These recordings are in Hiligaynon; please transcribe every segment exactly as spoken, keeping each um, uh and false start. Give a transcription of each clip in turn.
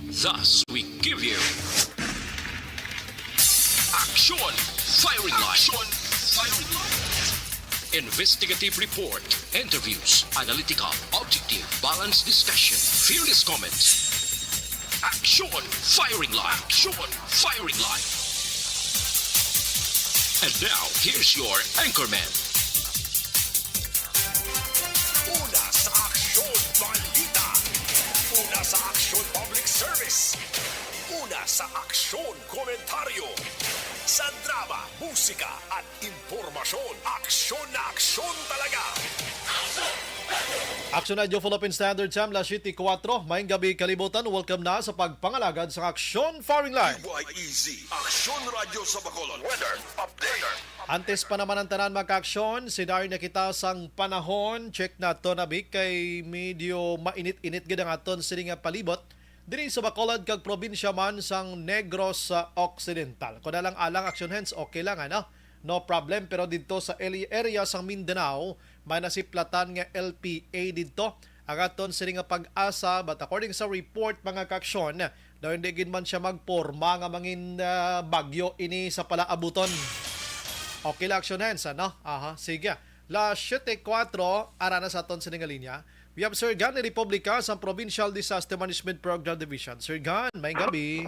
Thus, we give you Action Firing Line. Action Firing Line. Investigative report, interviews, analytical, objective, balanced discussion, fearless comments. Action Firing Line. Action Firing Line. And now, here's your anchorman. Una sa Aksyon Balita. Una sa Aksyon Public Service. Una sa Aksyon Komentaryo. Sa drama, musika, at impormasyon, aksyon na aksyon talaga. Aksyon Radyo Philippine Standard Time, las siyete kuwatro. Maayong gabi, kalibutan. Welcome na sa pagpangalagad sa Aksyon Firing Line. D Y E Z, Aksyon Radyo sa Bacolod. Weather update. Antes pa naman ang tanan, mga kaaksyon, sinari na kita sang panahon. Check naton abi kay medyo mainit-init gid ang aton sini nga palibot. Diri sa Bacolod kag probinsya man sang Negros Occidental. Kon alang-alang, action hands, okay lang, ano? No problem. Pero didto sa L A area sang Mindanao, may nasiplatan nga L P A didto. Ang aton sini nga pag-asa, but according sa report, mga kaaksyon, daw hindi gid man siya magporma nga mangin, ah, bagyo ini sa palaabuton. Okay lang, action hands, ano? Aha, sige. Las siyete kuwatro, ara na sa aton sini nga linya. We have Sir Gan ni Republika sa Provincial Disaster Management Program Division. Sir Gan, maayong gabi.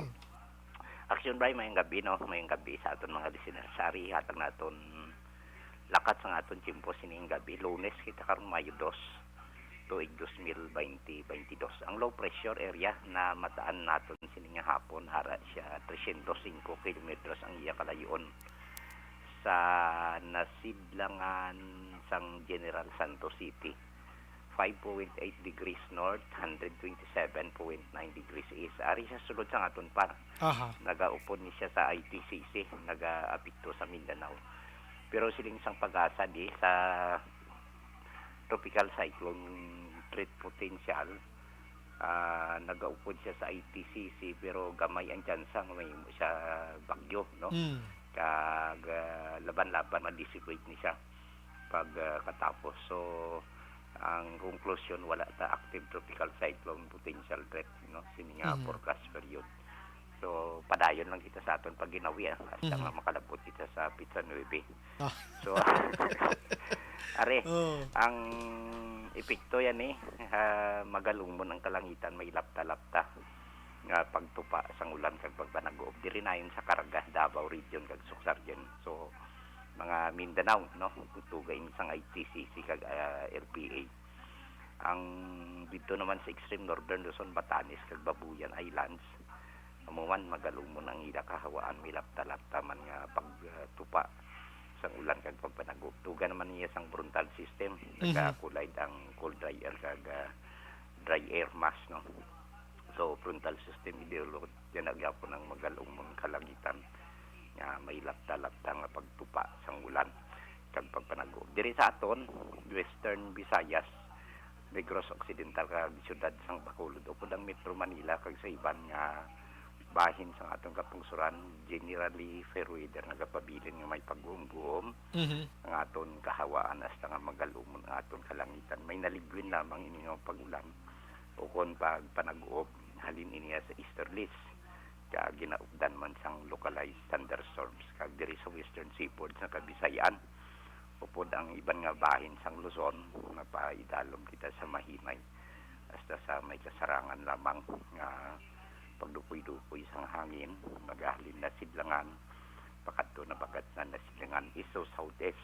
Action Bri, maayong gabi, no? Maayong gabi sa aton mga listeners. Ari, hatag naton lakat sang aton tiyempo sining gabi. Lunes kita karon, Mayo dos, tuig dos mil baynte, baynte dos. Ang low pressure area na mataan naton sining nga hapon, ara siya tresyentos singko kilometros ang iya kalayo-on sa nasidlangan sang General Santos City. Five point eight degrees north, hundred twenty-seven point nine degrees east. Ari sa sulod sang aton par. Aha. Nagaupod ni siya sa I T C C, nagaapekto sa Mindanao. Pero siling sang pag-asa di sa tropical cyclone threat potential, ah, nagaupod siya sa I T C C, pero gamay ang tsansa nga mahimo siya bagyo, no? Mm. Kag, ah, laban-laban ma-dissipate ni siya pag, ah, katapos. So, ang conclusion, wala ta active tropical cyclone potential threat, no, sini nga Mhm. forecast period. So, padayon lang kita sa aton pagginawi, ah, hasta Mhm. nga makalabot kita sa petsa nuebe. Ah. So, are, Oh. ang epekto yan, eh, ah, magalumon ang kalangitan, may lapta-lapta nga pagtupa sang ulan kag pagpanaguob. Diri nayon sa Caraga, Davao Region kag Soccsksargen. So, mga Mindanao, no? Tuga ini sang I T C C kag, ah, L P A. Ang didto naman sa extreme northern Luzon, Batanes kag Babuyan Islands, amo man, magalumon ang ila kahawaan, may lapta-lapta man nga pagtupa sang ulan kag pagpanaguob. Tuga naman niya sang frontal system, Mhm. nagakulay ang cold dry air kag, ah, dry air mass, no? So, frontal system ideology, yan na gyapon ang magalumon kalangitan nga may lapta-lapta nga pagtupa sang ulan kag pagpanaguob. Diri sa aton, Western Visayas, Negros Occidental kag siyudad sang Bacolod, upod ang Metro Manila kag sa iban nga bahin sang aton kapungsoran, generally fair weather nagapabilin nga may pagguom-guom Mhm. ang aton kahawaan hasta nga magalumon ang aton kalangitan. May naligwin lamang ini nga pag-ulan ukon pagpanaguob halin iniya sa easterlies, kag ginaupdan man sang localized thunderstorms. Kag diri sa western seaboard sa Kabisayan, upod ang iban nga bahin sang Luzon, mapaidalom kita sa mahinay hasta sa may kasarangan lamang nga pagdupoy-dupoy sang hangin, magahalin na sidlangan, pakadto na bagat na nasidlangan, east to southeast.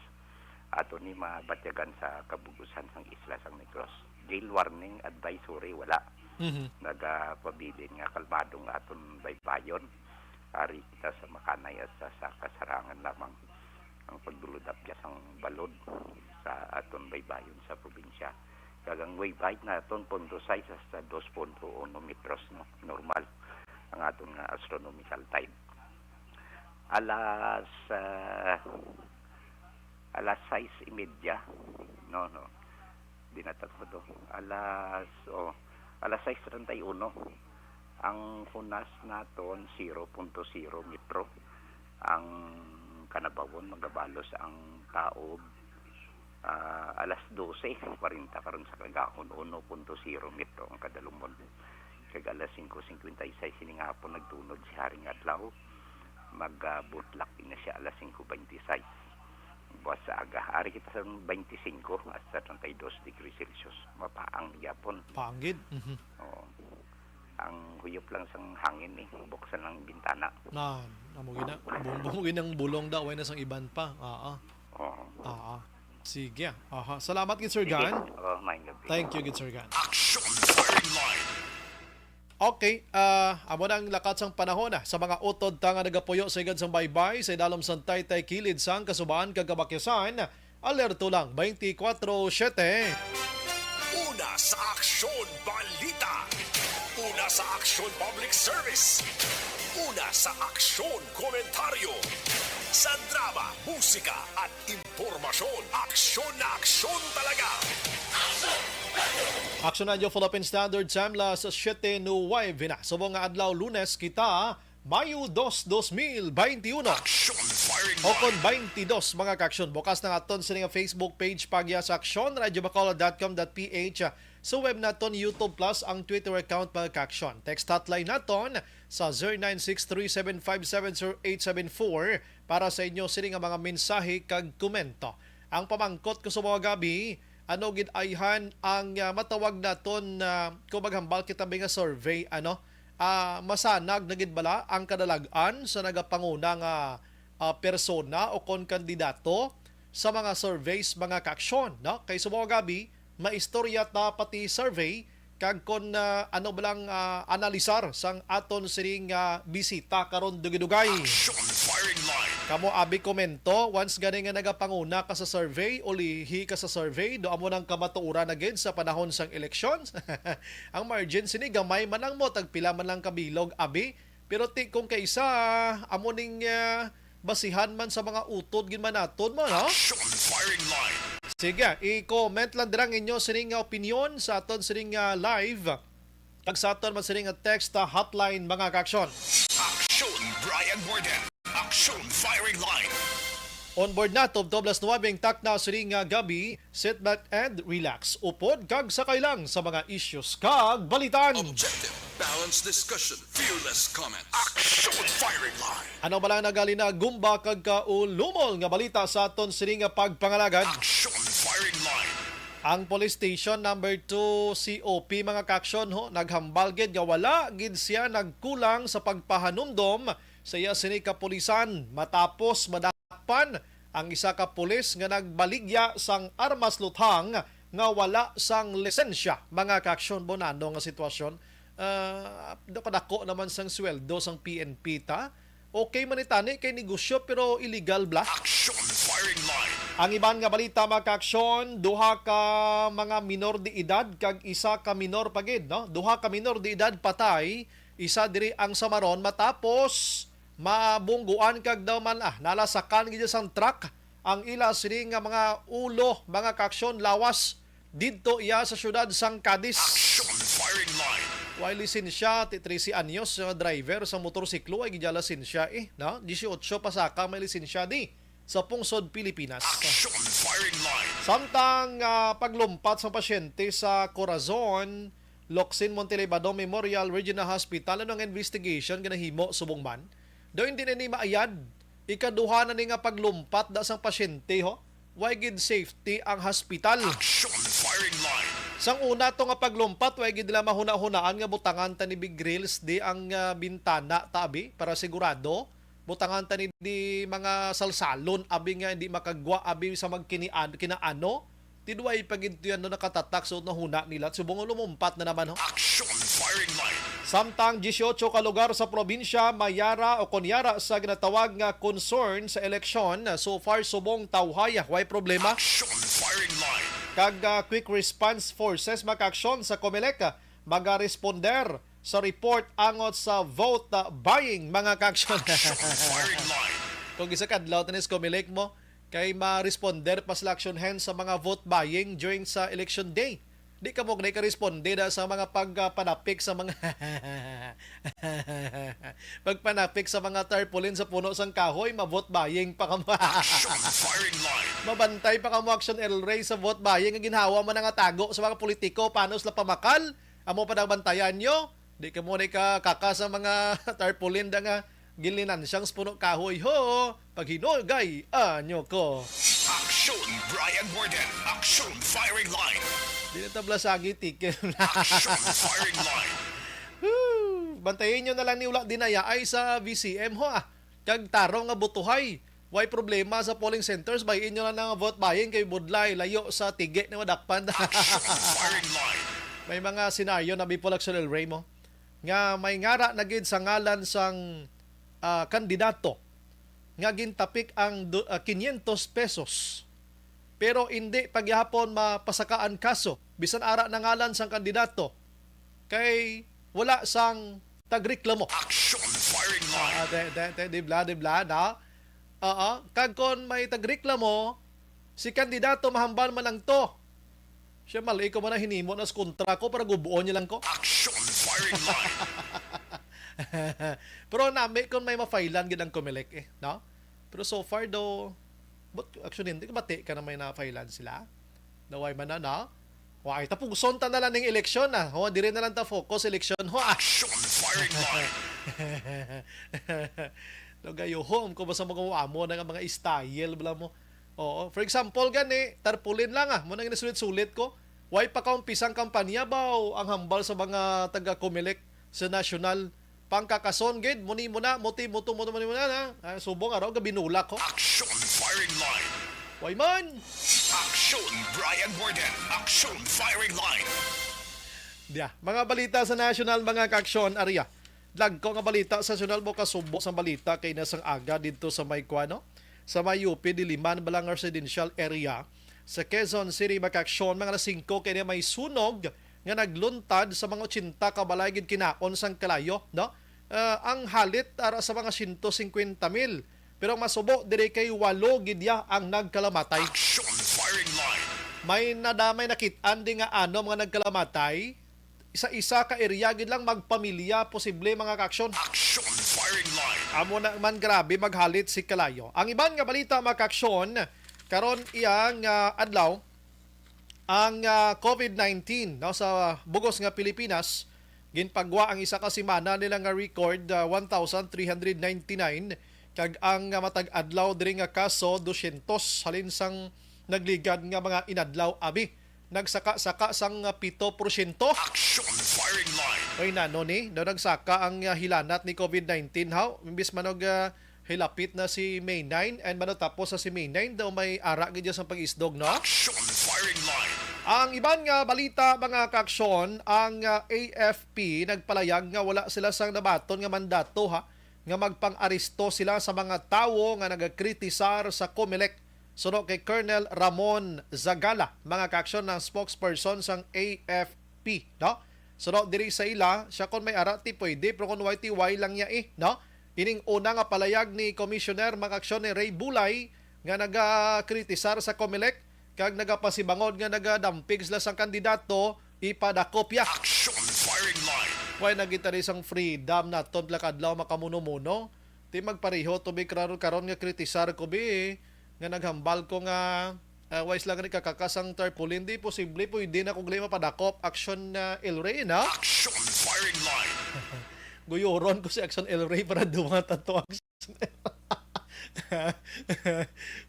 Ato ni mabatyagan sa kabug-usan sang isla sang Negros. Gale warning advisory, wala. Mhm. Nagapabilin nga kalmado nga aton baybayon. Ari kita sa makanay hasta sa kasarangan lamang ang pagdulod-apyas sang balod sa aton baybayon sa probinsya. Kag ang wave height naton, punto sais hasta dos punto uno metros, no? Normal ang aton nga astronomical time. Alas, ah, alas sais y media, no, no. Di na ta ko to. Alas, oh, alas sais treinta y uno. Ang hunas naton, zero punto zero metro. Ang kanabawon, magabalos ang taob, ah, alas dose kwarenta karon sa kagahon, uno punto zero metro ang kadalumon. Kag alas singko singkwenta y seis ini nga hapon nagtunod si Haring Adlaw. Mag-, ah, butlak na siya alas singko bente y seis. Buwas sa aga. Ari kita sa bente singko hasta treinta y dos degrees Celsius. Mapaang gyapon. Paanggid. Mhm. Oo. Ang huyop lang sang hangin eh. Buksan ang bintana. Na, amo gina. Bumbong gina ang bulong daw. Way na sang iban pa. Oo. Oo. Oo. Sige. Aha. Salamat gid, Sir Sige. Gan. Oo, maayong gabi. Thank you gid, Sir Gan. Action Firing Line. Okay, ah, amo na ang lakat sang panahon, ah, sa mga utod ta nga nagapuyo sa igad sang baybay sa idalom sang taytay kilid sang Kasuban kag Kabakyasan. Alerto lang, twenty-four seven. Una sa Aksyon Balita. Una sa Aksyon Public Service. Una sa Aksyon Komentaryo. Sa drama, musika, at impormasyon, aksyon na aksyon talaga. Action Radio Philippine Standard Time, las siete nuwebe na. Subong nga adlaw, Lunes kita, Mayo dos, dos mil bente uno. Action Firing Line. O kon bente dos, mga ka-aksyon. Bukas na nga aton sini nga Facebook page, Pagya sa Aksyon, radyo bacolod dot com dot P H. Sa web naton, YouTube Plus, ang Twitter account, mga ka-aksyon. Text hotline naton sa zero nine six three seven five seven zero eight seven four para sa inyo sini nga mga mensahe kag komento. Ang pamangkot ko sa mga gabi, ano gid ayhan ang, ah, matawag naton, ah, kung maghambal kita ba nga survey, ano? Ah, masanag na gid bala ang kadalag-an sa nagapanguna nga, ah, persona o kon kandidato sa mga surveys, mga ka-aksyon, no? Kay sa mga gabi, maistorya ta pati survey, kag kon, ah, ano ba lang, ah, analisar sang aton sining, ah, bisita karon dugay-dugay. Action Firing Line. Kamo abi komento, once gani nga nagapanguna ka sa survey, ulihi ka sa survey, do amo nang kamatuoran na gid sa panahon sang eleksyon. Ang margin sini gamay man lang mo, tagpila man lang kabilog abi. Pero ti kung kaisa, amo ning, ah, basihan man sa mga utod gid man naton mo, no? Action Firing Line. Sige, i-comment lang dira ang inyo sining nga opinyon sa aton sining nga live. Kag sa aton man sining nga text, ah, hotline, mga ka-aksyon. Action Brian Warden. Action Firing Line. On board na, tubtob las nuwebe ang takna sining nga gabi. Sit back and relax. Upod kag sakay lang sa mga issues kag balitan. Objective, balanced discussion, fearless comment. Action Firing Line. Ano ba lang nagali na gumba kag kaulumol nga balita sa aton sining nga pagpangalagad? Action Firing Line. Ang Police Station Number Two C O P, mga ka-aksyon, ho, naghambal gid nga wala gid siya nagkulang sa pagpahanumdom sa iya sini kapulisan matapos madakpan ang isa ka pulis nga nagbaligya sang armas luthang nga wala sang lisensya. Mga ka-aksyon, bonano nga sitwasyon. Ah, padako naman sang sweldo sang P N P ta. Okay man ni tani kay negosyo pero illegal bala. Action Firing Line. Ang iban nga balita, mga ka-aksyon, duha ka mga minor de edad kag isa ka minor pa gid, no? Duha ka minor de edad patay, isa diri ang samaron matapos mabungguan kag daw man, ah, nalasakan gid sang truck ang ila sini nga mga ulo, mga ka-aksyon, lawas didto iya sa siyudad sang Cadiz. Action Firing Line. Way lisensya, ti trese anyos, uh, driver sa motorsiklo, ay gid iya lisensya, eh, no? Dieciocho pa saka may lisensya di sa pungsod Pilipinas. Action Firing Line. Samtang, ah, paglumpat sa pasyente sa Corazon, Locsin Montelibado Memorial Regional Hospital, ano ang investigation nga nahimo subong man? Daw hindi na ni maayad ikaduha na ni nga paglumpat da sang pasyente, ho. Way gid safety ang hospital. Action Firing Line. Sang una to nga paglumpat, way gid nila mahuna-hunaan nga butangan ta ni big grills di ang, ah, bintana ta, abi, para sigurado. Butangan ta ni di mga salsalon, abi, nga hindi makagwa, abi, sa magkinian-, kinaano. Ti duway pa gid to yan, no, nakatatak sa nahuna nila. Subong lumumpat na naman, ho. Action Firing Line. Samtang dieciocho ka lugar sa probinsya may yara o kon yara sa ginatawag nga concern sa eleksyon. So far, subong tawhay, way problema. Action Firing Line. Kag, ah, Quick Response Forces, mga ka-aksyon sa Comelec, ah, magaresponder sa report angot sa vote, ah, buying, mga ka-aksyon. Action Firing Line. Kung isa kadlaw, tanis Comelec mo, kay ma-responder pa sila, action hands, sa mga vote buying during sa election day. Di ka mo gani ka-responde na sa mga pagpanapik sa mga pagpanapik sa mga tarpaulin sa puno sang kahoy, ma-vote buying pa kamo. Action Firing Line. Mabantay pa kamo, Action El Rey, sa vote buying nga ginhawa man nga tago sa mga politiko, paano sila pamakal? Amo pa daw bantayan nyo? Di ka mo ni ka kaka sa mga tarpaulin da nga gilinansyang sa puno kahoy. Ho, paghinugay anyo ko. Aksyon Brian Warden, Aksyon Firing Line. Di na tabla sagi tikim. Aksyon Firing Line. Woo! Bantayin nyo na lang ni wala dinaya ay sa V C M ho ah. Kag tarong nga butuhay. Way problema sa polling centers, bayin nyo lang ang vote buying kay budlay, layo sa tigi ni madakpan. Aksyon Firing Line. May mga senaryo na before Axel El Rey mo nga may ngara na gid sa ngalan sang ah, kandidato nga gintapik ang du- ah, quinientos pesos pero indi pagyahapon mapasakaan kaso bisan ara na ngalan sang kandidato kay wala sang tagreklamo. Aksyon Firing Line. Ah, de, de, de, di bla, di bla, na? Oo. Kag kon may tagreklamo, si kandidato mahambal man lang to. Siya, mali ko man ang hinimo na sa kontra ko para gubuon niya lang ko. Aksyon Firing Line. Pero nami kung may mafailan gid ang Comelec eh, no? Pero so far daw, but actually, hindi ko bati ka na may nafailan sila. Naway man na, no? Why? Tapuson ta na lang ning eleksyon, ah. Ho, diri na lang ta focus eleksyon, ho, ah. Aksyon Firing Line. Nagayuhom ko basta mga amo na nga mga style, bala mo. Oo. For example, gani, tarpaulin lang, ah. Muna nga sulit-sulit ko. Why pa kaumpisang kampanya ba ang hambal sa mga taga Comelec sa national? Pangkakason gid, muni mo na, muti, muto, muto, muni mo na, na. Ah, subong, araw, gabi nulak, ho. Aksyon Firing Line. Why man? Aksyon Brian Warden, Aksyon Firing Line. Dia, mga balita sa national, mga kaaksyon, ariya. Dagko nga balita sa national mo kasubo sa balita kay nasang aga dito sa may kuano, sa may U P Diliman, Balang Residential Area sa Quezon City, mga kaaksyon, mga alas singko kay may sunog nga nagluntad sa mga ochenta ka balay gid kinaon sang kalayo, no? Ah, ang halit ara sa mga siyento singkwenta mil. Pero ang masubo diri kay walo gid ya ang nagkalamatay. Aksyon Firing Line. May nadamay nakit-an di nga ano mga nagkalamatay. Sa isa ka area gid lang magpamilya posible mga kaaksyon. Aksyon Firing Line. Amo na man grabe maghalit si kalayo. Ang iban nga balita mga kaaksyon, karon iyang ah, adlaw ang ah, covid nineteen no sa bugos nga Pilipinas ginpagwa ang isa ka semana nila nga record ah, one thousand three hundred ninety-nine kag ang ah, matag adlaw diri nga kaso dosyentos halin sang nagligad nga mga inadlaw abi nagsaka-saka sang ah, pito porsyento. Aksyon Firing Line. Oy, nano ni? Daw nagsaka ang ah, hilanat ni covid nineteen, haw? Imbis man og ah, hilapit na si May nine and manatapos sa si May nine daw may ara gid sang pag-isdog, no? Aksyon Firing Line. Ang iban nga balita, mga kaaksyon, ang ah, A F P nagpalayag nga wala sila sang nabaton nga mandato, ha, nga magpang-aresto sila sa mga tawo nga nagakritisar sa Comelec. Suno kay Colonel Ramon Zagala, mga kaaksyon, ang spokesperson sang A F P, no? Suno diri sa ila, siya kon may ara ti pwede, pero kon way ti way lang niya eh, no? Ining una nga palayag ni Commissioner, mga kaaksyon, ni Ray Bulay nga nagakritisar sa Comelec kag nagapasibangon nga nagadampig sila sang kandidato ipadakop ya. Aksyon Firing Line. Way na kita ni sang freedom naton pila ka adlaw makamuno-muno. Ti magpareho to bi karon karon nga kritisar ko bi nga naghambal ko nga ah, wais lang ni kakakas ang tarpaulin di posible pwede na kung gali mapadakop action na El Rey na. Aksyon Firing Line. Guyoron ko si Action El Rey para dumangat ang to action.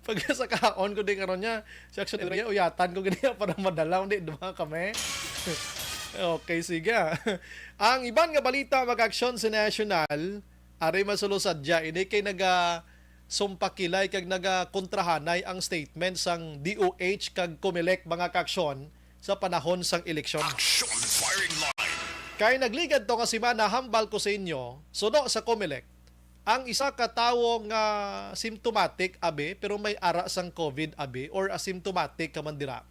Pag sa kaon ko di karon niya, si Action El Rey, uyatan ko gani para madala, hindi duha kami. Okay, sige. Ang iban nga balita mag-aksyon sa national, ari masulo sadya, ini kay naga sumpakilay kag nagakontrahanay ang statement sang D O H kag Comelec mga kaaksyon sa panahon sang eleksyon. Action Firing Line. Kay nagligad to nga semana, hambal ko sa inyo, suno sa Comelec, ang isa ka tawo nga symptomatic abi pero may ara sang covid abi or asymptomatic ka man dira,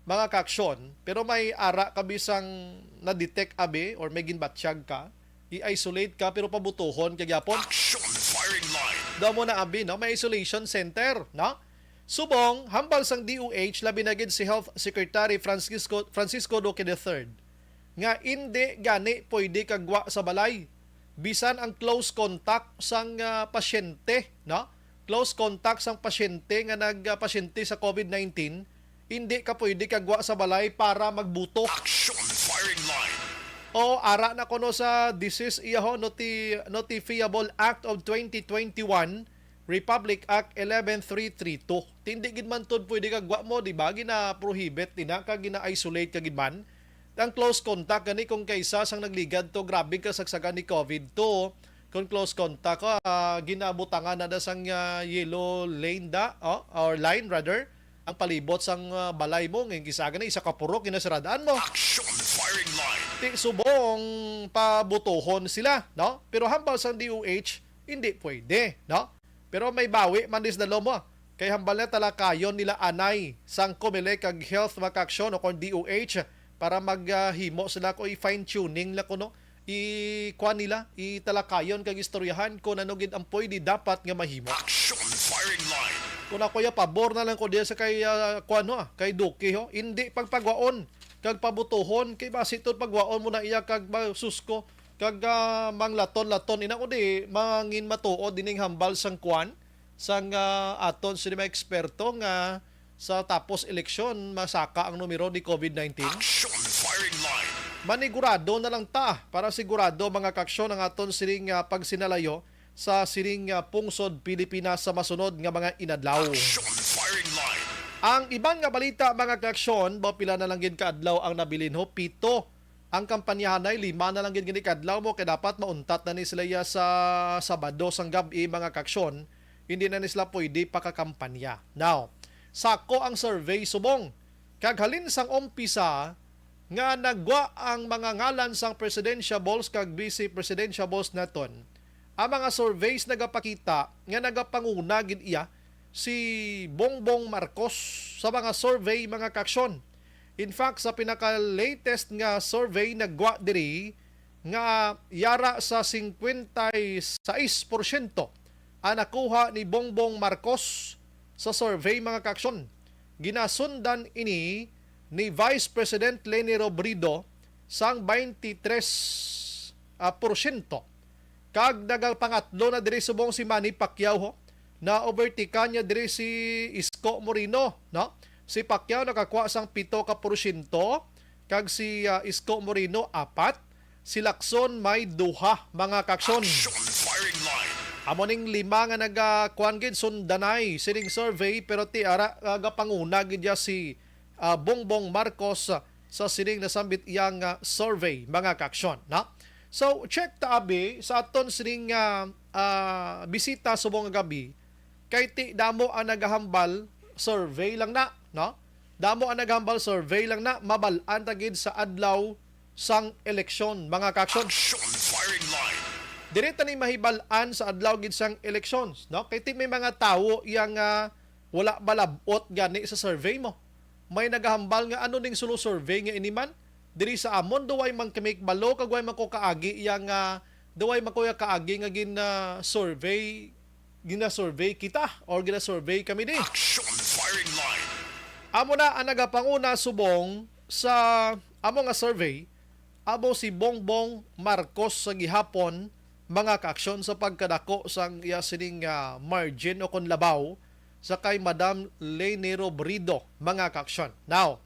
mga kaaksyon, pero may ara ka bisang na-detect abi or may ginbatyag ka, i-isolate ka pero pabutuhon ka gyapon. Action Firing Line. Daw mo na abi, no? May isolation center, no? Subong, hambal sang D O H, labi na gid si Health Secretary Francisco, Francisco Duque the third, nga indi gani pwede kagwa sa balay bisan ang close contact sang ah, pasyente, no? Close contact sang pasyente nga nagpasyente sa covid nineteen, hindi ka pwede kagwa sa balay para magbuto. Action Firing Line. So, ara na kuno sa, this is iya ho, noti-, Notifiable Act of twenty twenty-one, Republic Act eleven three three two. Tindi gid man tod pwede kag wa mo, di ba? Gina-prohibit din na, kag gina-isolate ka gid man. Ang close contact gani kung kaisa sang nagligad to, grabe kasagsagan ni covid to. Kung close contact ka, ah, ginabutangan na da sang, ah, yellow lane da, oh, or line rather, ang palibot sang, ah, balay mo, ngayon kisa gani isa ka purok, ginasirad-an mo. Action firing line. Ti subong pabutuhon sila, no? Pero hambal sang D O H, hindi pwede, no? Pero may bawi man dis dalo mo. Kay hambal na talakayon nila anay sang Comelec kag Health, mga kaaksyon, o kon D O H, para maghimo sila ko i-fine tuning la kuno, i-kuan nila, italakayon kag istoryahan kung ano gid ang pwede dapat nga mahimo. Action firing line. Kung ako ya, pabor na lang ko diya sa kay, ah, kuan ho, ah, kay Duque ho. Hindi pagpagwaon kag pabutuhon kay basi to pagwaon mo na iya kag ma-, sus ko, kag, ah, manglaton-laton. Ina ko di, mangin matuod dining hambal sang kuan, sang, ah, aton sini mga eksperto nga sa tapos eleksyon, masaka ang numero ni covid nineteen. Action firing line. Manigurado na lang ta para sigurado, mga kaaksyon, ang aton sining, ah, pagsinalayo sa sining, ah, pungsod Pilipinas sa masunod nga mga inadlaw. Action firing line. Ang iban nga balita, mga kaaksyon, ba pila na lang gid ka adlaw ang nabilin ho? Pito ang kampanyahanay, lima na lang gid gani kadlaw mo, kay dapat mauntat na ni sila iya sa Sabado sang gab-i, mga kaaksyon. Hindi na ni sila pwede pakakampanya. Now, sako ang survey subong. Kag halin sang umpisa nga nagwa ang mga ngalan sang presidentiables kag vice presidentiables naton, ang mga surveys nagapakita nga nagapanguna gid iya si Bongbong Marcos sa mga survey, mga kaaksyon. In fact, sa pinaka-latest nga survey, nagwa diri nga yara sa singkwenta y sais porsyento ang nakuha ni Bongbong Marcos sa survey, mga kaaksyon. Ginasundan ini ni Vice President Leni Robredo sang twenty-three, ah, porsyento. Kag nagapangatlo na diri subong si Manny Pacquiao, ho. Na-overtake niya diri si Isko Moreno, no? Si Pacquiao nakakuha sang pito ka porsyento, kag si, ah, Isko Moreno apat, si Lacson may duha, mga kaaksyon. Action firing line. Amo ning lima nga nagakuan gid sundanay sining survey, pero ti ara, ah, gapanguna gid niya si, ah, Bongbong Marcos, ah, sa sining nasambit iyang, ah, survey, mga kaaksyon, no? So, check ta abi sa aton sining, ah, ah, bisita subong nga gab-i, kay ti damo ang nagahambal survey lang na, no? Damo ang nagahambal survey lang na, mabal-an ta gid sa adlaw sang eleksyon, mga kaaksyon. Action firing line. Diri ta ni mahibal-an sa adlaw gid sang elections, no? Kay ti may mga tawo yang, ah, wala malab-ot gani sa survey mo. May nagahambal nga, "Ano ning sulo survey nga ini man? Diri sa amon, duway man kami kabalo, kag way man ko kaagi iya nga, duway man ko iya kaagi nga gin, ah, survey, gina-survey kita or gina-survey kami di." Action firing line. Amo na ang nagapanguna subong sa amo nga survey, amo si Bongbong Marcos sa gihapon, mga kaaksyon, sa pagkadako sang iya sining, ah, margin o kon labaw sa kay Madam Leni Robredo, mga kaaksyon. Now,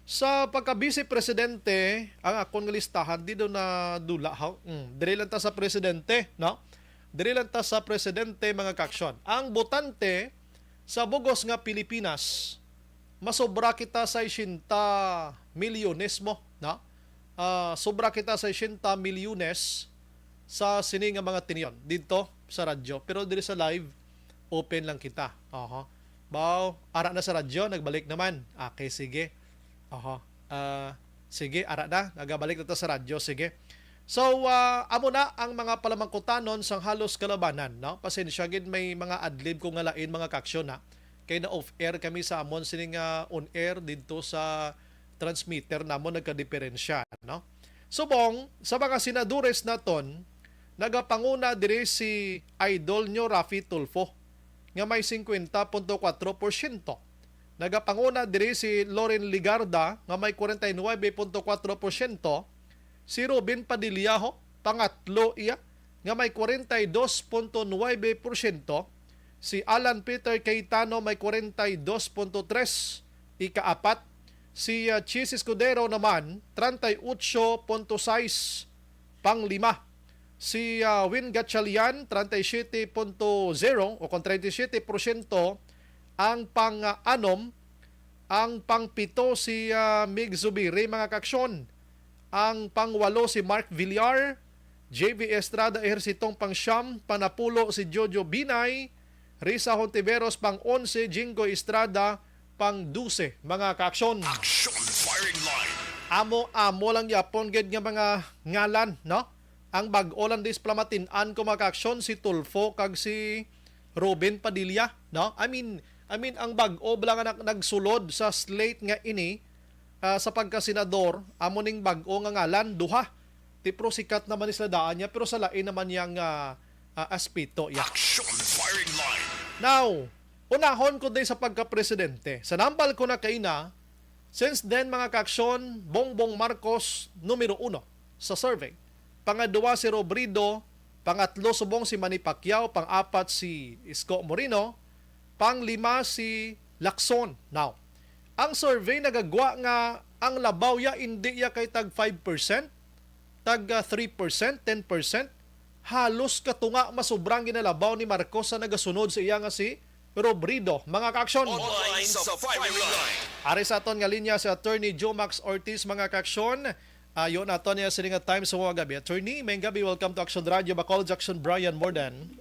sa pagka-vice presidente, ang akon nga listahan di do na dula, ha? Mm, diri lang ta sa presidente, no? Diri lang ta sa presidente, mga kaaksyon. Ang botante sa bugos nga Pilipinas, masobra kita sesenta milyones mo, no? Ah, sobra kita sesenta milyones sa sini nga mga tinion didto sa radyo. Pero diri sa live, open lang kita. Aha. Baw, ara na sa radyo, nagbalik naman. Okay, sige. Aha. Ah, sige, ara na. Nagabalik na ta sa radyo. Sige. So, ah, amo na ang mga palamangkutanon sang halos kalabanan, no? Pasensya gid, may mga adlib ko nga lain, mga kaaksyon, ha. Kay na off air kami sa amon sini nga on air didto sa transmitter namon, nagkadiperensya, no? Subong, sa mga senadores naton, nagapanguna diri si idol nyo Raffy Tulfo nga may singkwenta punto kwatro porsyento. Nagapanguna diri si Loren Legarda nga may kwarenta y nuebe punto kwatro porsyento. Si Robin Padilla, ho, pangatlo iya nga may kwarenta y dos punto nuebe porsyento. Si Alan Peter Cayetano may kwarenta y dos punto tres, ikaapat. Si, ah, Chis Escudero naman, treinta y ocho punto sais, panglima. Si, ah, Win Gatchalian, treinta y siete punto zero o kon treinta y siete porsyento. Ang pang-anom, ang pangpito si, ah, Mig Zubiri, mga kaaksyon. Ang pangwalo si Mark Villar, J V Estrada Ejercitong pangsyam, panapulo si Jojo Binay, Risa Hontiveros pang-onse, Jinggoy Estrada pang-dose, mga kaaksyon. Action Firing Line. Amo-amo lang yapon gid nga mga ngalan, no? Ang bag-o lang dis plamatinan ko, mga kaaksyon, si Tulfo kag si Robin Padilla, no? I mean, I mean, ang bag-o bala nga nag-, nagsulod sa slate nga ini, ah, sa pagkasenador, amo ning bag-o nga ngalan, duha. Ti, pero sikat naman ni sila daan niya, pero sa lain naman niyang, ah, ah, aspeto, ya. Action Firing Line. Now, unahon ko din sa pagkapresidente. Sa nambal ko na kaina, since then, mga kaaksyon, Bongbong Marcos, numero uno sa survey. Pangadua si Robredo, pangatlo subong si Manny Pacquiao, pang-apat si Isko Moreno, panglima si Lacson. Now, ang survey nagagwa nga ang labaw ya indi ya kay tag five percent, tag, ah, three percent, ten percent, halos katunga masobrang ginalabaw ni Marcos sa nagasunod sa iya nga si Robredo. Mga kaaksyon. Online sa Firing Line. Ari sa aton nga linya si Attorney Jomax Ortiz, mga kaaksyon. Ayo nato niya sini nga time sa mga gabi. Attorney, may gabi, welcome to Action Radio. Bacolod, Action Brian Morden.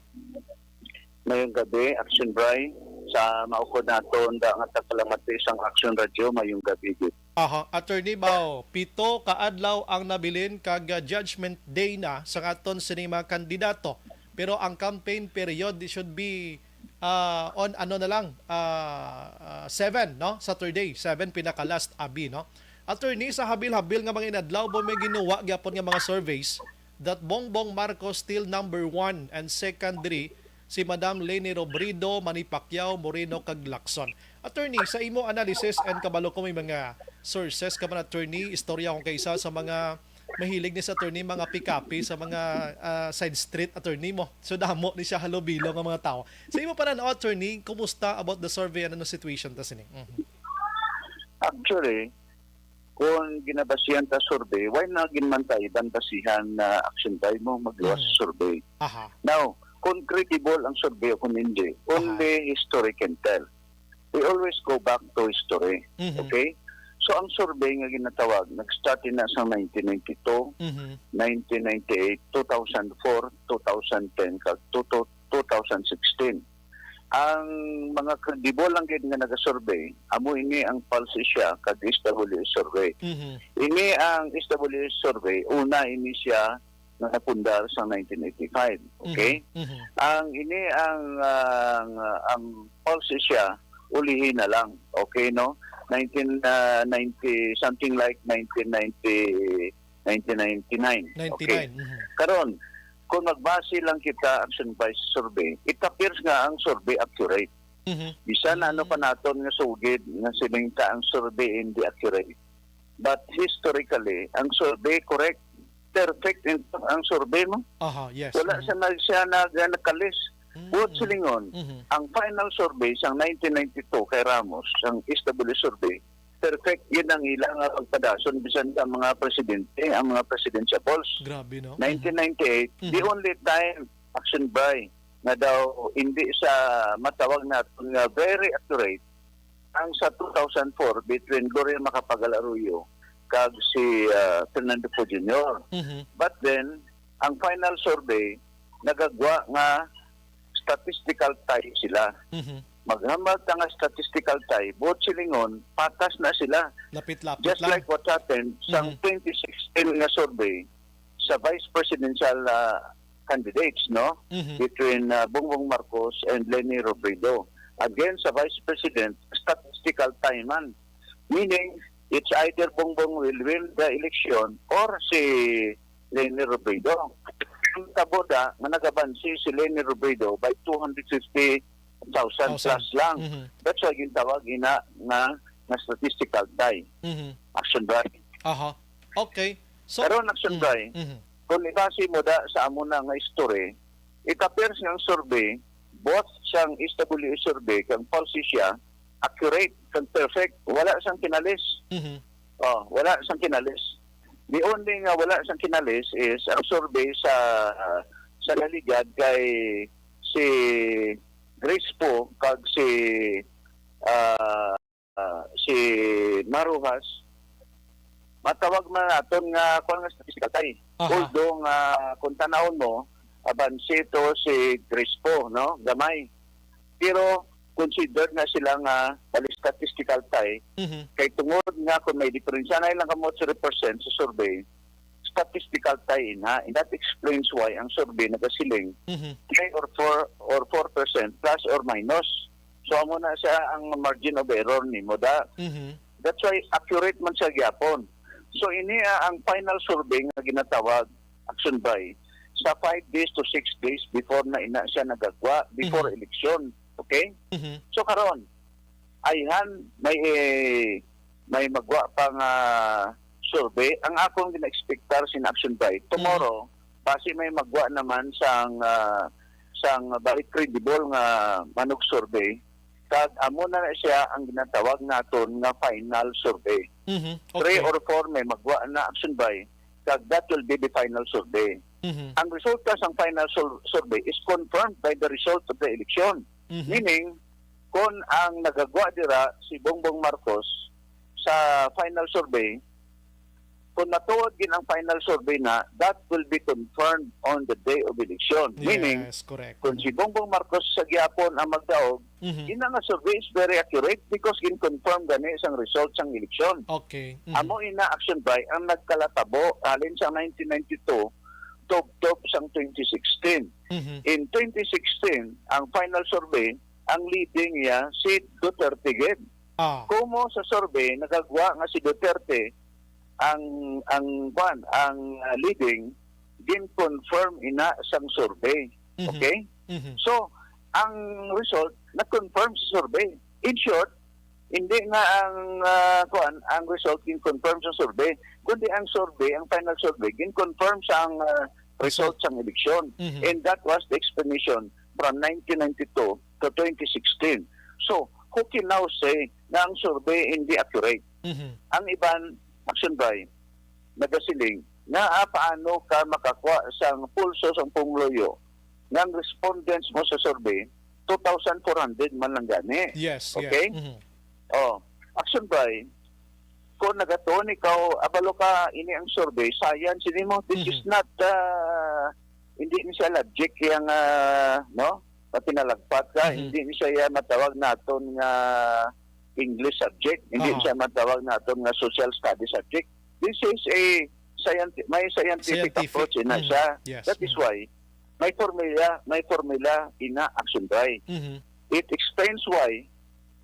Mayong gabi, Action Bry. Sa maukod nato, unda nga tagpalamat sa isang Action Radio, mayong gabi gid. Aha, Attorney Bao, pito ka adlaw ang nabilin kag, ah, Judgment Day na sa aton sini mga kandidato. Pero ang campaign period should be, ah, on ano na lang, ah, ah, seven, no? Saturday, seven pinaka last abi, no? Attorney, sa habil-habil nga mga inadlaw, bo, may ginuwa gyapon nga mga surveys that Bongbong Marcos still number one and second diri si Madam Leni Robredo, Manny Pacquiao, Moreno, kag Lacson. Attorney, sa imo analysis and kabalo ko may mga sources ka man, attorney, istorya ko kay isa sa mga mahilig ni sa attorney, mga pikapi sa mga, ah, side street, attorney mo. So, damo ni siya halubilo nga mga tao. Sa imo pananaw, attorney, kumusta about the survey and ano situation ta sini? Mhm. Actually, kung ginabasihan ta survey, why na ginman ta iban basihan na action by mo magluwas Mm. sa survey? Aha. Now, kung credible ang survey o kung hindi, Aha. only history can tell. We always go back to history. Mhm. Okay? So, ang survey nga ginatawag, nag-start na sa nineteen ninety-two, Mhm. nineteen ninety-eight, two thousand four, two thousand ten, kag two, two, two thousand sixteen. Ang mga credible lang gid nga nagasurvey, amo ini ang Pulse Asia kag S W S survey. Mhm. Ini ang S W S survey, una ini siya nga napundar sa nineteen eighty-five. Okay? Mhm. Mhm. Ang ini ang, ang, ang Pulse Asia, ulihi na lang. Okay, no? Nineteen, ah, ninety, something like nineteen ninety, nineteen ninety-nine. Okay. Ninety-nine. Mhm. Karon, kung magbase lang kita ang Action Vice survey, it appears nga ang survey accurate. Mhm. Bisan na ano pa naton nga sugid nga siling ta ang survey hindi accurate. But historically, ang survey correct. Perfect in fact ang survey mo. Aha, yes. Wala Mhm. siya na siya nag nagkalis. Mm. Buot silingon, Mhm. ang final survey sang nineteen ninety-two kay Ramos, ang S W survey, perfect yun ang ilang nga pagpadason bisan sa mga presidente, ang mga presidentiables. Grabe, no? Mhm. nineteen ninety-eight, the Mhm. only time action by nga daw hindi sa matawag naton nga very accurate ang sa two thousand four between Gloria Macapagal Arroyo kag si, ah, Fernando Poe Junior. Mhm. But then, ang final survey nagagwa nga statistical tie sila. Mhm. Maghambal ta nga statistical tie, buot silingon, patas na sila. Lapit-lapit Just lang. Like what happened sa Mhm. twenty sixteen nga survey sa vice presidential, ah, candidates, no? Mhm. Between, ah, Bongbong Marcos and Leni Robredo. Again, sa vice president, statistical tie man. Meaning, it's either Bongbong will win the election or si Leni Robredo. Ang tabo da nga nagabansi si Leni Robredo by two hundred fifty thousand Thousand. Plus lang. Mhm. That's why gintawag ina nga, nga statistical tie. Mhm. Action by. Aha. Okay. So, Karon, Action mm, by. Mhm. Kung ibase mo da sa amo na nga history, it appears nga ang survey, both sang S W S survey kag Pulse Asia, accurate, kag perfect. Wala sang kinalis. Mhm. Oh, wala sang kinalis. The only nga wala sang kinalis is ang survey sa, sa Laligad kay si Grace Poe kag si, ah, ah, si Maruhas, matawag man naton nga kuwan nga statistical tie. Aha. Although nga kung tanawon mo, abanse to si Grace Poe, no? Gamay. Pero considered na sila nga bali statistical tie. Mhm. Kay tungod nga kung may diferensya na ilang kamot three percent sa survey, statistical tie ina. And that explains why ang survey nagasiling Mhm. three or four or four percent plus or minus. So, amo na siya ang margin of error nimo da. Mhm. That's why accurate man siya gyapon. So, ini, ah, ang final survey nga ginatawag action by sa five days to six days before na ina siya nagagwa, before Mhm. election. Okay? Mhm. So, karon, ayhan may, eh, may magwa pa nga survey. Ang akong gina-expectar sin action by tomorrow, basi may magwa naman sang, ah, sang balik credible nga manug survey. Kag amo na na siya ang ginatawag naton nga final survey. Mhm. Three Okay. or four may magwa na action by, kag that will be the final survey. Mhm. Ang resulta sang final sur-, survey is confirmed by the result of the election. Mhm. Meaning, kung ang nagagwa dira si Bongbong Marcos sa final survey, kung matuod gid ang final survey na, that will be confirmed on the day of election. Meaning, Yes, correct. kung si Mhm. Bongbong Marcos sa gyapon ang magdaog, Mhm. ina nga survey is very accurate because gin-confirm gani sang result sang eleksyon. Okay. Mhm. Amo ina action by ang nagkalatabo halin sa nineteen ninety-two tubtob sang twenty sixteen. Mhm. In twenty sixteen, ang final survey, ang leading niya si Duterte gid. Ah. Kumo sa survey nagagwa nga si Duterte ang, ang, kwan, ang, ah, leading, gin-confirm ina sang survey. Mhm. Okay? Mhm. So, ang result na-confirm sa survey. In short, hindi nga ang, ah, kwan, ang result gin-confirm sa survey, kundi ang survey, ang final survey, gin-confirm sa ang, ah, result Result. sang eleksyon. Mhm. And that was the explanation from nineteen ninety-two to twenty sixteen. So, who can now say na ang survey hindi accurate? Mhm. Ang iban, action by, nagasiling nga, ah, paano ka makakuha sang pulso sang pumuluyo nga ang respondents mo sa survey, two thousand four hundred man lang gani? Yes, yes. Okay? Mhm. Oh, action by, kung nagatuon ikaw, abalo ka, ini ang survey, science, ini mo, this is Mhm. not, ah, hindi ni siya logic yang, ah, no? Matinalagpat ka, Mhm. hindi ni siya matawag naton nga English subject, hindi Aha. siya matawag naton nga social studies subject. This is a scienti-, may scientific Scientific. approach na Mhm. siya. Yes. That is Mhm. why may formula, may formula ina action by. Mhm. It explains why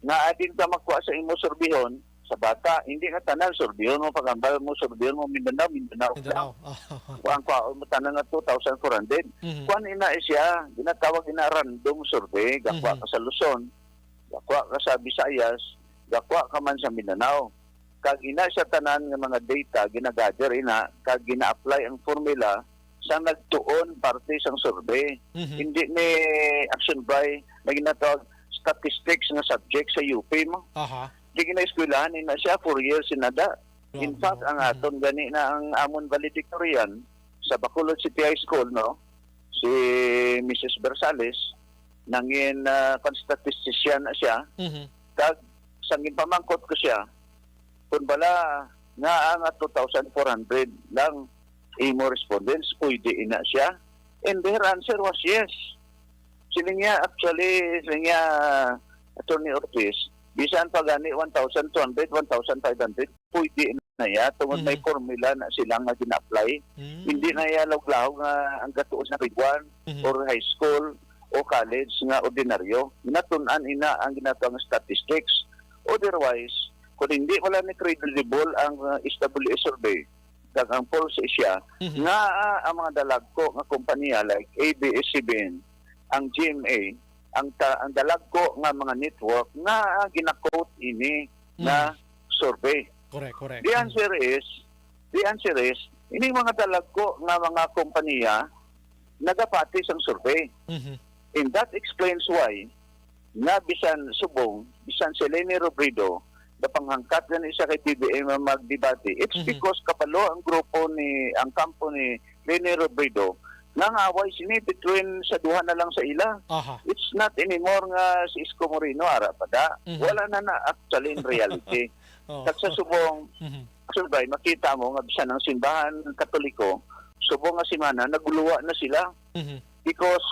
nga agin ka makuha sa imo surbihon sa bata, hindi nga tanan surbihon mo, pagambal mo, surbihon mo Mindanao, Mindanao. Mindanao. Kuan, kuha mo tanan nga two thousand four hundred. Mhm. Kuan ina siya, ginatawag ina random survey, gakuha Mhm. ka sa Luzon, gakuha ka sa Visayas, gakuha ka man sa Mindanao. Kag ina siya tanan nga mga data ginagather ina kag gina-apply ang formula sa nagtuon parte sang survey. Mhm. Hindi ni action by na ginatawag statistics nga subject sa U P mo. Aha. Di ginaeskwelahan ina siya, four years inada. In Grabe, fact, no? Ang Mhm. aton gani na ang amon valedictorian sa Bacolod City High School, no? Si Missus Bersales, nangin, ah, kwan, statistician na siya. Mhm. Kag sang ginpamangkot ko siya, kung bala nga ang two thousand four hundred lang imo respondents, pwede ina siya? And her answer was yes. Siling niya, actually, siling niya, Attorney Ortiz, bisan pa gani one thousand two hundred, one thousand five hundred, pwede na ya, tungod may Mhm. formula na sila nga gina-apply. Mm. Hindi na ya laog-laog nga ang gatuos na grade one Mhm. or high school o college nga ordinaryo. Natun-an ina ang ginatawag nga statistics. Otherwise, kung hindi wala ni credible ang, uh, S W S survey, kag ang pulse siya, Mhm. nga, ah, ang mga dalagko nga kompanya like A B S-CBN, ang G M A, ang ta-, ang dalagko nga mga network nga, ah, gina-quote ini nga Mm. survey. Correct, correct. The Mm. answer is, the answer is, ini mga dalagko nga mga kompanya nagapati sang survey. Mhm. And that explains why nga bisan subong, bisan si Leni Robredo, napanghangkat gani siya kay B B M nga magdebate. It's Mhm. because kabalo ang grupo ni, ang kampo ni Leni Robredo nga ang away sini between sa duha na lang sa ila. Aha. It's not anymore nga si Isko Moreno ara pa da. Mhm. Wala na na actually in reality. Oh. Kag sa subong, Mhm. actually, bay, makita mo nga bisan ang simbahan Katoliko, subong nga semana, naguluwa na sila. Mhm. Because,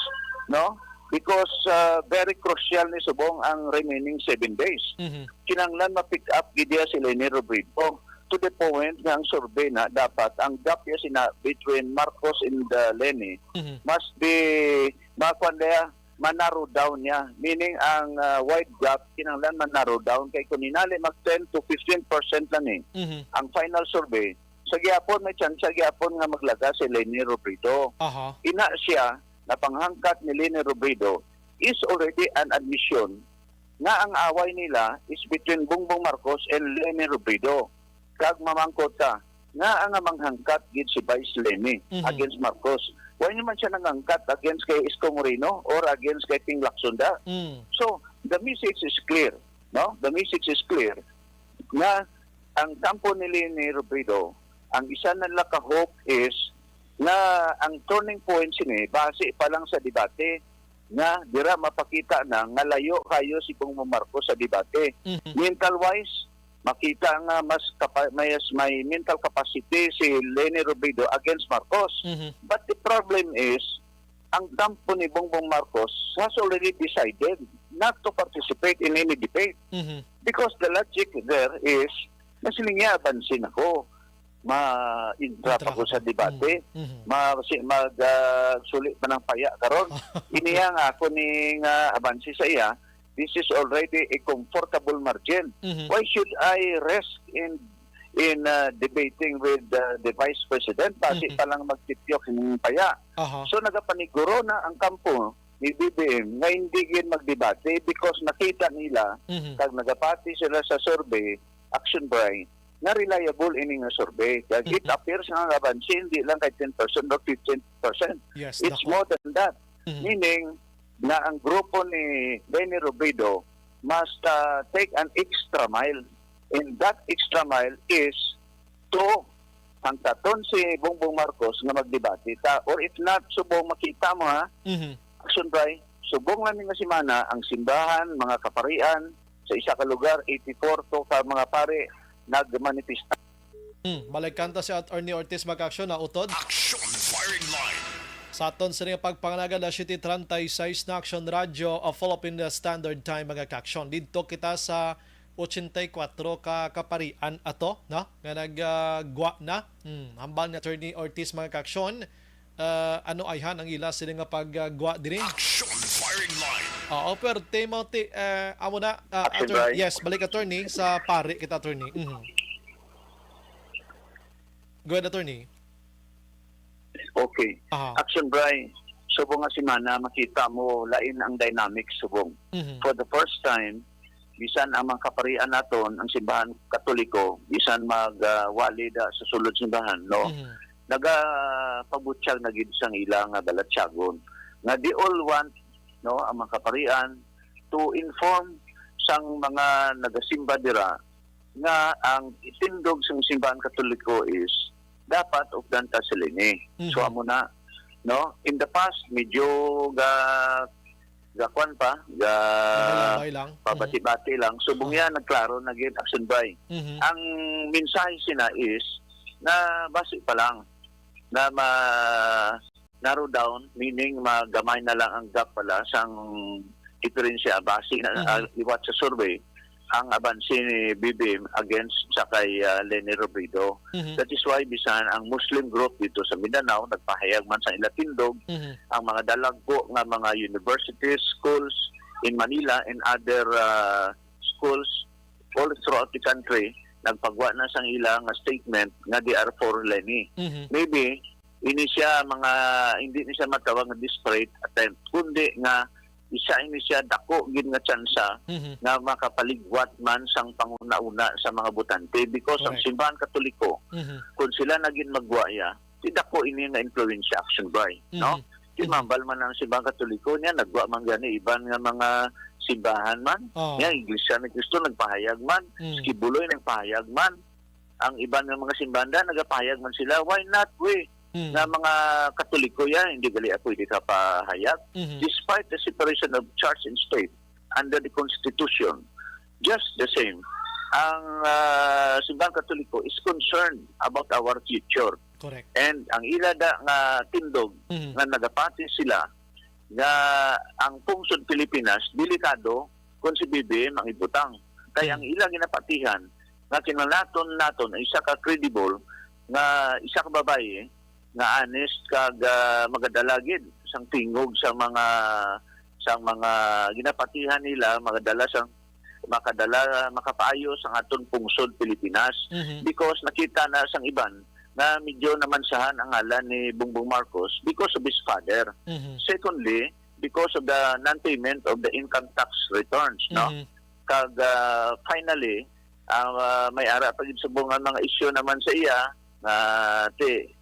no? Because, uh, very crucial ni subong ang remaining seven days. Mhm. Kinahanglan ma-pick up gid iya si Leni Robredo to the point nga ang survey na dapat ang gap ya sina between Marcos and, uh, Leni Mhm. must be, makuan niya, ma-narrow down niya. Meaning ang, uh, wide gap kinahanglan ma-narrow down kay kung hinali mag ten to fifteen percent lang ni Mhm. ang final survey, sa gihapon may tsansa gihapon nga maglaga si Leni Robredo. Aha. Ina siya napanghangkat ni Leni Robredo is already an admission nga ang away nila is between Bongbong Marcos and Leni Robredo. Kag mamangkot ka, nga ang manghangkat gid si Vice Leni Mhm. against Marcos. Why naman siya nangangkat against kay Isko Moreno or against kay Ping Lacson da? Mm. So, the message is clear, no? The message is clear nga ang kampo ni Leni Robredo, ang isa na nila ka hope is nga ang turning point sini base pa lang sa debate nga dira mapakita na nga layo kayo si Bongbong Marcos sa debate. Mhm. Mental wise, makita nga mas kapa-, may, may mental capacity si Leni Robredo against Marcos. Mhm. But the problem is, ang kampo ni Bongbong Marcos has already decided not to participate in any debate. Mhm. Because the logic there is, nasiling niya, abansin ako. Ma-intra Intra pa ko ka sa pa. debate. Mhm. Mhm. Ma-, si-, mag, ah, suli pa ng paya karon. Ini ang ako ning, ah, abansi sa iya. This is already a comfortable margin. Mhm. Why should I risk in, in, ah, debating with, ah, the Vice President? Basi Mhm. pa lang magtipyok yung paya. Aha. So, nagapaniguro na ang kampo ni B B M nga hindi gid magdebate because nakita nila Mhm. kag nagapati sila sa survey, Action Bray, nga reliable ini nga survey. Kag it Mhm. appears nga ang abansi hindi lang kay ten percent or fifteen percent. Yes, It's dako. more than that. Mhm. Meaning nga ang grupo ni Leni Robredo must, ah, take an extra mile. And that extra mile is to hangkaton si Bongbong Marcos nga magdebate ta, or if not, subong makita mo, ha, Mhm. Action Bray, subong lang ni nga semana, ang simbahan, mga kaparian, sa isa ka lugar, eighty-four to ka mga pari nagmanifesta. Hmm, balik kanta si Attorney Ortiz mag-aksyon na utod. Action Firing Line. Sa aton sini nga pagpanganagan, alas siyete treinta y seis na Action Radio, a Philippine Standard Time, mga ka-aksyon. Didto kita sa ochenta y kuwatro ka kaparian ato, no? Nga nag, ah, gwa na. Hmm, hambal ni Attorney Ortiz, mga ka-aksyon. Ah, ano ayhan ang ila sini nga paggwa diri? Action Firing Line. Oo, pero Timothy, eh, amo na, ah, Action attorney, Line. Yes, balik attorney sa pari kita, attorney. Mhm. Go ahead, attorney. Okay. Aha. Action Bray, subong nga semana, makita mo, lain ang dynamics subong. Mhm. For the first time, bisan ang mga kaparian naton, ang simbahan Katoliko, bisan mag, ah, wali da sa sulod simbahan, no? Mhm. Nagapabutyag na gid sang ila nga balatyagon. Nga they all want, no, ang mga kaparian to inform sang mga nagasimba dira nga ang itindog sang simbahan Katoliko is dapat updan ta sila ini. Mhm. So, amo na, no? In the past, medyo ga-, gakuan pa, ga-, Labay-labay lang. Mhm. Pabati-bati lang. So, Mhm. bungya, nagklaro na gid, Action Bray. Mhm. Ang mensahe sina is na basi pa lang na ma-, narrow down, meaning magamay na lang ang gap pala sang diferensya base na, Mhm. ah, liwat sa survey ang abanse ni B B M against sa kay, ah, Leni Robredo. Mhm. That is why bisan ang Muslim group dito sa Mindanao nagpahayag man sa ila tindog, Mhm. ang mga dalagko nga mga universities, schools in Manila and other, ah, schools all throughout the country nagpagwa na sang ila nga statement nga they are for Leni. Mhm. Maybe ini siya mga, hindi ni siya matawag nga desperate attempt, kundi nga isa ini siya dako gid nga tsansa Mhm. nga makapaligwat man sang panguna-una sa mga botante, because ang Correct. Simbahan Katoliko, Mhm. kung sila na gid magwa ya, si dako ini nga impluwensya, Action Bray, no? Mhm. Di Mhm. mambal man ang Simbahan Katoliko niya, nagwa man gani iban nga mga simbahan man, Oh. nga Iglesia ni Cristo nagpahayag man, Mm. si Quiboloy nagpahayag man, ang iban nga mga simbahan nagapahayag man sila. Why not we Mm. nga mga Katoliko ya, hindi gali ako hindi ka pahayag? Mhm. Despite the separation of church and state under the Constitution, just the same, ang, ah, Simbahan Katoliko is concerned about our future. Correct. And ang ila da nga tindog Mhm. nga nagapati sila nga ang pungsod Pilipinas delikado kung si B B M ang ibutang. Kay ang Hmm. ilang ginapatihan nga kinahanglan naton ang isa ka credible nga isa ka babayi nga honest kag, ah, magadala gid sang tingog sa mga, sa mga ginapatihan nila, magadala sang, makadala, makapaayo sa aton pungsod Pilipinas. Mhm. Because nakita na sang iban nga medyo namansahan ang ngalan ni Bongbong Marcos because of his father. Mhm. Secondly, because of the non-payment of the income tax returns, no? Mhm. Kag, ah, finally, ang, ah, may ara pa gid subong nga mga isyu naman sa iya nga ti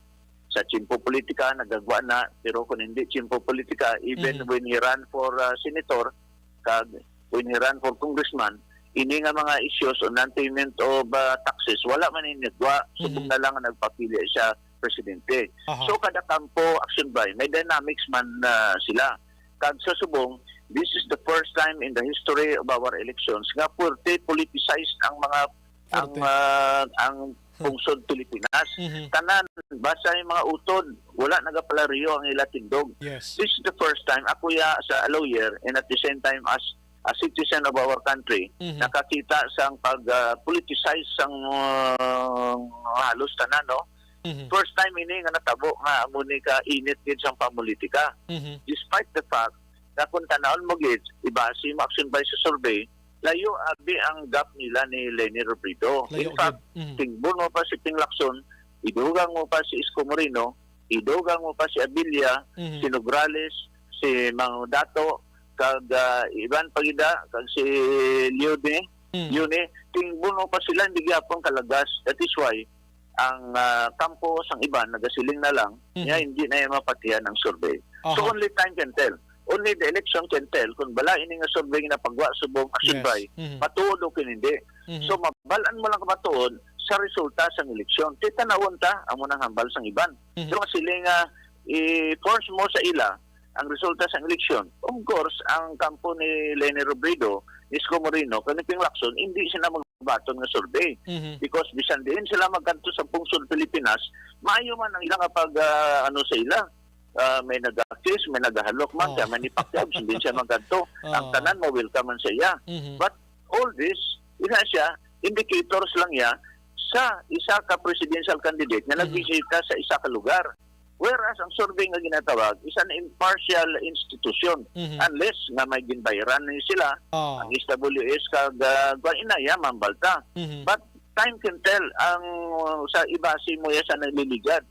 sa tiyempo politika nagagwa na, pero kung hindi tiyempo politika, even Mhm. when he ran for, ah, senator, kag when he ran for congressman, ini nga mga issues on non-payment of, ah, taxes, wala man ini nagwa, subong Mhm. na lang nga nagpapili siya presidente. Aha. So, kada kampo, Action Bay, may dynamics man, ah, sila. Kag sa subong, this is the first time in the history of our elections nga puwerte politicized ang mga, ang, Puwerte. ah, ang Hmm. pungsod Pilipinas. Mhm. Tanan, basta yung mga utod, wala nagapalario ang ila tindog. Yes. This is the first time, ako ya sa a lawyer and at the same time as a citizen of our country, Mhm. nakakita sang pag, ah, politicize sang, ah, halos tanan, no? Mhm. First time ini nga natabo nga amo ni ka init gid sang pamulitika. Mhm. Despite the fact na kung tanawon mo gid, ibase mo Action Bay sa survey, layo abi ang gap nila ni Leni Robredo. Layo In fact, gid. Mhm. tingbon mo pa si Ping Lacson, idugang mo pa si Isko Moreno, idugang mo pa si Abilia, Mhm. si Nograles, si Mang Dato, kag, ah, iban pa gid, ah, kag si Leone, Mhm. Leone, tingbon mo pa sila, hindi gyapon kalagas. That is why ang, ah, kampo sang iban nagasiling na lang, Mhm. nga hindi na iya mapatihan ang survey. So, Aha. only time can tell. Only the election can tell kung bala ini nga survey nga napagwa subong Action Yes. Bay, Mhm. matuod o kung hindi. Mhm. So, mabalaan mo lang matuod sa resulta sang eleksyon. Kay tanawon ta, amo nang hambal sang iban. Mhm. Pero nga sila nga i-force mo sa ila ang resulta sang eleksyon, of course, ang kampo ni Leni Robredo, ni Isko Moreno, kag ni Ping Lacson, hindi sila magbaton nga survey. Mhm. Because bisan diin sila magkadto sa pungsod Pilipinas, maayo man ang ila nga pag, ah, ano sa ila. Ah, may nag-kiss, may nagahalok man, Oh. kaya may nipakyaw, hindi siya magkadto. Ang Oh. tanan, ma-welcome man sa iya. Mhm. But all this, ina siya, indicators lang niya sa isa ka presidential candidate nga Mhm. nagbisita sa isa ka lugar. Whereas ang survey nga ginatawag is an impartial institution, Mhm. unless nga may ginbayaran ni sila, Oh. ang S W S kag, ah, kuwan, ina, ya, mambal ta. Mhm. But time can tell ang, uh, sa ibase mo ya sa naliligad.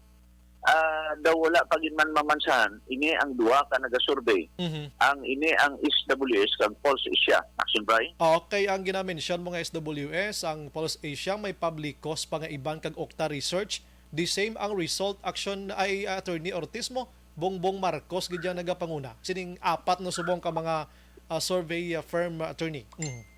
Ah, daw wala pa gid man mamansahan, ini ang duha ka nagasurvey. Mhm. Ang ini ang S W S kag Pulse Asia. Action, Bri? Okay, ang ginamention mo nga S W S, ang Pulse Asia, may Publicos pa nga iban kag Okta Research. The same ang result, Action, ay, Attorney Ortiz, mo, Bongbong Marcos gid yang nagapanguna. Sining apat no subong ka mga, ah, survey, ah, firm, ah, attorney. Mm.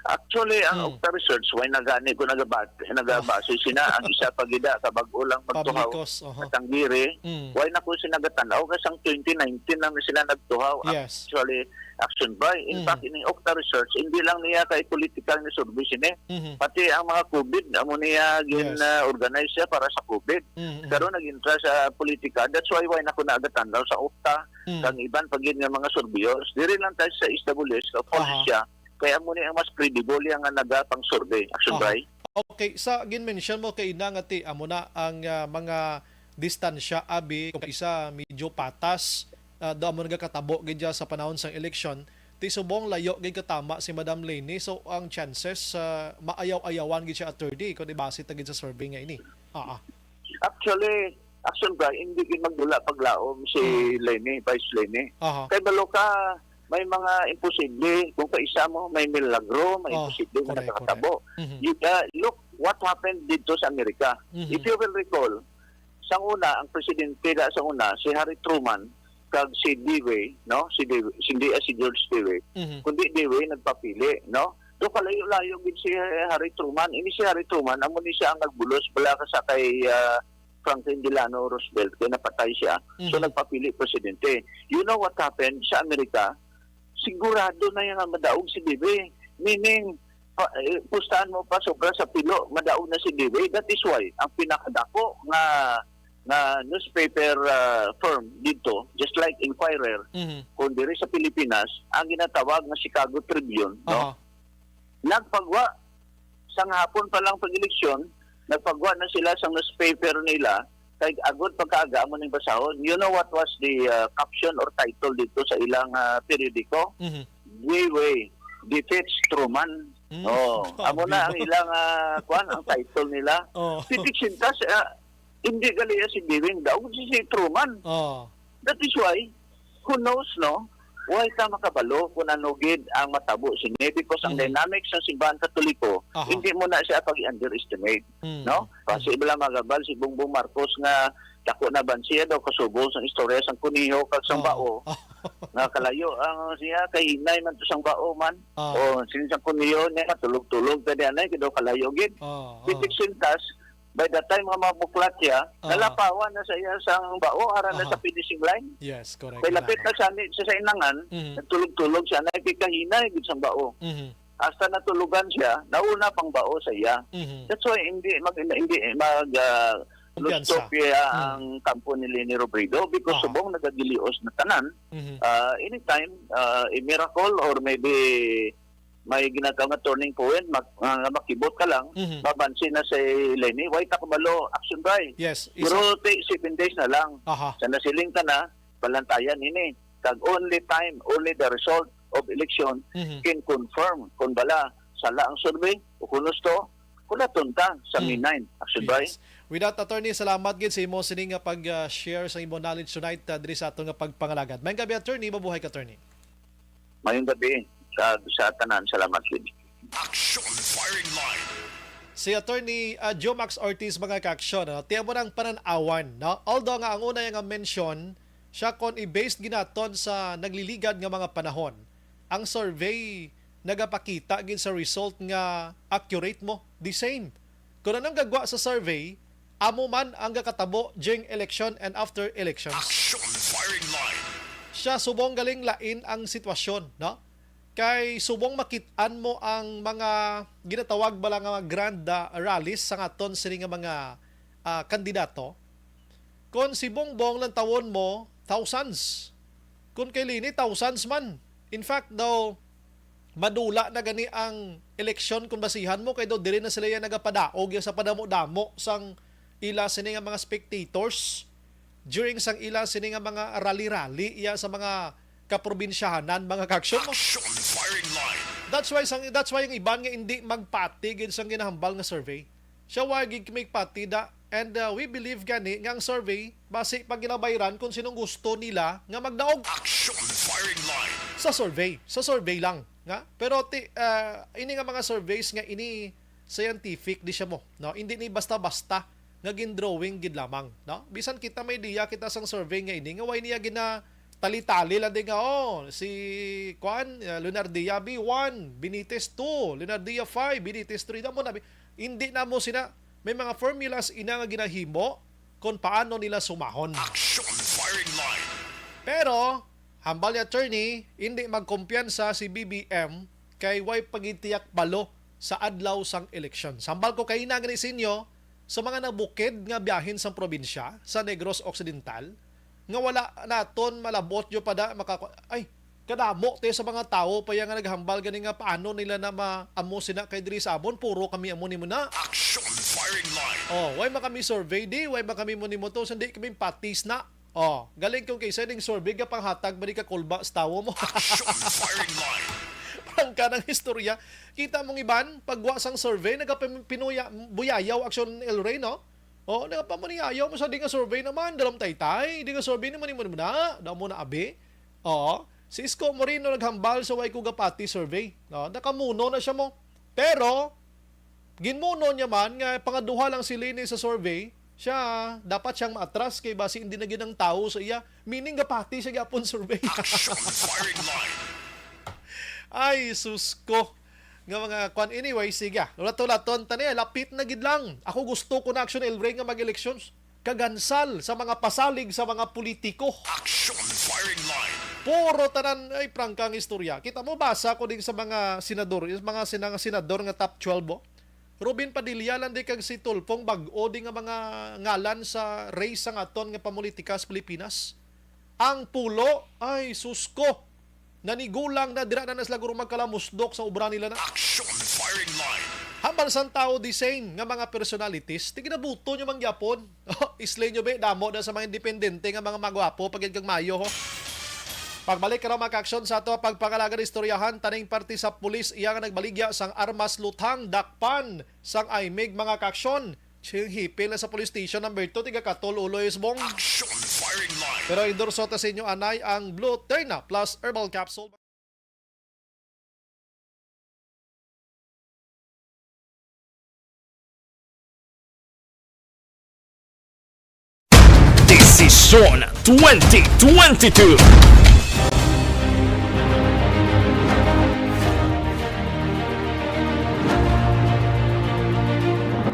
Actually, ang Mm. Okta Research, why nagani ko nagabat-, nagabase Oh. sina, ang isa pa gida, kabag-o lang magtuhaw, Publicos, oho. Katanggiri, Mm. why na ko sila nagatan-aw, kasi ang twenty nineteen lang sila nagtuhaw. Yes. Actually, Action, Bri. In Mm. fact, ining Okta Research, hindi lang niya kay political ni survey sini. Mhm. Pati ang mga COVID, amo niya gin, Yes. ah, organize siya para sa COVID. Mm, mm. Karon nag-intra sa politika. That's why, why na ko nagatan-aw sa Okta, Mm. kang iban pa gid nga mga surveyors. Diri lang tayo sa S W S, kag Pulse Asia, kay amo ni ang mas credible yang nga nagapang-survey. Action, Aha. Bri? Okay, sa gin-mention mo kay ina nga ti, amo na ang, ah, mga distansya, abi, kung isa medyo patas, ah, daw amo nagakatabo gid dya sa panahon sang eleksyon, ti subong layo gid katama si Madam Leni. So, ang chances, ah, maayaw-ayawan gid siya, attorney, kung ibase ta gid sa survey nga ini. Ah, ah. Actually, Action, Bri, hindi gid magdula paglaom si Hmm. Leni, Vice Leni. Aha. Kay balo ka, may mga imposible. Kung kaisa mo, may milagro, may Oh, imposible nga correct, nakakatabo. correct. Mhm. You, uh, look what happened dito sa Amerika. Mhm. If you will recall, sang una, ang presidente da sang una, si Harry Truman, kag si Dewey, no? Si Dewey, hindi, ah, si George Dewey. Mhm. Kundi Dewey nagpapili, no? Do kalayo-layo gid si Harry Truman. Ini si Harry Truman, amo ni siya ang nagbulos bala ka sa kay, ah, Franklin Delano Roosevelt, kay napatay siya. So, Mhm. nagpapili presidente. You know what happened sa Amerika? Sigurado na yan nga madaog si Dewey. Meaning, pa, eh, pustahan mo pa sobra sa pilo, madaog na si Dewey. That is why ang pinakadako nga, nga newspaper, ah, firm dito, just like Inquirer, Mhm. kung diri sa Pilipinas, ang ginatawag nga Chicago Tribune, no? Aha. Nagpagwa, sang hapon pa lang pag-eleksyon, nagpagwa na sila sang newspaper nila, kay agod pagkaaga amo ning basahon. You know what was the, uh, caption or title dito sa ilang, uh, periodiko? Mhm. Dewey defeats Truman. Mm. Oh, amo na ang ilang, uh, kwan, ang title nila. Oh. Pitik sintas, uh, hindi gali si Dewey daog si, si Truman. Oh. That is why, who knows, no? Why ta makabalo kung ano gid ang matabo sini? Because ang Mhm. dynamics sa simbahan Katoliko, Aha. hindi mo na siya pag-underestimate, Mm. no? Kasi Mm. bala magabal si Bongbong Marcos nga dako na ban siya daw kasubong sang istorya sang kuniho kag sang Oh. bao. Oh. Nga kalayo ang siya, kahinay man to sang bao man. Oh. O, sin sang kuniho niya, tulog-tulog ta di anay, kay daw kalayo gid. Oh, oh. Pitik sintas, by the time nga mabuklat siya, Ah. nalapawan na sa iya sang bao, ara na Aha. sa finishing line. Yes, correct. Kay lapit Wala na na. Siya ni, sa, sa inangan, Mhm. nagtulog-tulog siya, na ipikahinay gid sang bao. Mhm. Hasta natulugan siya, nauna pang bao sa iya. Mhm. That's why hindi mag-, hindi mag, ah, Kumpiyansa. Lustop iya Mm. ang kampo ni Leni Robredo because Ah. subong nagagilios na tanan. Mhm. Ah, anytime, ah, a miracle or maybe may ginatawag nga turning point, mag-, nga makibot ka lang, Mhm. mabansin na si Leni, why ta kabalo, action by. Yes, isa. Pero take seven days na lang. Aha. Sa nasiling ka na, balantayan ini. Kag only time, only the result of election Mhm. can confirm kung bala sala ang survey o kung gusto, kulaton ta sa Mm. May nine. Action by. Yes. With that, attorney, salamat gid sa imo sini nga pag, ah, share sa imo knowledge tonight, ah, diri sa aton nga pagpangalagad. Maayong gabi, attorney. Mabuhay ka, attorney. Mayong gabi sa, sa tanan. Salamat gid. Action Firing Line. Si Attorney, ah, Joe Max Ortiz, mga ka-aksyon, no? Tiyan mo nang panan-awan, no? Although nga ang una nga mention, siya kon i-based ginaton sa nagliligad nga mga panahon. Ang survey nagapakita gid sa result nga accurate mo. The same. Kung anong gagwa sa survey, amo man ang gakatabo during election and after election. Action Firing Line. Siya subong galing lain ang sitwasyon, no? Kay subong makit-an mo ang mga ginatawag bala nga mga grand, ah, rallies sa aton sini nga mga, ah, kandidato. Kon si Bongbong lang tawon mo, thousands. Kon kay Leni, thousands man. In fact, daw, madula na gani ang eleksyon kung basihan mo, kay daw diri na sila yan nagapadaog yan sa padamo-damo sang ila sini nga mga spectators during sang ila sini nga mga rally-rally iya sa mga kaprobinsyahanan, mga ka-aksyon mo. Action Firing Line. That's why sang, that's why ang iban nga hindi magpati gid sang ginahambal nga survey. Siya wa gid kami pati da. And, uh, we believe gani nga ang survey, basi pa ginabayran kung sinong gusto nila nga magdaog. Action Firing Line. Sa survey, sa survey lang, nga. Pero ti-, uh, ini nga mga surveys nga ini scientific di siya mo, no? Hindi ni basta-basta nga gindrawing gid lamang, no? Bisan kita may idea kita sang survey nga ini, nga way niya gina tali-tali lang din nga, oh, si, kuan, uh, Leonardia B one, Benitez two, Leonardia five, Benitez three. Damo na, hindi na mo sina, may mga formulas ina nga ginahimo kung paano nila sumahon. Action Firing Line. Pero, hambal ni attorney, hindi magkumpiyansa si B B M kay way pagitiyak balo sa adlaw sang eleksyon. Sambal ko kaina gani sa inyo, sa mga nabukid nga biyahin sang probinsya sa Negros Occidental, nga wala naton malabot yo pa da maka-, ay, kadamo tayo sa mga tawo pa yan nga naghambal gani nga paano nila na maamo sina kay diri sa amon, puro kami amo nimo na. Action Firing Line. Oh, way man kami survey di, way man kami mo nimo to, hindi kami patis na. Oh, galing kung kaysa ning survey nga panghatag ba di ka kulba sa tawo mo? Action Firing Line. Parang kanang istorya. Kita mong iban, pagwa sang survey, nagapinuya, buyayaw Action El Rey, no? Oh, nagapamuniyayaw mo sa di nga survey naman, dalam taytay, di nga survey naman, imo na, daw mo na abi. Oo. Si Isko Moreno naghambal sa way ko gapati survey, no? Nakamuno na siya mo. Pero, ginmuno niya man nga pangaduha lang si Leni sa survey, Siya, dapat siyang maatras kay basi hindi na gyud ang tawo sa iya. Meaning, gapati siya gyapon survey. Action firing line. Ay, sus ko. Nga mga kwan. Anyway, sige. Hulat-hulaton ta niya. Lapit na gid lang. Ako gusto ko na, Action El Rey, nga mag-elections. Kagansal sa mga pasalig sa mga politiko. Action firing line. Puro tanan ay prangka ang istorya. Kita mo, basa ko din sa mga senador, yung mga sinang senador nga top twelve, oh. Robin Padilla lang di kag si Tulfong Bag-o di nga mga ngalan sa race sang aton nga pamulitika sa Pilipinas. Ang pulo, ay, sus ko. Nanigulang na, dira na na sila guro magkalamusdok sa obra nila na. Action firing line. Hambal sang tawo, the same nga mga personalities, tiginabuto nyo man gyapon. Islay nyo, be, damo na sa mga independente nga mga magwapo, pagid kag mayo, ho. Pagbalik ka mga kaaksyon sa ato pagpangalaga istoryahan, taning parte sa pulis iya nga nagbaligya sang armas luthang dakpan sang imig mga kaaksyon. Ching hipil na sa police station number two, tiga Katol, Uloy, Isbong. Action firing line. Pero endorso ta sa inyo anay ang Blue Terna Plus Herbal Capsule. Desisyon twenty twenty-two.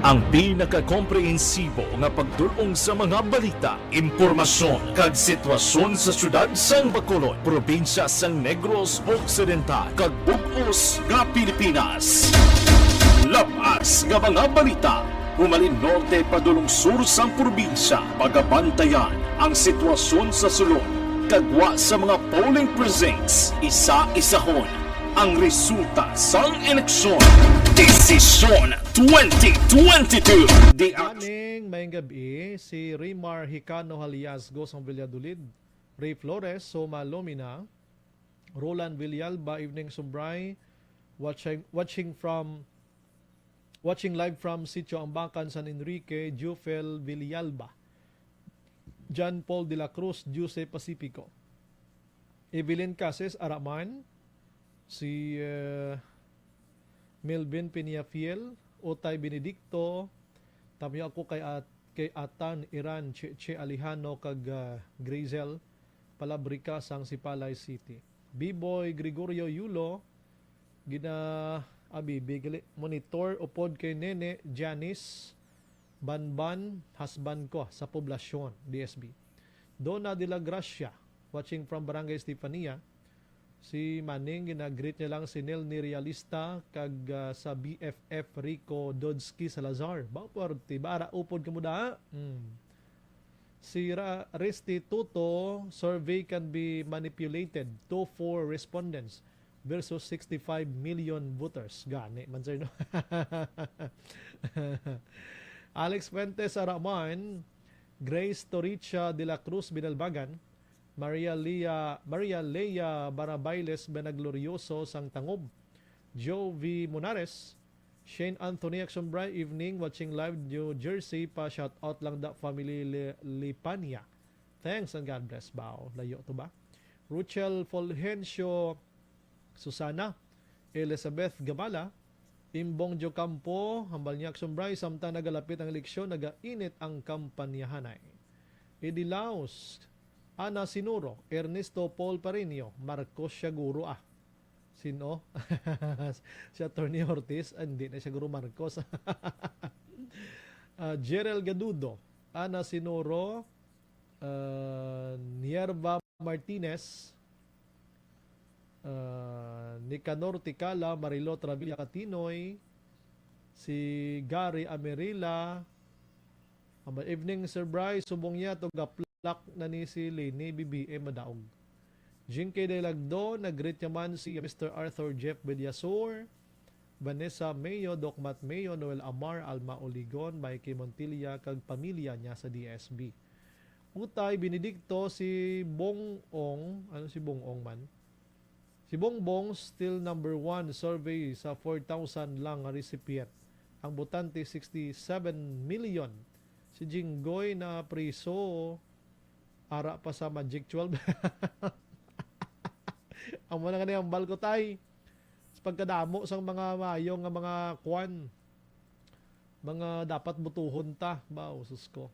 Ang pinakakomprehensibo nga pagdul-ong sa mga balita, impormasyon, kag sitwasyon sa siyudad sang Bacolod, probinsya sang Negros Occidental, kag bug-os nga Pilipinas. Lab-as nga mga balita, humalin norte padulong sur sang probinsya, pagabantayan ang sitwasyon sa sulod, kag wa sa mga polling precincts, isa-isahon ang resulta sang eleksyon. Desisyon twenty twenty-two. Di Morning, maayong gabi. Si Rimar Hicano Haliasgo sang Valladolid, Ray Flores, Soma Lomina, Roland Villalba, evening, Sumbray, watching, watching from, watching live from Sitio Ambacan, San Enrique, Jufel Villalba, John Paul de la Cruz, Jose Pacifico, Evelyn Cases, Araman, si, eh, Melvin Peñafiel, Utay Benedicto, Tamyo ako kay At-, kay Atan, Iran, Che, Che Alejano, kag, ah, Grazel Palabrica sang Sipalay City. B-Boy Gregorio Yulo, gina-, abi, bigali, monitor upod kay Nene Janice Banban, husband ko sa Poblacion, D S B. Donna de la Gracia, watching from Barangay Estefania. Si Manning, gina-greet niya lang si Nel Nerealista kag, ah, sa B F F Rico Dodsky Salazar. Ba, puwerte ba? Ara upod ka mo da? Hmm. Si Ra-, Restituto, survey can be manipulated. Two four respondents versus sixty-five million voters. Gani man, sir, no? Alex Fuentes Araman, Grace Toricha de la Cruz Binalbagan, Maria Lea, Maria Lea Barabailes Benaglorioso sang Tangob, Joe V Monares, Shane Anthony Action Bry, evening, watching live New Jersey pa, shout out lang da family Li-, Lipania. Thanks and God bless, bao. Layo to ba? Ruchel Fulgencio, Susana, Elizabeth Gamala, Imbong Diocampo, hambal niya, Action Bry, samtang nagalapit ang eleksyon, nagainit ang kampanyahanay. Eddie Laos, Ana Sinuro, Ernesto Paul Pareño, Marcos siya guro, ah. Sino? Si Attorney Ortiz, ah, hindi na siya guro Marcos. Ah, Jerel Gadudo, Ana Sinuro, ah, Nierva Martinez, ah, Nicanor Ticala, Marilo Travilla Catinoy, si Gary Amerila. Hambal, evening, Sir Bry. Subong niya to, gaplak na ni si Leni B B M madaog. Jinky Delagdo, nag-greet niya man si Mister Arthur Jeff Bediasor, Vanessa Mayo, Doc Matt Mayo, Noel Amar, Alma Oligon, Mikey Montilla, kag pamilya niya sa D S B. Utay Benedicto, si Bong Ong, ano si Bong Ong man? Si Bong Bong still number one survey sa four thousand lang nga recipient. Ang botante, sixty-seven million. Si Jinggoy na priso, ara pa sa Magic twelve. Amo na nga ni ang balkot ay. Sa pagkadamo sang mga mayo nga mga kwan, Mga dapat butuhon ta ba, usus ko.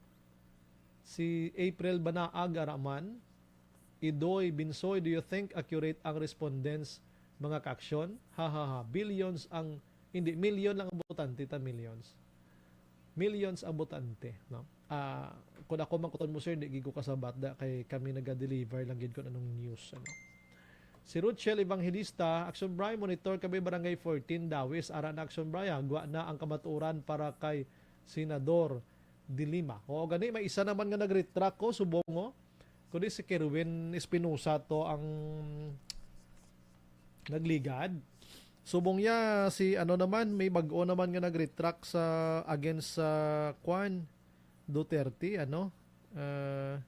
Si April Banaag Araman, Idoy Binsoy, do you think accurate ang respondents, mga kaaksyon? Ha, ha, ha. Billions ang, hindi, million lang ang botante, ta millions. Millions ang botante, no? Ah, kung ako man kuton mo, sir, di gid ko kasabat da kay kami naga-deliver lang gid kung anong news, ano. Si Ruchel Evangelista, Action Bri, monitor kami Barangay fourteen, Dawis, ara na Action Bri, ha? Gwa na ang kamatuoran para kay Senador De Lima. Oo, gani, may isa naman nga nag-retract ko, subong, oh. Kundi si Kerwin Espinosa to ang nagligad. Subong niya, si ano naman, may bag-o naman nga nag-retract sa, against sa, kwan, Duterte, ano? Ah,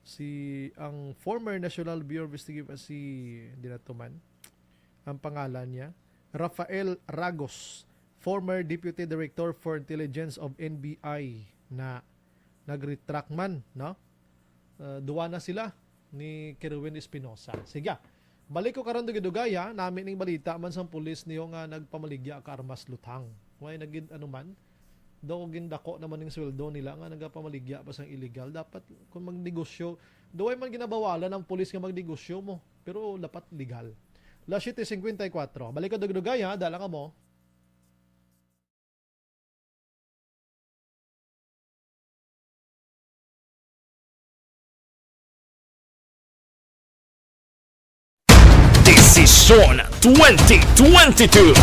si, ang former National Bureau of Investigation, si, di na to man, ang pangalan niya, Rafael Ragos, former Deputy Director for Intelligence of N B I, na nag-retract man, no? Ah, duwa na sila ni Kerwin Espinosa. Sige, balik ko karon dugay-dugay, ha. Nami ning balita man sang pulis niyo nga nagpamaligya ka armas luthang. Way nagid ano man, daw gindako naman ning sweldo nila nga nagapamaligya pa sang illegal. Dapat kung magnegosyo, daw way man ginabawalan ang pulis nga magnegosyo mo, pero dapat legal. Las siete cincuenta y cuatro. Balik ko dugay-dugay, ha, dala ka mo. Desisyon twenty twenty-two.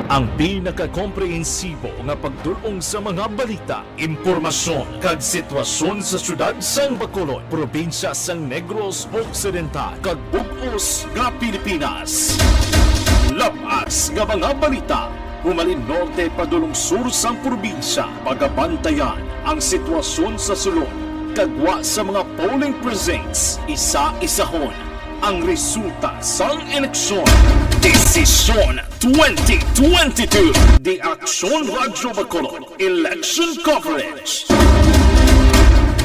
Ang pinakakomprehensibo nga pagdul-ong sa mga balita, impormasyon, kag sitwasyon sa siyudad sang Bacolod, probinsya sang Negros Occidental, kag bug-os nga Pilipinas. Lab-as nga mga balita, humalin norte padulong sur sang probinsya, pagabantayan ang sitwasyon sa sulod, kag gwa sa mga polling precincts, isa-isahon ang resulta sang eleksyon. Desisyon twenty twenty-two. The Action Radyo Bacolod Election Coverage.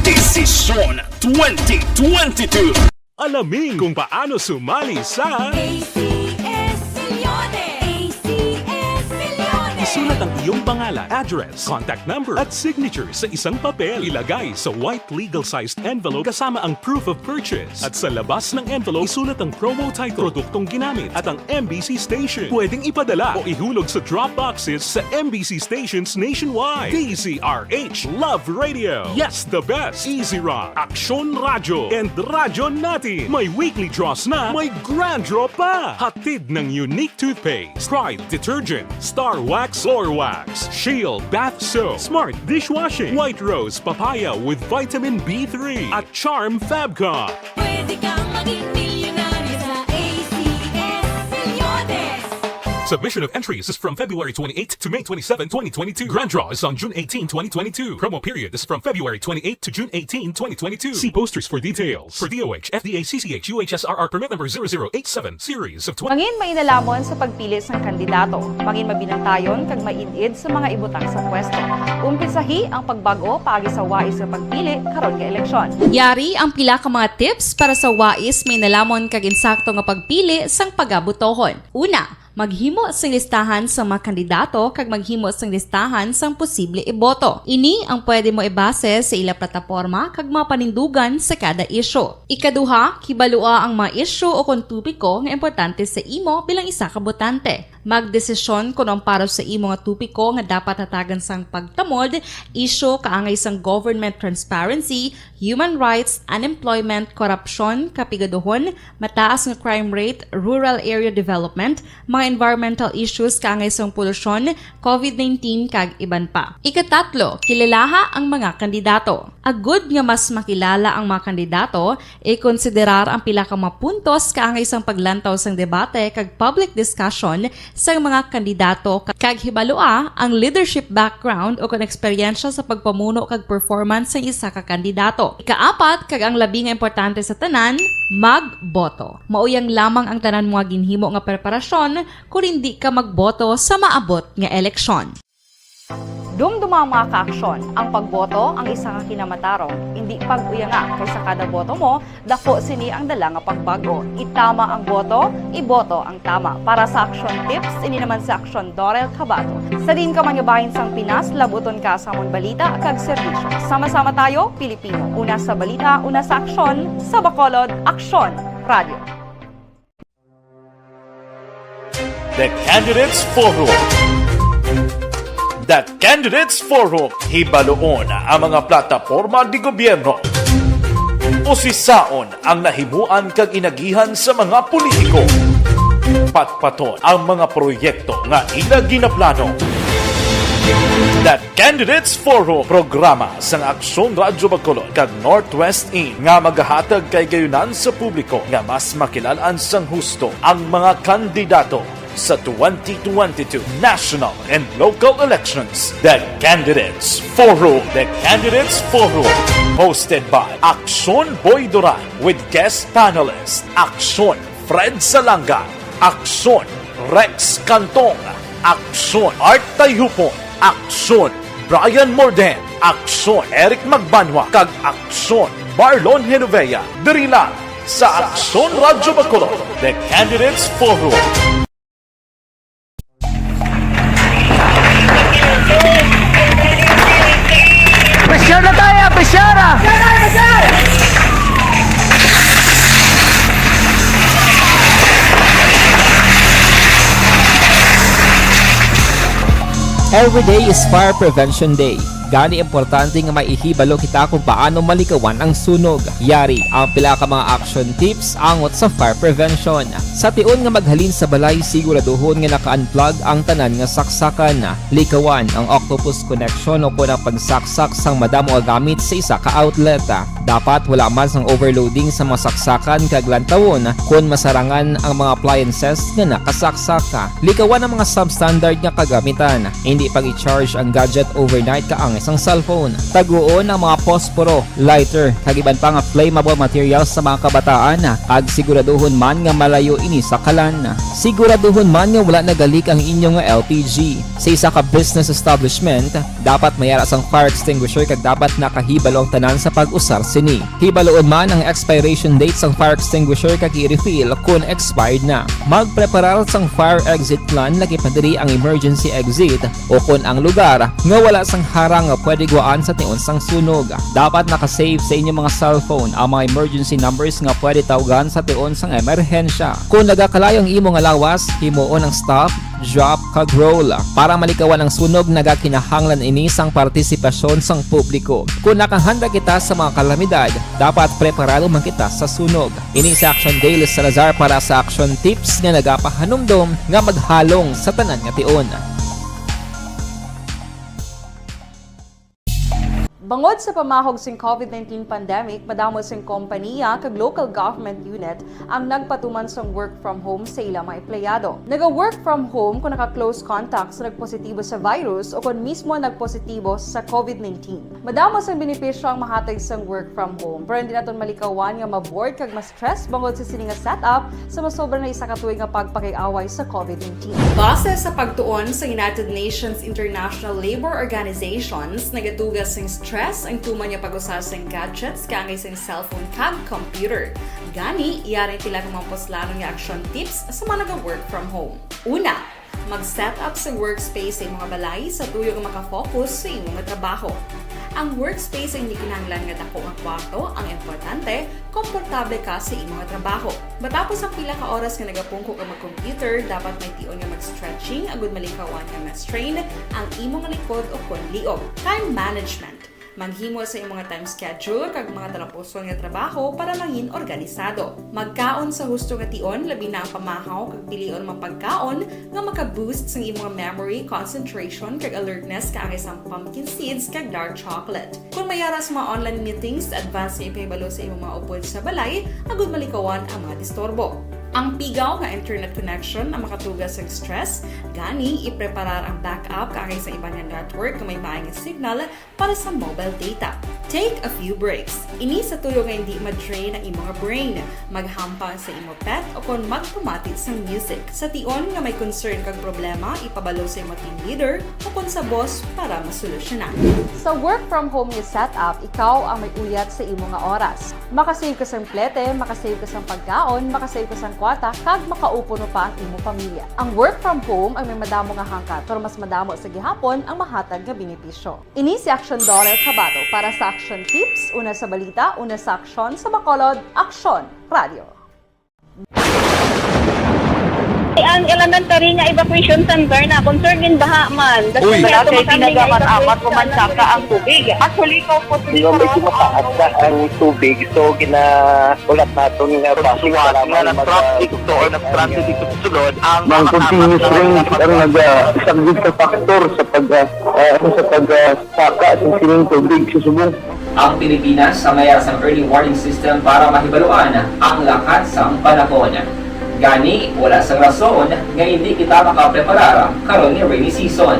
Desisyon twenty twenty-two. Alamin kung paano sumali sa A C S Millones! A C S Millones! Isulat ang iyong pangalan, address, contact number, at signature sa isang papel. Ilagay sa white legal-sized envelope kasama ang proof of purchase. At sa labas ng envelope, isulat ang promo title, produktong ginamit, at ang M B C station. Pwedeng ipadala o ihulog sa drop boxes sa M B C stations nationwide. D Z R H Love Radio. Yes, the best. Easy Rock, Aksyon Radyo, and Radyo Natin. May weekly draws na, may grand draw pa. Hatid ng Unique Toothpaste, Pride Detergent, Star Wax Floor Wax, Shield Bath Soap, Smart Dishwashing, White Rose Papaya with Vitamin B three, at Charm Fabcon. Pwede kang maging milyonaryo sa A C S Millones. Submission of entries is from February twenty-eighth to May twenty-seven, twenty twenty-two. Grand draw is on June eighteen, twenty twenty-two. Promo period is from February twenty-eighth to June eighteen, twenty twenty-two. See posters for details. For D O H, F D A, C C H, U H S R R permit number zero zero eight seven, series of twenty. Mangin mainalamon sa pagpili sang kandidato. Mangin mabinantayon kag maid-id sa mga ibutang sa pwesto. Umpisahi ang pagbag-o paagi sa wais nga pagpili karon nga eleksyon. Yari ang pila ka mga tips para sa wais mainalamon kag insakto nga pagpili sang pagabutohon. Una, maghimo sing listahan sang mga kandidato kag maghimo sing listahan sang posible iboto. Ini ang pwede mo ibase sa ila plataporma kag mga panindugan sa kada isyu. Ikaduha, kibalua ang mga isyu o kon topiko nga importante sa imo bilang isa ka botante. Magdesisyon kon ang para sa imo nga topiko nga dapat hatagan sang pagtamod, isyu kaangay sang government transparency, human rights, unemployment, korupsyon, kapigaduhon, mataas nga crime rate, rural area development, mga environmental issues kaangay sang polusyon, covid nineteen, kag iban pa. Ikatatlo, kilalaha ang mga kandidato. Agud nga mas makilala ang mga kandidato, ikonsiderar ang pila ka mga puntos kaangay sang paglantaw sang debate kag public discussion sang mga kandidato, ka-, kag hibalua ang leadership background o kon eksperyensya sa pagpamuno kag performance sang isa ka kandidato. Ikaapat, kag ang labi nga importante sa tanan, magboto. Mauyang lamang ang tanan mo nga ginhimo nga preparasyon kon indi ka magboto sa maabot nga eleksyon. Dumduma, mga ka-aksyon, ang pagboto ang isa ka kinamatarong, indi pag-uyanga, kay sa kada boto mo, daku sini ang dala nga pagbago. Itama ang boto, iboto ang tama. Para sa Aksyon Tips, ini naman si Aksyon Dorel Cabato. Sa diin ka man nga bahin sang Pinas, labuton ka sa amon balita kag serbisyo. Sama-sama tayo, Pilipino. Una sa balita, una sa aksyon, sa Bacolod, Aksyon Radio. The Candidates Forum. The Candidates Forum. Hibaluon ang mga plataporma de gobyerno. Usisaon ang nahimuan kag inagihan sa mga politiko. Patpaton ang mga proyekto nga ila ginaplano. The Candidates Forum, programa sang Aksyon Radyo Bacolod kag Northwest Inn, nga magahatag kay gayunan sa publiko nga mas makilal-an sang husto ang mga kandidato sa twenty twenty-two national and local elections. The Candidates Forum. The Candidates Forum, hosted by Aksyon Boy Duran with guest panelist Aksyon Fred Salanga, Aksyon Rex Cantong, Aksyon Art Tayhupon, Aksyon Brian Morden, Aksyon Eric Magbanwa, kag Aksyon Marlon Genovea. Diri lang sa Aksyon Radyo Bacolod, The Candidates Forum. Pressure na tayo, pressure ah! Every day is Fire Prevention Day. Gani, importante nga maihibalo kita kung paano malikawan ang sunog. Yari ang pila ka mga action tips angot sa fire prevention. Sa tion nga maghalin sa balay, siguraduhon nga naka-unplug ang tanan nga saksakan. Likawan ang octopus connection o kon ang pagsaksak sang madamo nga gamit sa isa ka outlet. Dapat wala man sang overloading sa mga saksakan kag lantawon kon masarangan ang mga appliances nga nakasaksak. Likawan ang mga substandard nga kagamitan. Hindi pag-i-charge ang gadget overnight kaangay sang cellphone. Taguon ang mga posporo, lighter, kag iban pa nga flammable materials sa mga kabataan, kag siguraduhon man nga malayo ini sa kalan. Siguraduhon man nga wala nagalik ang inyo nga L P G. Sa isa ka business establishment, dapat may ara sang fire extinguisher kag dapat nakahibalo ang tanan sa pag-usar sini. Hibaluon man ang expiration date sang fire extinguisher kag i-refill kon expired na. Magpreparar sang fire exit plan, lakip na diri ang emergency exit o kon ang lugar nga wala sang harang nga pwede guwaan sa tion sang sunog. Dapat naka-save sa inyo mga cellphone ang mga emergency numbers nga pwede tawgan sa tion sang emerhensya. Kon nagakalayo ang imo nga lawas, himuon ang stop, drop, kag roll. Para malikawan ang sunog, nagakinahanglan ini sang partisipasyon sang publiko. Kon nakahanda kita sa mga kalamidad, dapat preparado man kita sa sunog. Ini si Action Dale Salazar para sa Action Tips nga nagapahanumdom nga maghalong sa tanan nga tion. Bangod sa pamahog sing COVID nineteen pandemic, madamo sing kompanya kag local government unit ang nagpatuman sang work from home sa ila mga empleyado. Naga-work from home kung naka-close contact sa nagpositibo sa virus o kung mismo nagpositibo sa COVID nineteen. Madamo sang benepisyo ang mahatag sang work from home, pero hindi naton malikawan nga ma-bored kag ma-stress bangod sa sini nga setup sa masobra na isa ka tuig nga pagpakig-away sa COVID nineteen. Base sa pagtuon sa United Nations International Labour Organizations, nagaduga sing stress ang tuman nga pag-usa sing gadgets kaangay sing cellphone kag computer. Gani, yari ang pila ka mga puslanon nga action tips sa mga naga-work from home. Una, mag-set up sa workspace sa imong balay sa tuyo nga makafocus sa imo nga trabaho. Ang workspace ang hindi kinahanglan nga dako nga kwarto, ang importante, komportable ka sa imo nga trabaho. Matapos ang pila ka oras nga nagapungko ka mag-computer, dapat may tion nga mag-stretching agud malikawan nga ma-strain ang imo nga likod o kon liog. Time management. Maghimo sa imong time schedule kag mga talapuson nga trabaho para mangin organisado. Magkaon sa husto nga tion, labi na ang pamahaw kag pilion mga pagkaon nga maka-boost sang imong memory, concentration, kag alertness kaangay sang pumpkin seeds kag dark chocolate. Kung may ara sa mga online meetings, advance nga ipahibalo sa imong mga upod sa balay agud malikawan ang mga disturbo. Ang pigaw nga internet connection ang makatuga sa stress, gani ipreparar ang backup kaangay sa iban nga network nga may maayong signal para sa mobile data. Take a few breaks. Ini sa tuyo nga hindi ma-drain ang imo nga brain, maghampang sa imo pet, o kon magpamati sang music. Sa tion nga may concern kag problema, ipabalo sa imo team leader o kon sa boss para masolusyonan. Sa work from home nga setup, ikaw ang may uyat sa imo nga oras. Makasave ka sang plete, makasave ka sang pagkaon, makasave ka sang kwarta, kag makaupod pa ang imo pamilya. Ang work from home ang may madamo nga hangkat, pero mas madamo sa gihapon ang mahatag nga benepisyo. Ini si Action Doral Cabato para sa Action Tips, una sa balita, una sa aksyon, sa Bacolod, Aksyon Radio. Ang elementary nga evacuation center na concerned in baha man. Uy. Wala kay pinagamat-amat o mansaka ang tubig. Actually, ko po. Di ba, medyo mataas na ang tubig, so ginaulat naton nga base nga nag-traffic to or nag-transit dito sa sulod ang mga continuous rain ang nag-, ah, isang good factor sa pag, ah, ah, sa pag, ah, saka sa sining tubig sa subong. Ang Pilipinas ang may sang early warning system para mahibaluan ang lakat sang panahon. Gani, wala sang rason nga hindi kita makapreparar karon nga rainy season.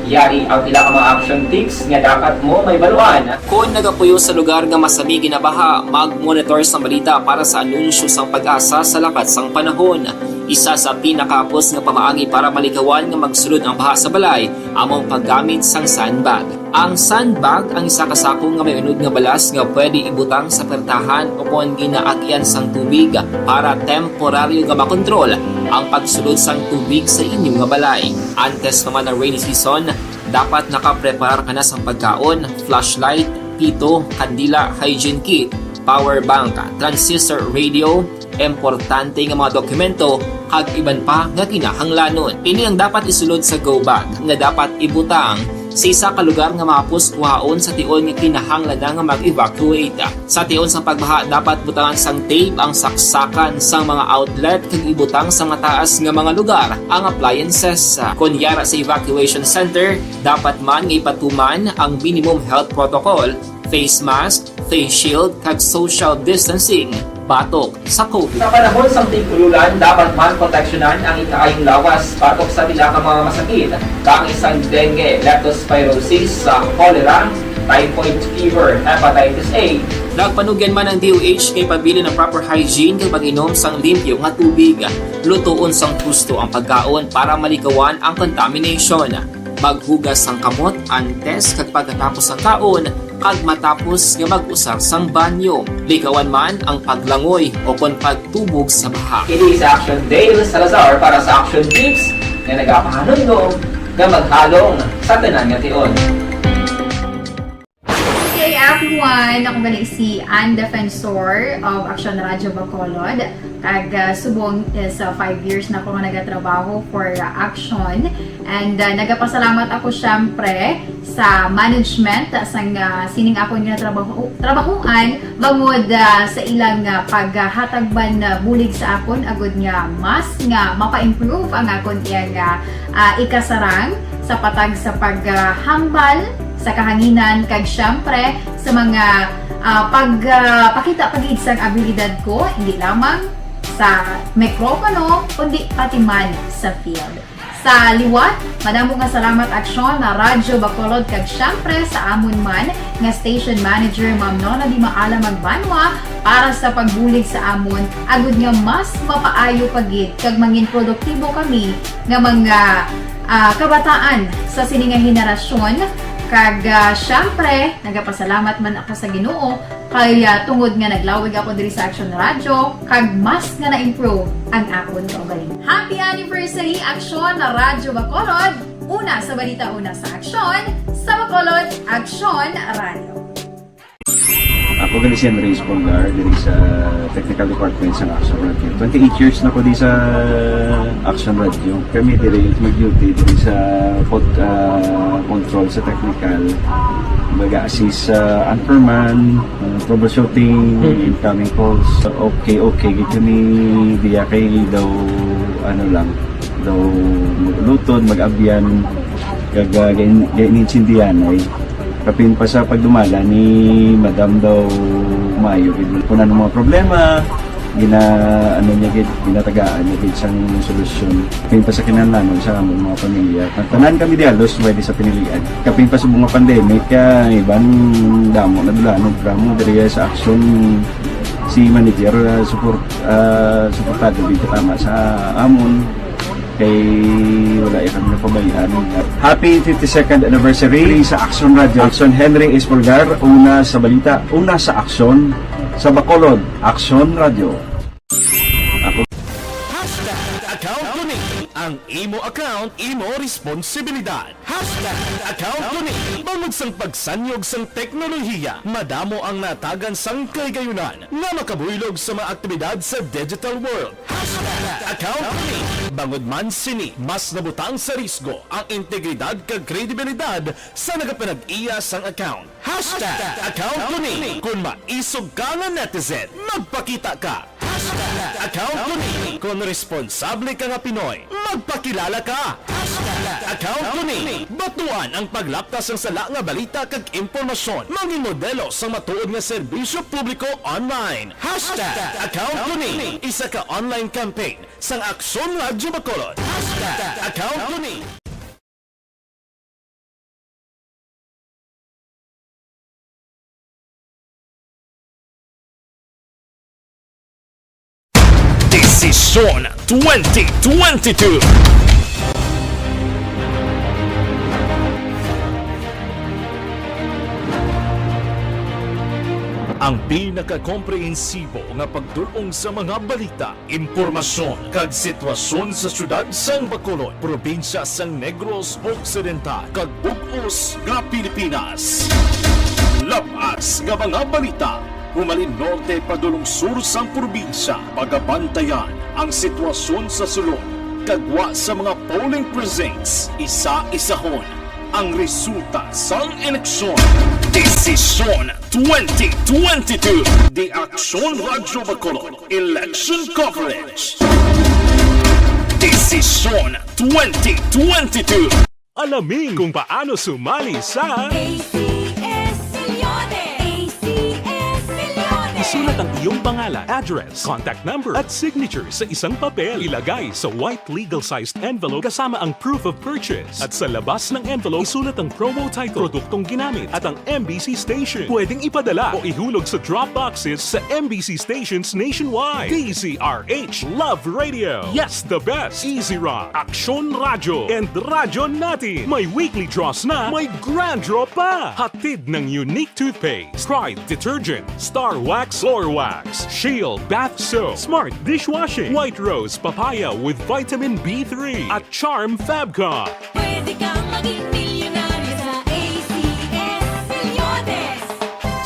Yari ang pila ka mga action tips nga dapat mo mahibaluan. Kon nagapuyo sa lugar nga masami ginabaha, mag-monitor sang balita para sa anunsyo sang PAGASA sa lakat sang panahon. Isa sa pinakahapos nga pamaagi para malikawan nga magsulod ang baha sa balay amo ang paggamit sang sandbag. Ang sandbag ang isa ka sako nga may unod nga balas nga pwede ibutang sa pertahan o kon ginaagian sang tubig para temporaryo nga makontrol ang pagsulod sang tubig sa inyo nga balay. Antes pa man ang rainy season, dapat nakapreparar ka na sang pagkaon, flashlight, pito, kandila, hygiene kit, power bank, transistor radio, importante nga mga dokumento, kag iban pa nga kinahanglanon. Ini ang dapat isulod sa go bag nga dapat ibutang sa isa ka lugar nga mahapos kuhaon sa tion nga kinahanglan na nga mag-evacuate. Sa tion sang pagbaha, dapat butangan sang tape ang saksakan sang mga outlet kag ibutang sa mataas nga mga lugar ang appliances. Kon yara sa evacuation center, dapat man nga ipatuman ang minimum health protocol, face mask, face shield, kag social distancing batok sa COVID. Sa panahon sang tig-ululan, dapat man proteksyonan ang ikaayong lawas batok sa pila ka mga masakit, kaangay sang dengue, leptospirosis, sa cholera, typhoid fever, hepatitis A. Nagpanugyan man ang D O H nga ipabilin ang proper hygiene kag pag-inom sang limpyo nga tubig. Lutoon sang husto ang pagkaon para malikawan ang contamination. Maghugas sang kamot antes kag pagkatapos sang kaon, kag matapos nga mag-usar sang banyo. Likawan man ang paglangoy o kon pagtubog sa baha. Ini si Action Dale Salazar para sa Action Tips nga nagapahanumdom nga maghalong sa tanan nga tion. Hey everyone! Ako gali si Ann Defensor of Action Radio Bacolod. Kag, ah, subong is, ah, five years na ako nga nagatrabaho for, ah, Action. And, ah, nagapasalamat ako, syempre, sa management, ah, sang, ah, sining akon nga trabaho, trabahuan, bangod, ah, sa ilang, ah, paghatag man, ah, bulig sa akon, agud nga mas nga mapa-improve ang akon iyang, ah, ah, ikasarang sa patag sa paghambal sa kahanginan, kag, syempre, sa mga, ah, pag, ah, pakita pa gid sang abilidad ko, hindi lamang sa mikropono, kundi pati man sa field. Sa liwat, madamo nga salamat, Aksyon na Radyo Bacolod, kag, syempre, sa amon man nga station manager, Ma'am Nona Di Maala Magbanwa, para sa pagbulig sa amon, agud nga mas mapaayo pa gid kag mangin produktibo kami nga mga, ah, kabataan sa sini nga henerasyon. Kag, ah, syempre, nagapasalamat man ako sa Ginoo kay, ah, tungod nga naglawig ako diri sa Action Radio, kag mas nga na-improve ang akon kaugalingon. Happy anniversary, Action na Radyo Bacolod! Una sa balita, una sa aksyon, sa Bacolod, Action Radio. Ako gali si Andres Polgar, diri sa Technical Department sa Action Radio. Twenty-eight years na ko di sa Action Radio. Kami diri mag-duty diri sa pod-, ah, control sa technical. Mag-assist sa anchorman, ah, troubleshooting, Mm. incoming calls. Okay, okay. Gid kami diya kay daw, ano lang, daw maglutod, mag-abyan, kag, ah, gain-, gain-, inintindihan ay. Kapin pa sa pagdumala ni Madam daw maayo gid. Kung ano mga problema, Gina-, ano niya gid, ginatagaan niya gid sang solusyon. Kapin pa sa kinahanglanon sa among mga pamilya. Tanan kami diha, halos, subay sa pinilian. Kapin pa sa mga pandemic, ah, iban damo na dula, no, programa diri sa Aksyon, si manager, ah, support, ah, suportado gid katama sa amon. Kay wala iya kami napabayaan. Happy fifty-second anniversary sa Aksyon Radio. Aksyon, Henry Espolgar, una sa balita, una sa aksyon, sa Bacolod, Aksyon Radio. Ako. Hashtag account ko ni. Ang imo account, imo responsibilidad. Hashtag account ko ni. Bangod sang pagsanyog sang teknolohiya, madamo ang natagan sang kahigayunan nga makabuylog sa mga aktibidad sa digital world. Hashtag account ko ni. Bangod man sini, mas nabutang sa risgo ang integridad kag kredibilidad sa nagapanag-iya sang account. Hashtag account ko ni. Kon maisog ka nga netizen, magpakita ka. Hashtag account ko ni. Kon responsable ka nga Pinoy, magpakilala ka. Hashtag account ko ni. Batuan ang paglapta sang sala nga balita kag impormasyon. Mangin modelo sang matuod nga serbisyo publiko online. Hashtag account ko ni. Isa ka online campaign sang Aksyon Radyo Bacolod. Hashtag account ko ni. Desisyon twenty twenty-two. Ang pinakakomprehensibo nga pagdul-ong sa mga balita, impormasyon, kag sitwasyon sa siyudad sang Bacolod, probinsya sang Negros Occidental, kag bug-os nga Pilipinas. Lab-as nga mga balita, humalin norte padulong sur sang probinsya, pagabantayan ang sitwasyon sa sulod, kag gwa sa mga polling precincts, isa-isahon ang resulta sang eleksyon. Desisyon twenty twenty-two. The Aksyon Radyo Bacolod Election Coverage. Desisyon twenty twenty-two. Alamin kung paano sumali sa A C S Millones! A C S Millones! Isulat ang iyong pangalan, address, contact number, at signature sa isang papel. Ilagay sa white legal-sized envelope kasama ang proof of purchase. At sa labas ng envelope, isulat ang promo title, produktong ginamit, at ang M B C station. Pwedeng ipadala o ihulog sa drop boxes sa M B C stations nationwide. D Z R H, Love Radio. Yes, the best. Easy Rock, Aksyon Radyo, and Radyo Natin. May weekly draws na, may grand draw pa. Hatid ng Unique Toothpaste, Pride Detergent, Star Wax Floor Wax, Shield Bath Soap, Smart Dishwashing, White Rose Papaya with Vitamin B three, at Charm Fab Cup. Pwede kang maging milyonaryo sa A C S Millones.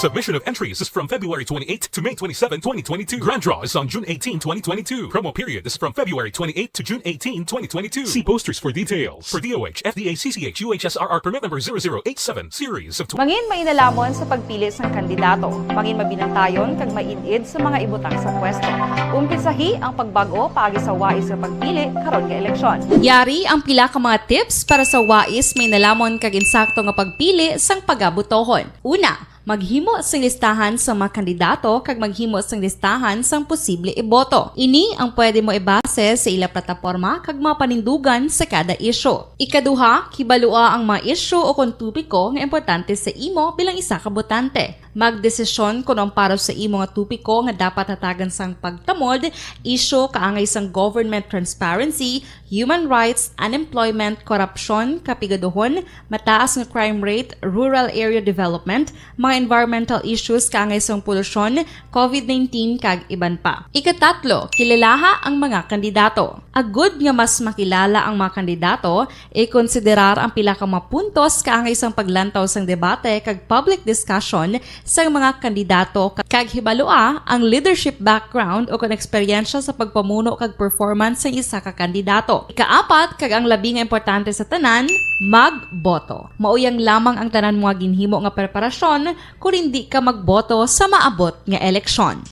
Submission of entries is from February twenty-eighth to May twenty-seven, twenty twenty-two. Grand draw is on June eighteen, twenty twenty-two. Promo period is from February twenty-eighth to June eighteen, twenty twenty-two. See posters for details. For D O H, F D A, C C H, U H S R R permit number zero zero eight seven, series of tw- Mangin mainalhamon sa pagpili sang kandidato. Mangin mabinantayon kag maid-id sa mga ibutang sa pwesto. Umpisahi ang pagbag-o paagi sa wais nga pagpili karon nga eleksyon. Yari ang pila ka mga tips para sa wais, mainalhamon kag insakto nga pagpili sang pagabotohon. Una, maghimo sing listahan sa mga kandidato kag maghimo sing listahan sang posible iboto. Ini ang pwede mo ibase sa ila plataporma kag mga panindugan sa kada isyu. Ikaduha, kibalua ang mga isyu o kon topiko nga importante sa imo bilang isa ka botante. Magdesisyon kon ang para sa imo nga topiko nga dapat hatagan sang pagtamod, isyu kaangay sang government transparency, human rights, unemployment, korupsyon, kapigaduhon, mataas nga crime rate, rural area development, mga environmental issues kaangay sang polusyon, covid nineteen, kag iban pa. Ikatatlo, kilalaha ang mga kandidato. Agud nga mas makilala ang mga kandidato, ikonsiderar ang pila ka mga puntos kaangay sang paglantaw sang debate kag public discussion sang mga kandidato, kag hibalua ang leadership background o kon eksperyensya sa pagpamuno kag performance sang isa ka kandidato. Ikaapat, kag ang labi nga importante sa tanan, magboto. Mao yang lamang ang tanan mga ginhimo nga preparasyon kon indi ka magboto sa maabot nga eleksyon.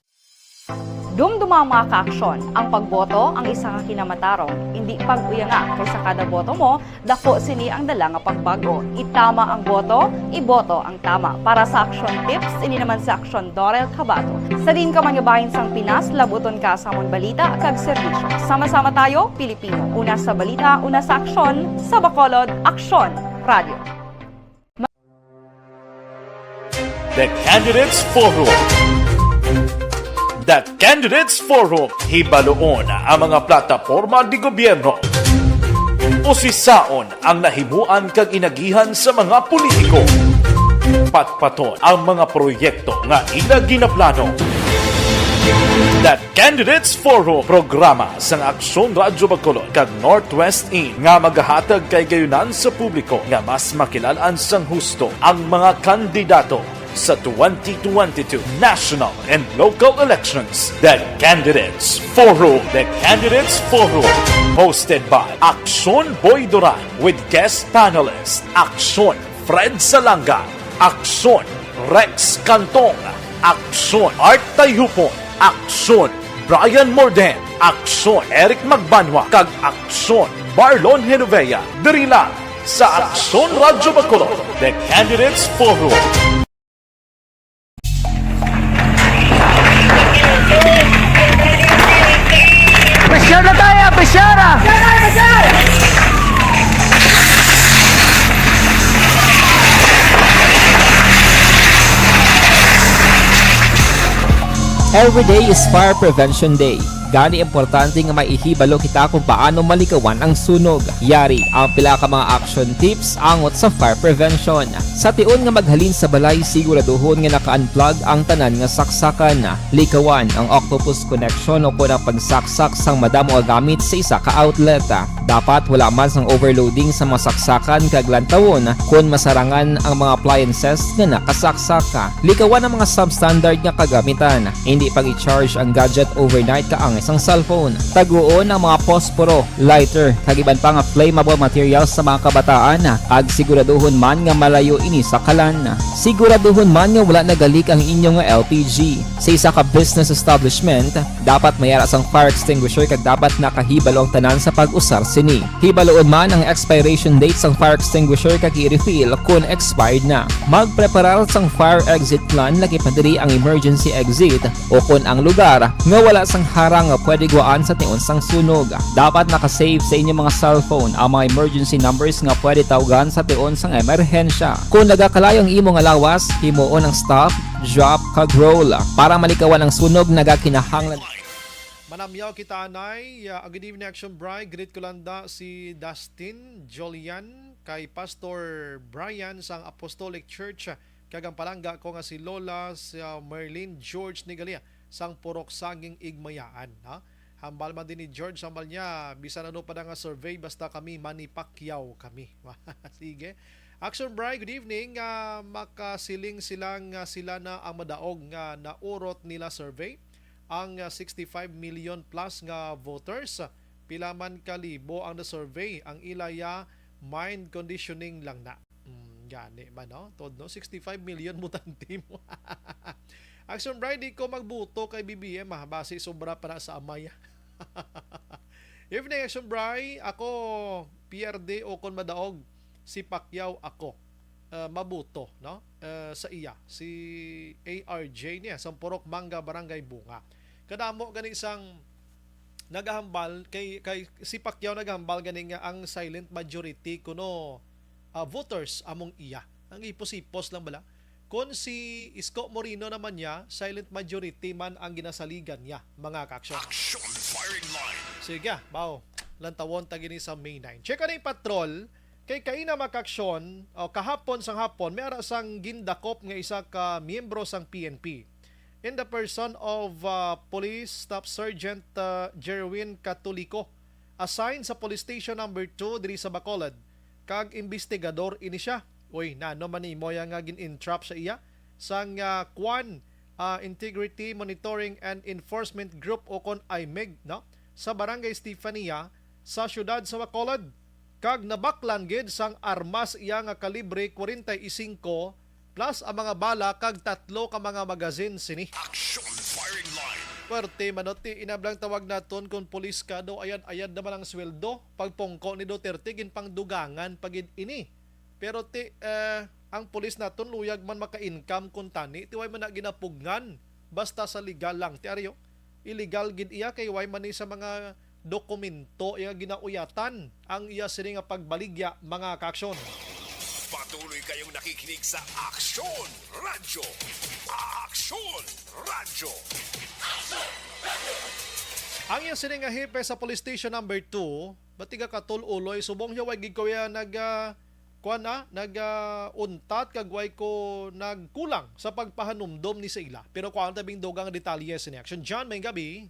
Dumduma, mga ka-aksyon, ang pagboto ang isa ka kinamatarong. Indi pag-uyanga, kay sa kada boto mo, dako sini ang dala nga pagbago. Itama ang boto, iboto ang tama. Para sa Aksyon Tips, ini naman si Aksyon Dorel Cabato. Sa diin ka man nga bahin sang Pinas, labuton ka sa amon balita kag serbisyo. Sama-sama tayo, Pilipino. Una sa balita, una sa aksyon, sa Bacolod, Aksyon Radio. The Candidates Forum. The Candidates Forum, hibaluon ang mga plataporma de gobyerno. Usisaon ang nahimuan kag inagihan sa mga politiko. Patpaton ang mga proyekto nga ila ginaplano. The Candidates Forum, programa sang Aksyon Radyo Bacolod kag Northwest In nga magahatag kay gayunan sa publiko nga mas makilal-an sang husto ang mga kandidato sa twenty twenty-two national and local elections. The Candidates Forum. The Candidates Forum, hosted by Aksyon Boy Duran with guest panelist Aksyon Fred Salanga, Aksyon Rex Cantong, Aksyon Art Tayhupon, Aksyon Brian Morden, Aksyon Eric Magbanwa, kag Aksyon Marlon Genovea. Diri lang sa Aksyon Radyo Bacolod, The Candidates Forum. Pressure na tayo! Pressure na! Every day is Fire Prevention Day. Gani, importante nga maihibalo kita kung paano malikawan ang sunog. Yari ang pila ka mga action tips angot sa fire prevention. Sa tion nga maghalin sa balay, siguraduhon nga naka-unplug ang tanan nga saksakan. Likawan ang octopus connection o kon ang pagsaksak sang madamo nga gamit sa isa ka outlet. Dapat wala man sang overloading sa mga saksakan kag lantawon kon masarangan ang mga appliances nga nakasaksak. Likawan ang mga substandard nga kagamitan. Hindi pag-i-charge ang gadget overnight kaangay sang cellphone. Taguon ang mga posporo, lighter, kag iban pa nga flammable materials sa mga kabataan, kag siguraduhon man nga malayo ini sa kalan. Siguraduhon man nga wala nagalik ang inyo nga L P G. Sa isa ka business establishment, dapat may ara sang fire extinguisher kag dapat nakahibalo ang tanan sa pag-usar sini. Hibaluon man ang expiration date sang fire extinguisher kag i-refill kon expired na. Magpreparar sang fire exit plan, lakip na diri ang emergency exit o kon ang lugar nga wala sang harang nga pwede guwaan sa tion sang sunog. Dapat naka-save sa inyo mga cellphone ang mga emergency numbers nga pwede tawgan sa tion sang emerhensya. Kon nagakalayo ang imo nga lawas, himuon ang stop, drop, kag roll. Para malikawan ang sunog, nagakinahanglan. Manamyaw kita, anay. Ah, good evening, Action Bri. Greet ko lang da si Dustin Jolian kay Pastor Brian sang Apostolic Church, kag ang palangga ko nga si Lola, si, ah, Merlin George Nigalia sang Purok Saging, Igmayaan, ha? Hambal man din ni George, hambal niya, bisan ano pa na nga survey, basta kami, Manny Pacquiao kami. Sige. Action Bri, good evening. Ah, makasiling sila nga sila na ang madaog nga naurot nila survey. Ang, ah, sixty-five million plus nga voters, pila man ka libo ang na-survey, ang ila ya mind conditioning lang na. Mm, gani man, no? Tod, no? Sixty-five million butante mo. Action Bri, di ko magbuto kay B B M, ah. Basi sobra pa na sa amay. Evening, Action Bri. Ako, P R D o kon madaog, si Pacquiao ako, ah, mabuto, no? Ah, sa iya, si A R J niya, Sampurok Manga, Barangay Bunga. Kadamo gani sang nagahambal kay, kay si Pacquiao nagahambal gani nga ang silent majority kuno, ah, voters among iya. Ang ipos-ipos lang bala. Kon si Isko Moreno naman niya, silent majority man ang ginasaligan niya, mga ka-action. Action Firing Line. Sige, baw. Lantawon ta gini sa May nine. Check ani, patrol. Kay kaina, mga ka-action, o kahapon sang hapon, may ara sang gindakop nga isa ka miyembro sang P N P. In the person of, uh, Police Staff Sergeant, uh, Jerwin Catolico, assigned sa Police Station Number Two diri sa Bacolod, kag imbestigador ini siya. Uy, nano man ni imo ya nga gin-entrap sa iya? Sang, ah, Kwan, ah, Integrity Monitoring and Enforcement Group o kon I M E G, no? Sa Barangay Stefania, sa siyudad sa Bacolod, kag nabaklan gid sang armas iya nga kalibre kwarenta y singko plus ang mga bala kag tatlo ka mga magazine sini. Action Firing Line. Puwerte man, no, ti inablang tawag naton kon pulis ka, daw ayad-ayad naman ang sweldo. Pagpungko ni Duterte, ginpangdugangan pa gid ini. Pero ti, eh, ang pulis naton luyag man maka-income kuntani, ti way man na ginapugngan, basta sa legal lang. Ti ari, illegal gid iya kay way man ni sa mga dokumento iya ginauyatan ang iya sini nga pagbaligya, mga kaaksyon. Patuloy kayong nakikinig sa Aksyon Radyo. Aksyon Radyo. Ang iya sini nga hepe sa Police Station Number Two, batiga Katol Uloy, subong niya way gid ko iya nag, ah, kuan na, nag, ah, untat kag way ko nagkulang sa pagpahanumdom ni sa ila. Pero kuan tabing dugang detalye sini. Action John, may gabi.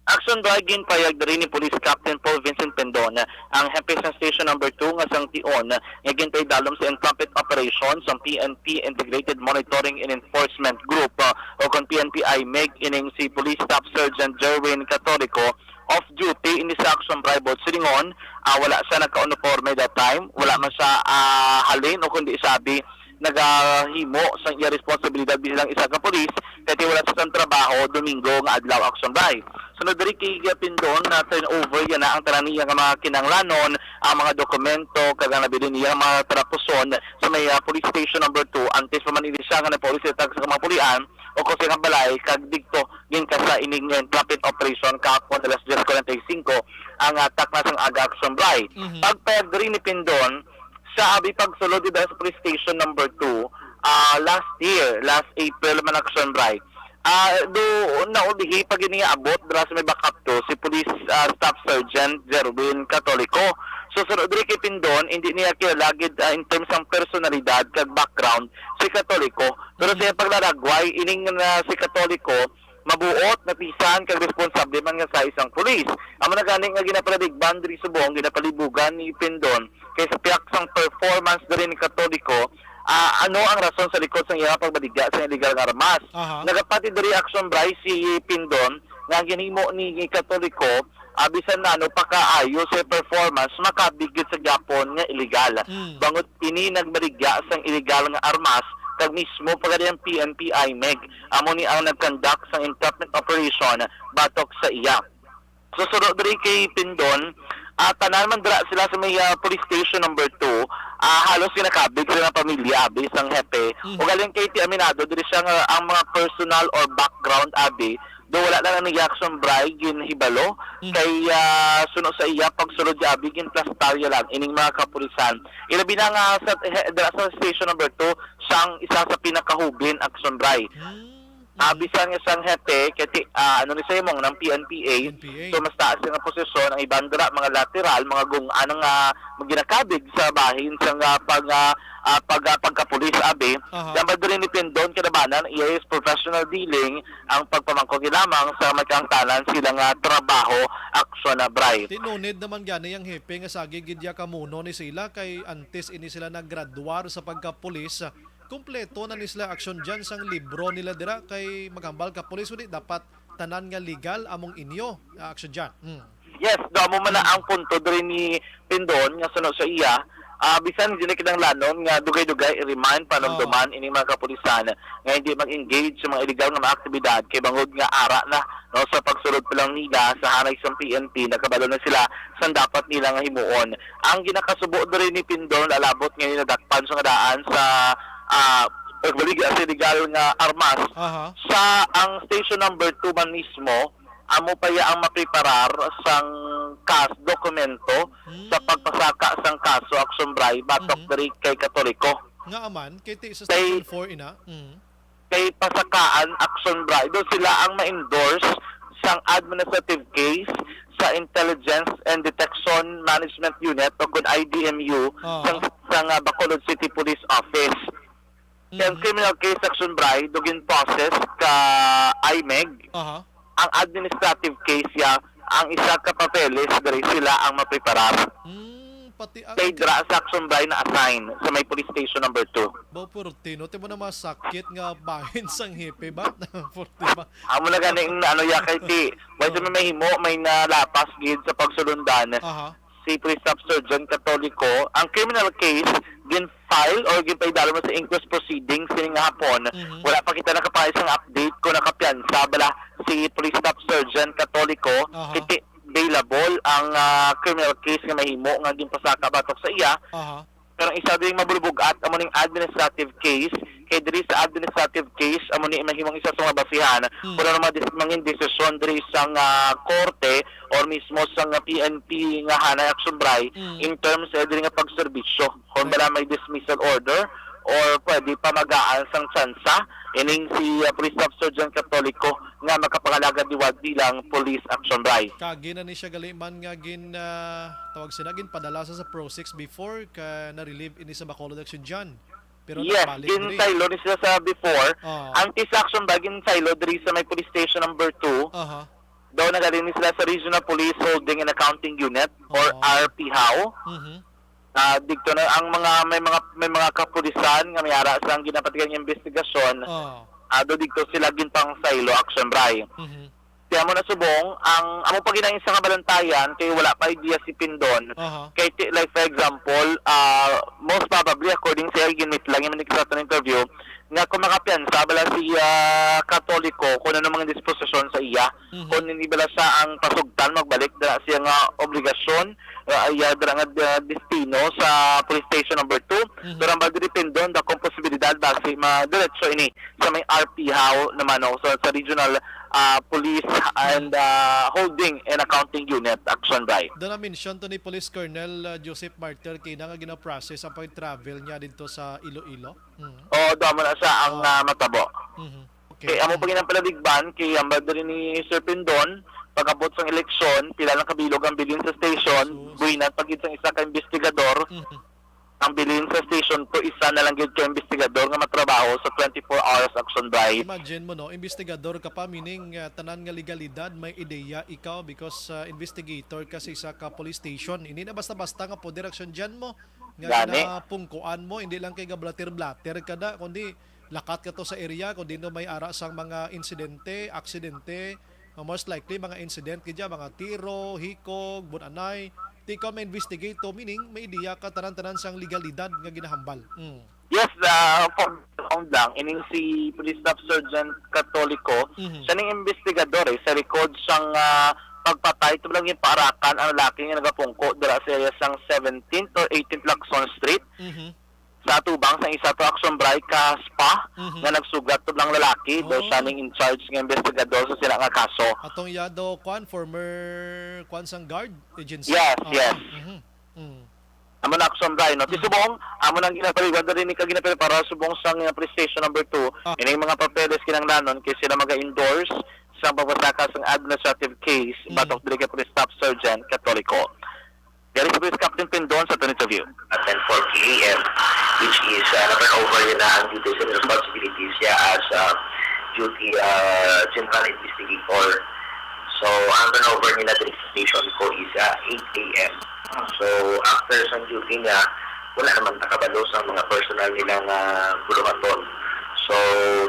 Action Bray, ginpayag diri ni Police Captain Paul Vincent Pendon, ang hepe sa Station Number Two nga sang tion nga ginpaidalom sa Entrapment Operation sang P N P Integrated Monitoring and Enforcement Group, uh, o kon P N P I MEG, ining si Police Staff Sergeant Jerwin Catolico, off duty ini sa Action Bray, buot silingon, ah, wala siya nagka-uniforme that time, wala man siya, ah, halin o kundi sabi nagahimo sang iya responsibilidad bilang isa ka pulis, kay wala sa sang trabaho Domingo nga adlaw, Action Bray. Sunod diri kay Pindon na turnover yana ang tanan niya nga mga kinahanglanon, ang mga dokumento kag ang nabilin niya nga mga trapuson sa may, ah, police station number two, antes pa man ini siya nga napauli sa tag sa mga pulian o kung sa iyang balay kag digto ginkasa ining, eh, rapid operation kahapon alas diyes kuwarenta y singko ang, ah, takna sang aga, Action Bray. Mhm. Pagpayag diri ni Pindon, sa abi pagsulod dida sa police station number two, ah, last year, last April man, Action Bray. Ah, do, naulihi pa gid niya abot dira sa may Bacapto si Police, ah, Staff Sergeant Jerwin Catolico. So, sunod diri kay Pindon, hindi niya kilala gid, ah, in terms sang personalidad kag background si Catolico. Pero sa iyang paglaragway, ining na si Catolico, mabuot, napisan, kag responsable man nga sa isang pulis. Amo na gani nga ginapalaligban diri subong, ginapalibugan ni Pindon kay sa pihak sang performance diri ni Catolico, ah, ano ang rason sa likod sang iya pagbaligya sa illegal nga armas? Aha. Nagapati diri, Action Bray, si Pindon nga ang ginhimo ni Catolico, ah, bisan na ano pakaayo sa performance, makabig gid sa gihapon nga illegal. Mm. Bangod ini nagbaligya sang illegal nga armas kag mismo pa gani ang P N P I MEG, amo ni ang nag-conduct sang entrapment operation batok sa iya. So, suno diri kay Pindon, ah, tanan man dira sila sa may, ah, police station number two, ah, halos ginakabig sila nga pamilya, abi, sang hepe. Mm. Ugaling kay ti aminado diri siya nga ang mga personal or background, abi, do wala lang ni Jackson Bray ginhibalo, mm, kay, ah, suno sa iya pagsulod, abi, ginplastarya lang ining mga kapulisan. Ilabi na nga sa, he-, dira sa station number two, siya ang isa sa pinakahubin, Action Bray. Mm. Ah, bisan nga sang hepe, kay ti-, ah, ano ni sa imong ng P N P A. P N P A. So, mas taas nga posisyon, ang iban dira, mga lateral, mga gung-an nga ginakabig sa bahin sa nga pag, ah, ah, pag, ah, pagkapulis, abi. Aha. Dapat diri ni Pindon, kinabanan, iya is professional dealing, ang pagpamangkot lamang sa may kaangtanan sila nga trabaho, Action Bray. Tinunid naman gani ang hepe nga sagi gid ya kamuno ni sila kay antes ini sila naggraduar sa pagkapulis, Kompleto na ni sila, Action John, sang libro nila dira kay maghambal ka pulis, uli dapat tanan nga legal among inyo, ah, Action John. Mm. Yes, do amo man na ang punto diri ni Pindon nga suno sa iya, ah, bisan hindi na kinahanglanon nga dugay-dugay i-remind, panumduman ining mga kapulisan nga hindi mag-engage sa mga illegal nga mga aktibidad kay bangod nga ara na, no, sa pagsulod pa lang nila sa hanay sang P N P, nakabalo na sila sang dapat nila nga himuon. Ang ginakasubo diri ni Pindon, alabot nga nadakpan sa nga daan sa, ah, pagbaligya sa illegal nga armas. Aha. Sa ang station number two man mismo, amo pa ya ang mapreparar sang kas-, dokumento sa, hmm, pagpasaka sang kaso, Action Bray, batok, mhm, diri kay Katoliko. Nga aman, kay ti sa, kay station four ina. Mm. Kay pasakaan, Action Bray, daw sila ang ma-endorse sang administrative case sa Intelligence and Detection Management Unit o kun I D M U, aha, sang, sang, ah, Bacolod City Police Office. Kay ang, mhm, criminal case, Action Bray, daw gin-process ka I MEG. Aha. Ang administrative case ya, ang isa ka papeles, diri sila ang mapreparar. Hmm, pati ang kay dra sa Action Bray na-assign sa may police station number two. Ba, purti, no? Ti mo na masakit nga bahin sang hepe ba? Purti ba? Amo na gani ang ano ya kay ti. Why, oh, sa may mahimo, may nalapas gid sa pagsulundan. Aha. Si Police Staff Sergeant Catolico, ang criminal case gin-file or ginpaidalom na sa inquest proceedings sini nga hapon. Mhm. Wala pa kita nakapangayo sang update kung nakapiyansa bala si Police Staff Sergeant Catolico, Aha. kay ti bailable ang, ah, criminal case nga mahimo nga ginpasaka batok sa iya. Aha. Pero ang isa diri mabulbog-at amo ning administrative case, kay diri sa administrative case amo ni mahimong isa sa mga basihan Hmm. kung ano mga dis-, mangin desisyon diri sa nga korte or mismo sa nga P N P nga hanay action bray Mm. in terms, eh, diri nga pagserbisyo. Kung Right. bala may dismissal order or pwede pamagaan sang tsansa ining si, ah, Police Staff Sergeant Catolico nga makapangalagad liwat bilang police action bray. Kagi na ni siya gali man nga gin, ah, tawag sina, ginpadala sa, sa Pro Six before ka na-relieve ini sa Bacolod Action John. Pero Yes, nakabalik diri. ginsaylo ni sila sa before. Ah. Ang case action ba ginsaylo diri sa may police station number two? Aha. Daw nagaling ni sila sa Regional Police Holding and Accounting Unit or Oo. R P how. Mhm. Ah, dito na ang mga, may mga, may mga kapulisan nga may ara sa ginapatigang investigasyon. Oo. Ah, do dito sila ginpang saylo action bray. Mhm. Kaya mo na subong, ang amo pa ginain sa nga balantayan kay wala pa idea si Pindon. Aha. Kay ti-, like for example, ah, most probably according sa ginit lang yung sa aton interview, nga kung makapiyansa bala si, ah, Katoliko kung ano mga disposisyon sa iya, Mhm. kung hindi bala siya ang pasugtan magbalik dala siya nga obligasyon, ah, iya dala nga, ah, destino sa police station number two. Mhm. Pero ang dependon da kung posibilidad basi madiretso ini sa may R P how naman, no? So, sa regional, ah, police and, ah, holding and accounting unit action bray. Doon na mention to ni Police Colonel, ah, Joseph Martir kina nga gina-process ang pag-travel niya dito sa Iloilo. Mhm. Oo, damo na siya ang, Oo. ah, matabo. Mhm. Okay. Kay amo pa ginang palabigban, kay ang ba diri ni Sir Pindon, pag-abot sang eleksyon, pila lang kabilog ang bilin sa station, Sus. buhinat pa gid sang isa ka investigador, Mhm. ang bilin sa station po, isa na lang gid ka investigador nga matrabaho sa twenty-four hours action bray. Imagine mo, no, investigador ka pa, meaning, ah, tanan nga legalidad, may ideya ikaw because, ah, investigator ka sa isa ka police station. Hindi na basta-basta nga poder action dyan mo, nga Gani. ginapungkuan mo, hindi lang kay gablater-blater ka na, kundi lakat ka to sa area kung dino may ara sang mga insidente, aksidente, uh, most likely mga incident gid ya, mga tiro, hikog, bunanay. Ti ikaw ma-investigate to, meaning may ideya ka tanan-tanan sang legalidad nga ginahambal. Mm. Yes, ah, for background lang, ining si Police Staff Sergeant Catolico, Mhm. siya ning investigador, eh, sa record sang, ah, pagpatay, ito lang yung paarakan ang lalaki nga nagapungko dira sa area sang seventeenth or eighteenth Lacson Street. Mhm. Sa atubang sang isa to action bray ka spa Mhm. nga nagsugat to lang lalaki, daw siya Oh. ning in charge nga investigador sa sila nga kaso. Atong iya daw, kwan, former, kwan, sang guard agency? Yes, Ah, yes. mhm. Mm. Amo na action bray, no? Ti Mm. subong, amo nang ginapaliwan diri ni ka ginaprepara subong sa nga police station number two. Ah. Ining mga papeles kinahanglanon kay sila maga-endorse sa pagbasaka sang administrative case Mm. batok diri kay Police Staff Sergeant Catolico. Gary Sabis, Captain Pindon sa aton interview. At ten forty A M, which is, uh, na-turn over niya na ang duties and responsibilities niya as, uh, duty, uh, general investigator. So, ang turnover niya na diri sa station ko is, uh, eight A M. So, after sa duty niya, wala naman nakabalo sa mga personal nila nga buluhaton. So,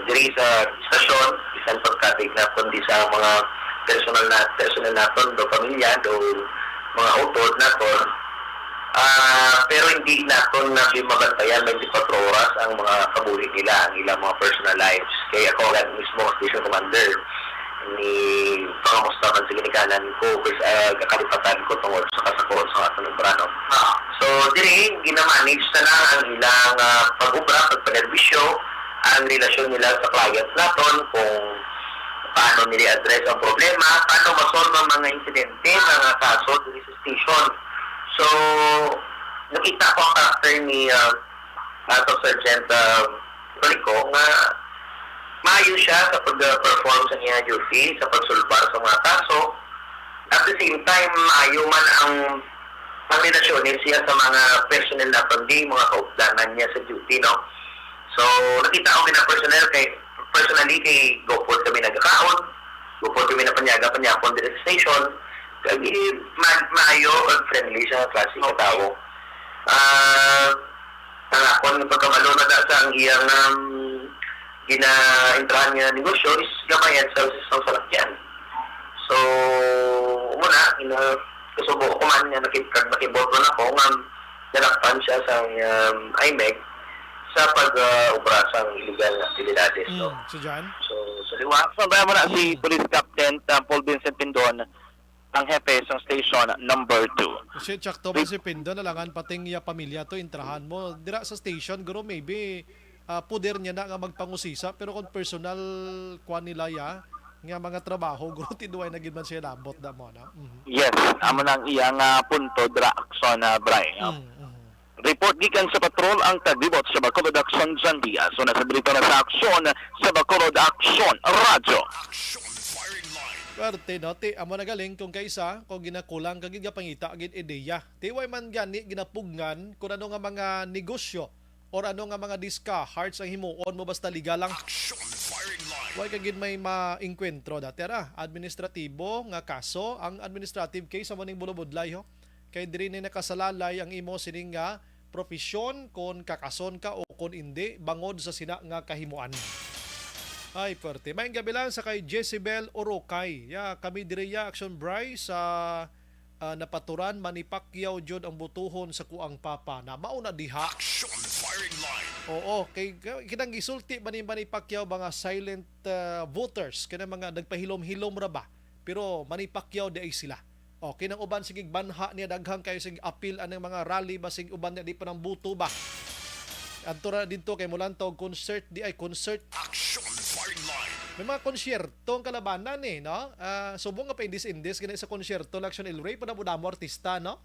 diri sa stasyon, bisan pagkabig na kundi sa mga personal na, personal naton, do pamilya, do mga utod naton, ah, pero hindi naton na mabantayan twenty-four oras ang mga kabuhi nila, ang ilang mga personal lives. Kaya ako agad mismo ang station commander ni pangamusta man sa ginikanan ko, kay sa, ah, kakalipatan ko tungod sa kasakoon sa aton Zamboanga. So, diri, ginamanage na lang ang ilang, ah, pag-obra, pagpanerbisyo, ang relasyon nila sa client naton, kung paano nila address ang problema, paano masolve ang mga insidente, mga kaso diri sa station. So, nakita ko ang character ni, ah, Staff Sergeant, ah, Rico nga maayo siya sa pag-perform sa iya duty, sa pagsulbar sa mga kaso. At the same time, maayo man ang, ang relasyon niya sa mga personnel naton, mga kaupdanan niya sa duty, no? So, nakita ko gina personal kay, personally kay gupod kami nagkakaon, gupod kami napanyaga-panyapon diri sa station. Kag, eh, ma-, maayo ug friendly siya nga klase ka Okay. tawo. Ah, ang akon nga pagkabalo na da sa ang iyang, um, ginaentrahan nga negosyo is gamay ang services sa salakyan. So, muna, ina-, kasubo ko man nga nakit-, kag nakibot man ako nga Nadakpan siya sang, um, IMEC sa pag, ah, obra sang illegal nga aktibidades, no? Mm, so dyan? So, sa liwa, Sa ba mo na si Mm. Police Captain, uh, Paul Vincent Pindon, ang hepe sang station number two. Kasi tsakto man si Pindon, alangan pating iya pamilya to, intrahan mo. Dira sa station, guro, maybe, ah, poder niya na nga magpangusisa, pero kung personal, kwan nila ya, nga mga trabaho, guro, tiduay na gid man siya labot na mo, no? Mhm. Yes, amo na ang iya nga punto, dira, aksyon, ah, Bray, no? Mm, mhm. Report gikan sa patrol ang taglibot sa Bacolod Aksyon Jandia. So, nasa diri na sa aksyon sa Bacolod Aksyon Radyo. Action firing line. Swerte, no? Ti, amo na galing kung kaisa, kung ginakulang ka gid nga pangita gid ideya. Ti, way man gani ginapugngan kung ano nga mga negosyo or ano nga mga diska, hearts ang himuon mo basta legal lang. Action firing line. Way ka gid may maengkwentro dati ra. Administratibo nga kaso, ang administrative case amo ning bulubudlay, ho. Kay diri ni nakasalalay ang imo sining nga profesyon, kon kakason ka o kon indi, bangod sa sina nga kahimuan. Ay, pwerte. Maayong gabi lang sa kay Jezebel Orocay. Ya, kami diri ya, Action Bry, sa, ah, napaturan, Manny Pacquiao jud ang butuhon sa kuang papa. Na mao na diha. Action firing line. Oo, kay, kay kitang gisulti ba ni Manny Pacquiao mga silent, ah, voters, kanang mga nagpahilom-hilom ra ba? Pero Manny Pacquiao di ay sila. O, kinang uban, sige, banha niya, daghang kayo, sige, apil anang mga rally ba, sige, uban niya, di pa nang buto ba? Adto ra didto kay mulantaw concert, di ay concert. Action firing line. May mga konsyerto ang kalabanan eh, no? Ah, subong nga paindis-indis gani sa konsyerto, Action El Rey, pa na mo damo artista, no?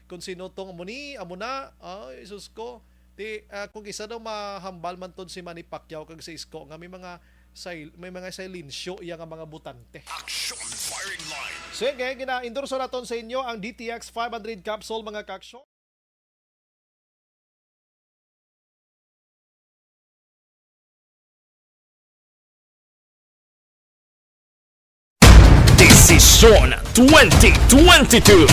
Kung sino tong amo ni, amo na, ay, sus ko. Ti, ah, kung isa daw mahambal man ton si Manny Pacquiao kag si Isko nga may mga sil-, may mga silensyo iya nga mga botante. Action firing line. Sige, gina-endorso naton sa inyo ang D T X five hundred capsule, mga ka-action. Desisyon twenty twenty-two.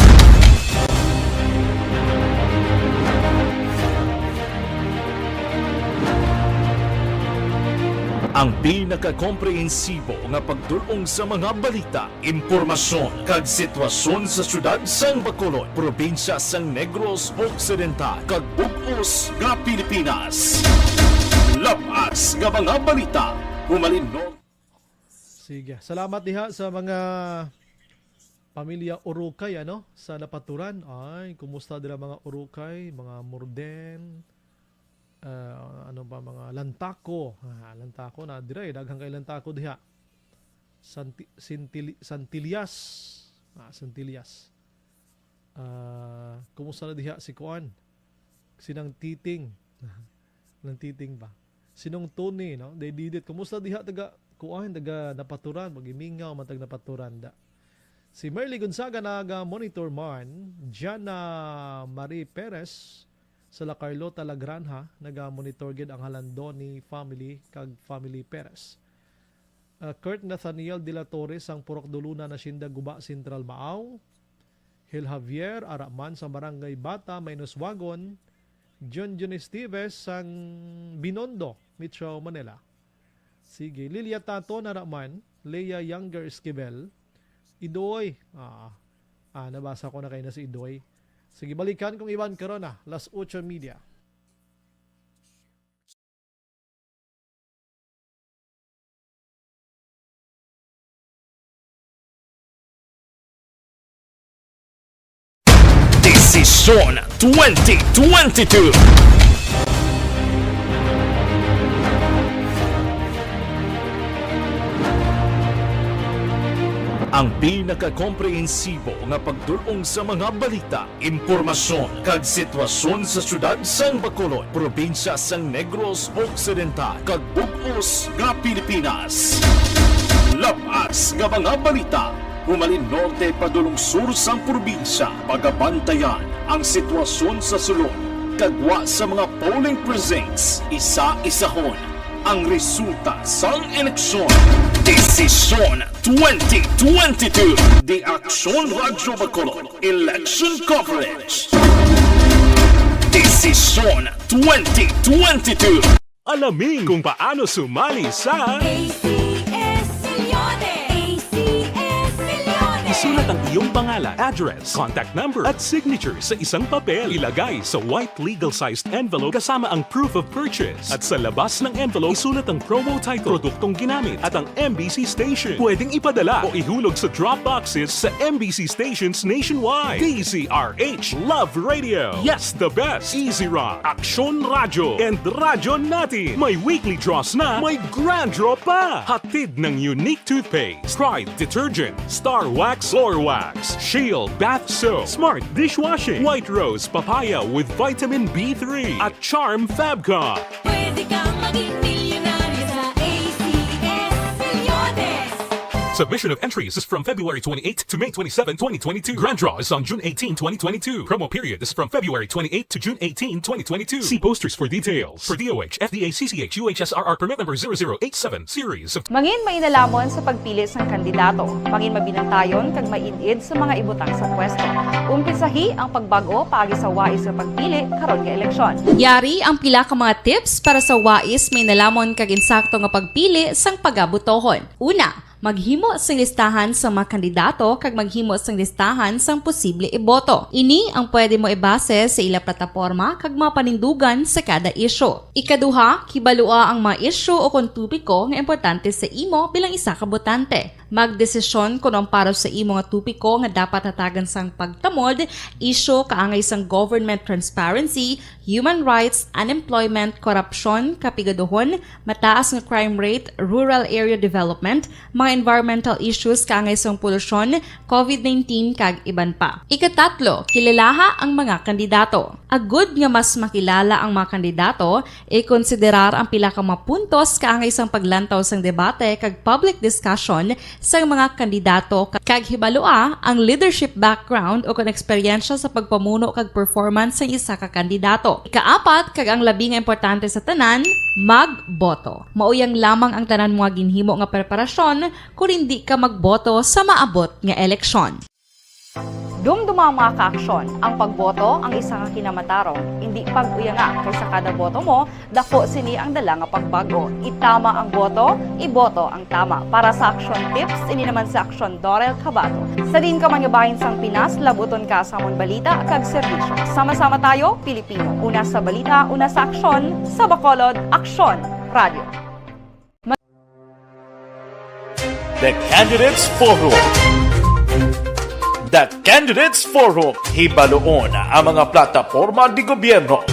Ang pinakakomprehensibo nga pagdul-ong sa mga balita, impormasyon, kag sitwasyon sa siyudad sang Bacolod, probinsya sang Negros Occidental, kag bug-os nga Pilipinas. Lab-as nga mga balita, humalin no- Sige. Salamat diha sa mga pamilya Urukay, ano, sa napaturan. Ay, kumusta dira mga Urukay, mga Morden, ah, ano pa, mga Lantako. Ah, Lantako na dira, eh. Daghang kay Lantako diha. Santi-, Sintili-, Santillas. Ah, Santillas. Ah, kumusta na diha si kuan? Sinang Titing. Nang Titing ba? Sinong Tony, no? They did it. Kumusta diha taga kuan, taga Napaturan, mag-imingaw, matag Napaturan da. Si Merly Gonzaga naga-monitor man, Jana Marie Perez, sa La Carlota, La Granja, naga-monitor gid ang Halandoni family kag family Perez. Ah, Kurt Nathaniel de la Torre sang Purok Duluna, Nasyenda Guba Central, Maao. Hil Javier, ara man sa Barangay Bata, Mainoswagon. John John Esteves sang Binondo, Metro Manila. Sige, Lilia Tato, ara man, Lea Younger Esquivel. Idoy. Ah, ah, nabasa ko na kayo na si Idoy. Sige, balikan kong iban karon na, las ocho media. Desisyon twenty twenty-two. Ang pinakakomprehensibo nga pagdul-ong sa mga balita, impormasyon, kag sitwasyon sa siyudad sang Bacolod, probinsya sang Negros Occidental, kag bug-os nga Pilipinas. Lab-as nga mga balita, humalin norte padulong sur sang probinsya, pagabantayan ang sitwasyon sa sulod, kag wa sa mga polling precincts, isa-isahon ang resulta sang eleksyon. Desisyon twenty twenty-two. The Action Radyo Bacolod Election Coverage. Desisyon twenty twenty-two. Alamin kung paano sumali sa A C S Milyones! A C S Milyones! Isulat ang iyong pangalan, address, contact number, at signature sa isang papel. Ilagay sa white legal-sized envelope kasama ang proof of purchase. At sa labas ng envelope, isulat ang promo title, produktong ginamit, at ang M B C station. Pwedeng ipadala o ihulog sa drop boxes sa M B C stations nationwide. D Z R H Love Radio. Yes, the best. Easy Rock, Aksyon Radyo, and Radyo Natin. May weekly draws na, may grand draw pa. Hatid ng Unique Toothpaste, Pride Detergent, Star Wax, Floor Wax, Shield Bath Soap, Smart Dishwashing, White Rose Papaya with Vitamin B three, at Charm Fabcon. Pwede kang maging milyonaryo sa A C S Milyones. Submission of entries is from February twenty-eighth to May twenty-seven, twenty twenty-two. Grand draw is on June eighteen, twenty twenty-two. Promo period is from February twenty-eighth to June eighteen, twenty twenty-two. See posters for details. For D O H, F D A, C C H, U H S R R permit number zero zero eight seven series of Mangin mainalhamon sa pagpili sang kandidato. Mangin mabinantayon kag maid-id sa mga ibutang sa pwesto. Umpisahi ang pagbag-o paagi sa wais nga pagpili karon nga eleksyon. Yari ang pila ka mga tips para sa wais, mainalhamon kag insakto nga pagpili sang pagabutohon. Una, maghimo sing listahan sa mga kandidato kag maghimo sing listahan sang posible iboto. Ini ang pwede mo ibase sa ila plataporma kag mga panindugan sa kada isyu. Ikaduha, kibalua ang mga isyu o kon topiko nga importante sa imo bilang isa ka botante. Magdesisyon kon ang para sa imo nga topiko nga dapat hatagan sang pagtamod, isyu kaangay sang government transparency, human rights, unemployment, korupsyon, kapigaduhon, mataas nga crime rate, rural area development, mga environmental issues kaangay sang polusyon, covid nineteen, kag iban pa. Ikatatlo, kilalaha ang mga kandidato. Agud nga mas makilala ang mga kandidato, ikonsiderar ang pila ka mga puntos kaangay sang paglantaw sang debate kag public discussion sang mga kandidato, kag hibalua ang leadership background o kon eksperyensya sa pagpamuno kag performance sang isa ka kandidato. Ikaapat, kag ang labi nga importante sa tanan, magboto. Mauyang lamang ang tanan mo nga ginhimo nga preparasyon kon indi ka magboto sa maabot nga eleksyon. Dumduma ang mga kaaksyon, ang pagboto ang isa ka kinamatarong, indi pag-uyanga, kay sa kada boto mo, daku sini ang dala nga pagbag-o. Itama ang boto, iboto ang tama. Para sa Aksyon Tips, ini naman si Aksyon Dorel Cabato. Sa diin ka man nga bahin sang Pinas, labuton ka sa amon balita kag serbisyo. Sama-sama tayo, Pilipino. Una sa balita, una sa aksyon, sa Bacolod, Aksyon Radio. The Candidates Forum. The Candidates Forum, hibaluon ang mga plataporma di gobyerno.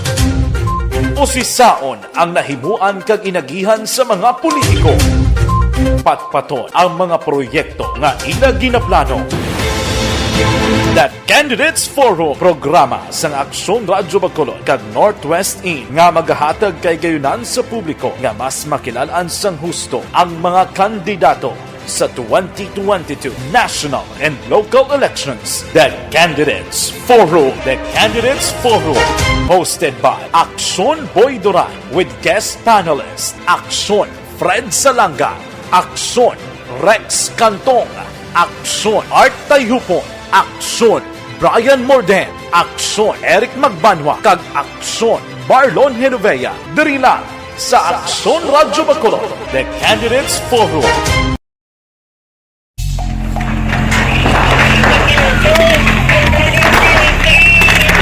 Usisaon ang nahimuan kag inagihan sa mga politiko. Patpaton ang mga proyekto nga ila ginaplano. The Candidates Forum, programa sang Aksyon Radyo Bacolod kag Northwest In nga magahatag kahigayonan sa publiko nga mas makilal-an sang husto ang mga kandidato sa twenty twenty-two national and local elections. The Candidates Forum. The Candidates Forum, hosted by Aksyon Boy Duran with guest panelist Aksyon Fred Salanga, Aksyon Rex Cantong, Aksyon Art Tayhupon, Aksyon Brian Morden, Aksyon Eric Magbanwa, kag Aksyon Marlon Genovea, diri lang sa Aksyon Radyo Bacolod, The Candidates Forum.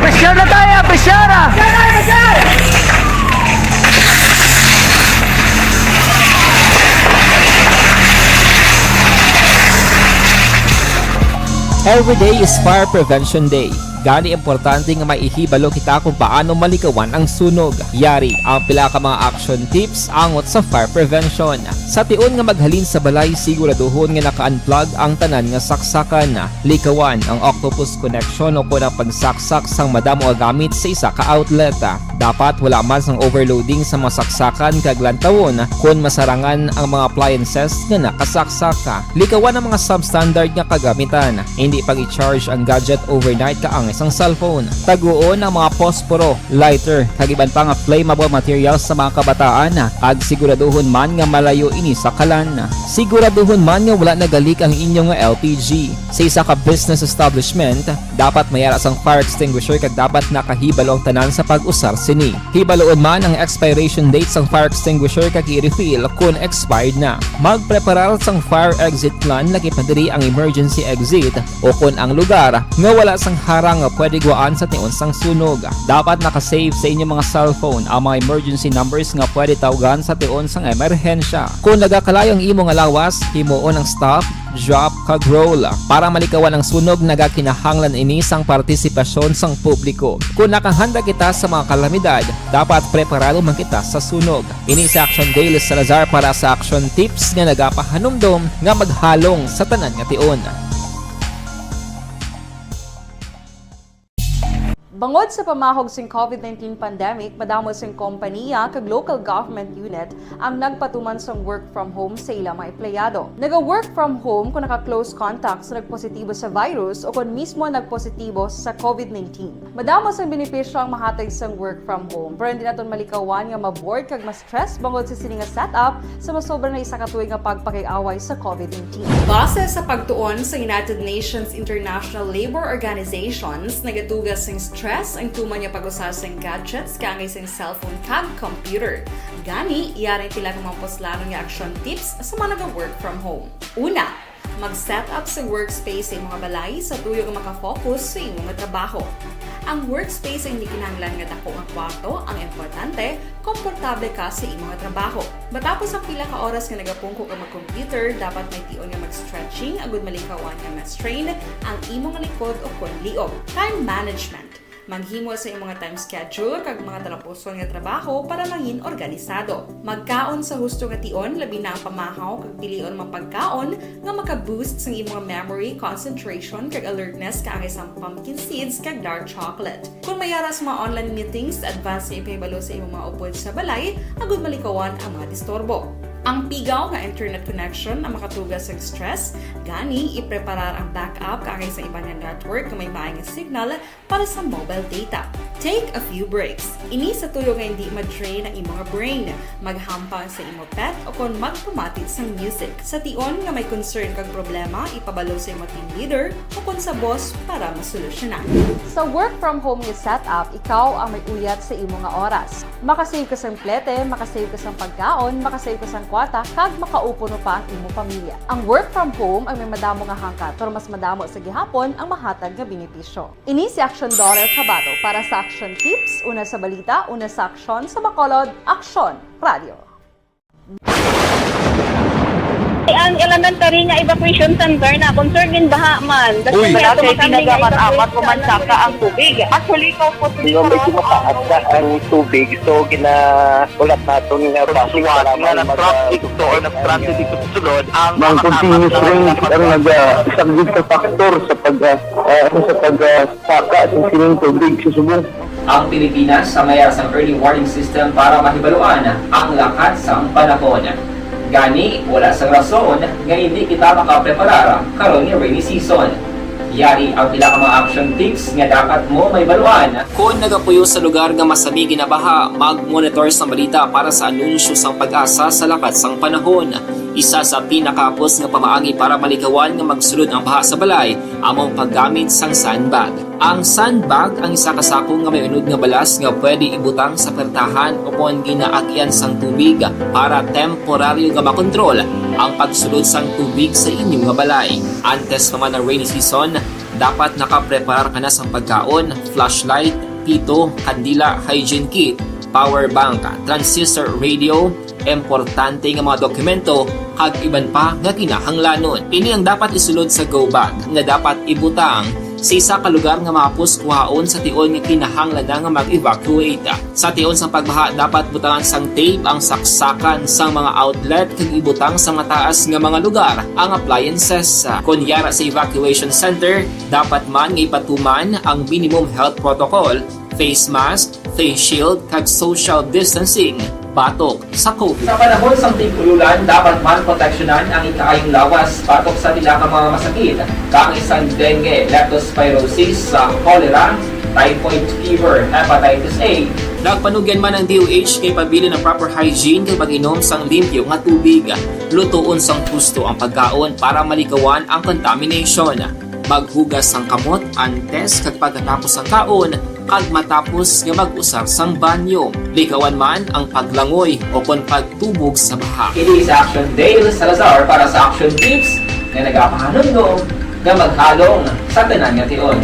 Pressure na tayo, pressure! Every day is Fire Prevention Day. Gani, importante nga maihibalo kita kung paano malikawan ang sunog. Yari ang pila ka mga action tips angot sa fire prevention. Sa tion nga maghalin sa balay, siguraduhon nga naka-unplug ang tanan nga saksakan. Likawan ang octopus connection o kon ang pagsaksak sang madamo nga gamit sa isa ka outlet. Dapat wala man sang overloading sa mga saksakan kag lantawon kon masarangan ang mga appliances nga nakasaksak. Likawan ang mga substandard nga kagamitan. Hindi pag-i-charge ang gadget overnight kaangay sang cellphone. Taguon ang mga posporo, lighter, kag iban pa nga flammable materials sa mga kabataan, kag siguraduhon man nga malayo ini sa kalan. Siguraduhon man nga wala nagalik ang inyo nga L P G. Sa isa ka business establishment, dapat may ara sang fire extinguisher kag dapat nakahibalo ang tanan sa pag-usar sini. Hibaluon man ang expiration date sang fire extinguisher kag i-refill kon expired na. Magpreparar sang fire exit plan, lakip na diri ang emergency exit o kon ang lugar nga wala sang harang nga pwede guwaan sa tion sang sunog. Dapat naka-save sa inyo mga cellphone ang mga emergency numbers nga pwede tawgan sa tion sang emerhensya. Kon nagakalayo ang imo nga lawas, himuon ang stop, drop, kag roll. Para malikawan ang sunog, nagakinahanglan ini sang partisipasyon sang publiko. Kon nakahanda kita sa mga kalamidad, dapat preparado man kita sa sunog. Ini si Action Dale Salazar para sa Action Tips nga nagapahanumdom nga maghalong sa tanan nga tion. Bangod sa pamahog sing COVID nineteen pandemic, madamo sing kompaniya kag local government unit ang nagpatuman sang work from home sa ila mga empleyado. Naga-work from home kung naka-close contact sa nagpositibo sa virus o kon mismo nagpositibo sa COVID nineteen. Madamo sang benepisyo ang mahatag sang work from home, pero hindi naton malikawan nga ma-bored kag ma-stress bangod sa sini nga setup sa masobra na isa ka tuig nga pagpakig-away sa COVID nineteen. Base sa pagtuon sa United Nations International Labour Organizations, nagatuga sing stress ang tuman nga pag-usa sing gadgets kaangay sing cellphone kag computer. Gani, yari pila ka mga puslanon nga action tips sa mga naga-work from home. Una, mag-set up sa workspace sa imong balay sa tuyo nga maka-focus sa imong trabaho. Ang workspace ay hindi kinahanglan nga dako nga kwarto, ang importante, komportable ka sa imong trabaho. Matapos ang pila ka oras nga nagapungko ka mag-computer, dapat may tion nga mag-stretching agud malikawan nga ma-strain ang imong likod o kon liog. Time management. Maghimo sa imong time schedule kag mga talapuson nga trabaho para mangin organisado. Magkaon sa husto nga tion, labi na ang pamahaw, kag pilion ang mga pagkaon nga maka-boost sang imong memory, concentration, kag alertness, kaangay sang pumpkin seeds kag dark chocolate. Kung may ara sa mga online meetings, advance nga ipahibalo sa imong mga upod sa balay agud malikawan ang mga disturbo. Ang pigaw nga internet connection ang makatuga sa stress, gani ipreparar ang backup kaangay sa iban nga network nga may maay nga signal para sa mobile data. Take a few breaks. Ini sa tuyo nga hindi ma-drain ang imong brain. Maghampang sa imo pet o kon magpamati sang music. Sa tion nga may concern kag problema, ipabalo sa imo team leader o kon sa boss para masolusyonan. Sa work from home nga setup, ikaw ang may uyat sa imo nga oras. Makasave ka sang plete, makasave ka sang pagkaon, makasave ka sang kwarta, kag makaupo no pa ang imo pamilya. Ang work from home ang may madamo nga hangkat, pero mas madamo sa gihapon ang mahatag nga benepisyo. Ini si Action Dorer Cabato para sa Action Tips, una sa balita, una sa aksyon, sa Bacolod, Aksyon Radio. Ang elementary nga evacuation center na concern din baha man. Uy, wala kay tinaga man amat ko man saka ang tubig. Actually, ko po medyo mataas na ang tubig, so ginaulat naton nga bus nga nag-traffic to or nag-transit dito sa sulod ang mga continuous rain ang nag-, ah, isang big factor sa pag, ah, ah, sa pag, ah, saka sa sining tubig sa subong. Ang Pilipinas ang may sang early warning system para mahibaluan ang lakat sang panahon. Gani, wala sang rason nga hindi kita makapreparar karon nga rainy season. Yari ang pila ka mga action tips nga dapat mo mahibaluan. Kon nagapuyo sa lugar nga masami ginabaha, mag-monitor sang balita para sa anunsyo sang PAGASA sa lakat sang panahon. Isa sa pinakahapos nga pamaagi para malikawan nga magsulod ang baha sa balay amo ang paggamit sang sandbag. Ang sandbag ang isa ka sako nga may unod nga balas nga pwede ibutang sa pertahan o kon ginaagian sang tubig para temporaryo nga makontrol ang pagsulod sang tubig sa inyo nga balay. Antes pa man ang rainy season, dapat nakapreparar ka na sang pagkaon, flashlight, pito, kandila, hygiene kit, power bank, transistor radio, importante nga mga dokumento, kag iban pa nga kinahanglanon. Ini ang dapat isulod sa go bag nga dapat ibutang sa isa ka lugar nga mahapos kuhaon sa tion nga kinahanglan na nga mag-evacuate. Sa tion sang pagbaha, dapat butangan sang tape ang saksakan sang mga outlet kag ibutang sa mataas nga mga lugar ang appliances. Kon yara sa evacuation center, dapat man nga ipatuman ang minimum health protocol, face mask, face shield, kag social distancing. batok sa COVID. Sa panahon sang tig-ululan, dapat man proteksyonan ang ikaayong lawas batok sa pila ka mga masakit, kaangay sang dengue, leptospirosis, sa cholera, typhoid fever, hepatitis A. Nagpanugyan man ang D O H kay pabilin ang proper hygiene kag pag-inom sang limpyo nga tubig. Lutoon sang husto ang pagkaon para malikawan ang contamination. Maghugas sang kamot antes kag pagkatapos sang kaon, kag matapos nga mag-usar sang banyo. Likawan man ang paglangoy o kon pagtubog sa baha. Ini si Action Dale Salazar para sa Action Tips nga nagapahanumdom nga maghalong sa tanan nga tion.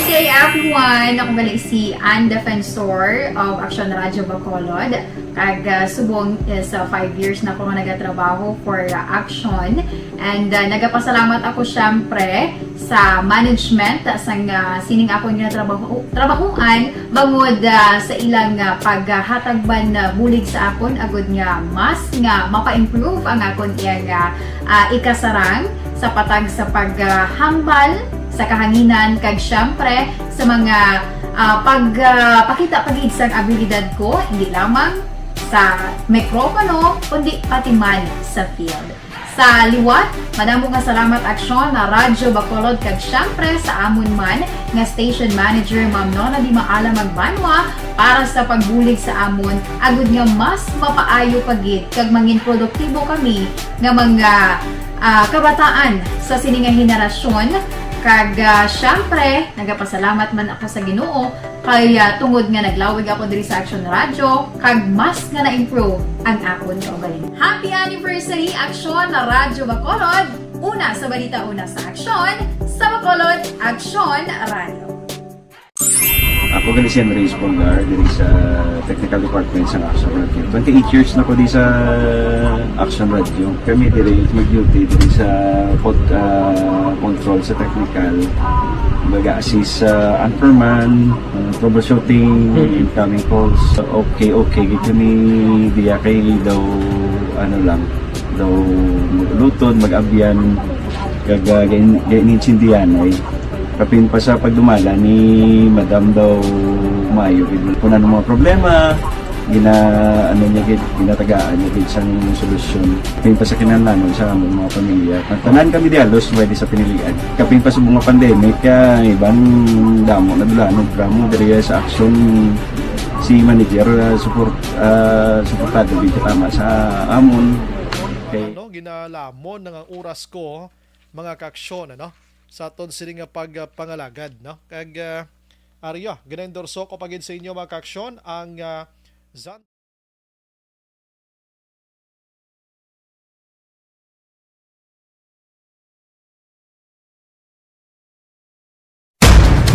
Good day, everyone! Ako gali si Ann Defensor of Action Radio Bacolod. Kag, ah, subong is, ah, five years na ako nga nagatrabaho for, ah, Action. And, ah, nagapasalamat ako, syempre, sa management sang, ah, sining akon nga trabaho, trabahoan bangod, ah, sa ilang, ah, paghatag man, ah, bulig sa akon agud nga mas nga mapa-improve ang akon iyang, ah, ah, ikasarang sa patag sa paghambal sa kahanginan kag, syempre, sa mga, ah, pag, ah, pakita pa gid sang abilidad ko, hindi lamang sa mikropono, kundi pati man sa field. Sa liwat, madamo nga salamat, Aksyon, na Radyo Bacolod, kag syempre sa amon man nga station manager, Ma'am Nona Di Maala Magbanwa, para sa pagbulig sa amon, agud nga mas mapaayo pa gid kag mangin produktibo kami nga mga, ah, kabataan sa sini nga henerasyon. Kag, ah, syempre, nagapasalamat man ako sa Ginoo kay, ah, tungod nga naglawig ako diri sa Action Radio, kag mas nga na-improve ang akon kaugalingon. Happy anniversary, Action Radyo Bacolod! Una sa balita, una sa aksyon, sa Bacolod, Action Radio. Ako gali si Henry Espolgar, diri sa technical department sa Action Radio. Twenty-eight years na ko di sa Action Radio. Kami diri mag-duty diri sa pod-, ah, control sa technical. Mag-assist sa anchorman, ah, troubleshooting, Mm. incoming calls. Okay, okay. Gid kami diya kay daw, ano lang, daw mag-ulutod, mag-abyan, kag, ah, gain-, gain-, gaintindihan ay. Kapin pa sa pagdumala ni Madam daw maayo gid. Kung ano mga problema, gina-, ano niya gid, ginatagaan niya gid sang solusyon. Kapin pa sa kinahanglanon sa among mga pamilya. Tanan kami di halos pwede sa pinilian. Kapin pa sa mga pandemic, kaya iban damo na dula, no, drama diri sa aksyon si manager, ah, support, ah, suportado gid tama sa amon. Okay. Ano, ginalamon na nga oras ko, mga kaaksyon, ano? Sa aton sini nga pagpangalagad, no? Kag, ah, ari, ah, gina-endorso ko pa gid sa inyo, mga kaaksyon, ang, ah, Zan-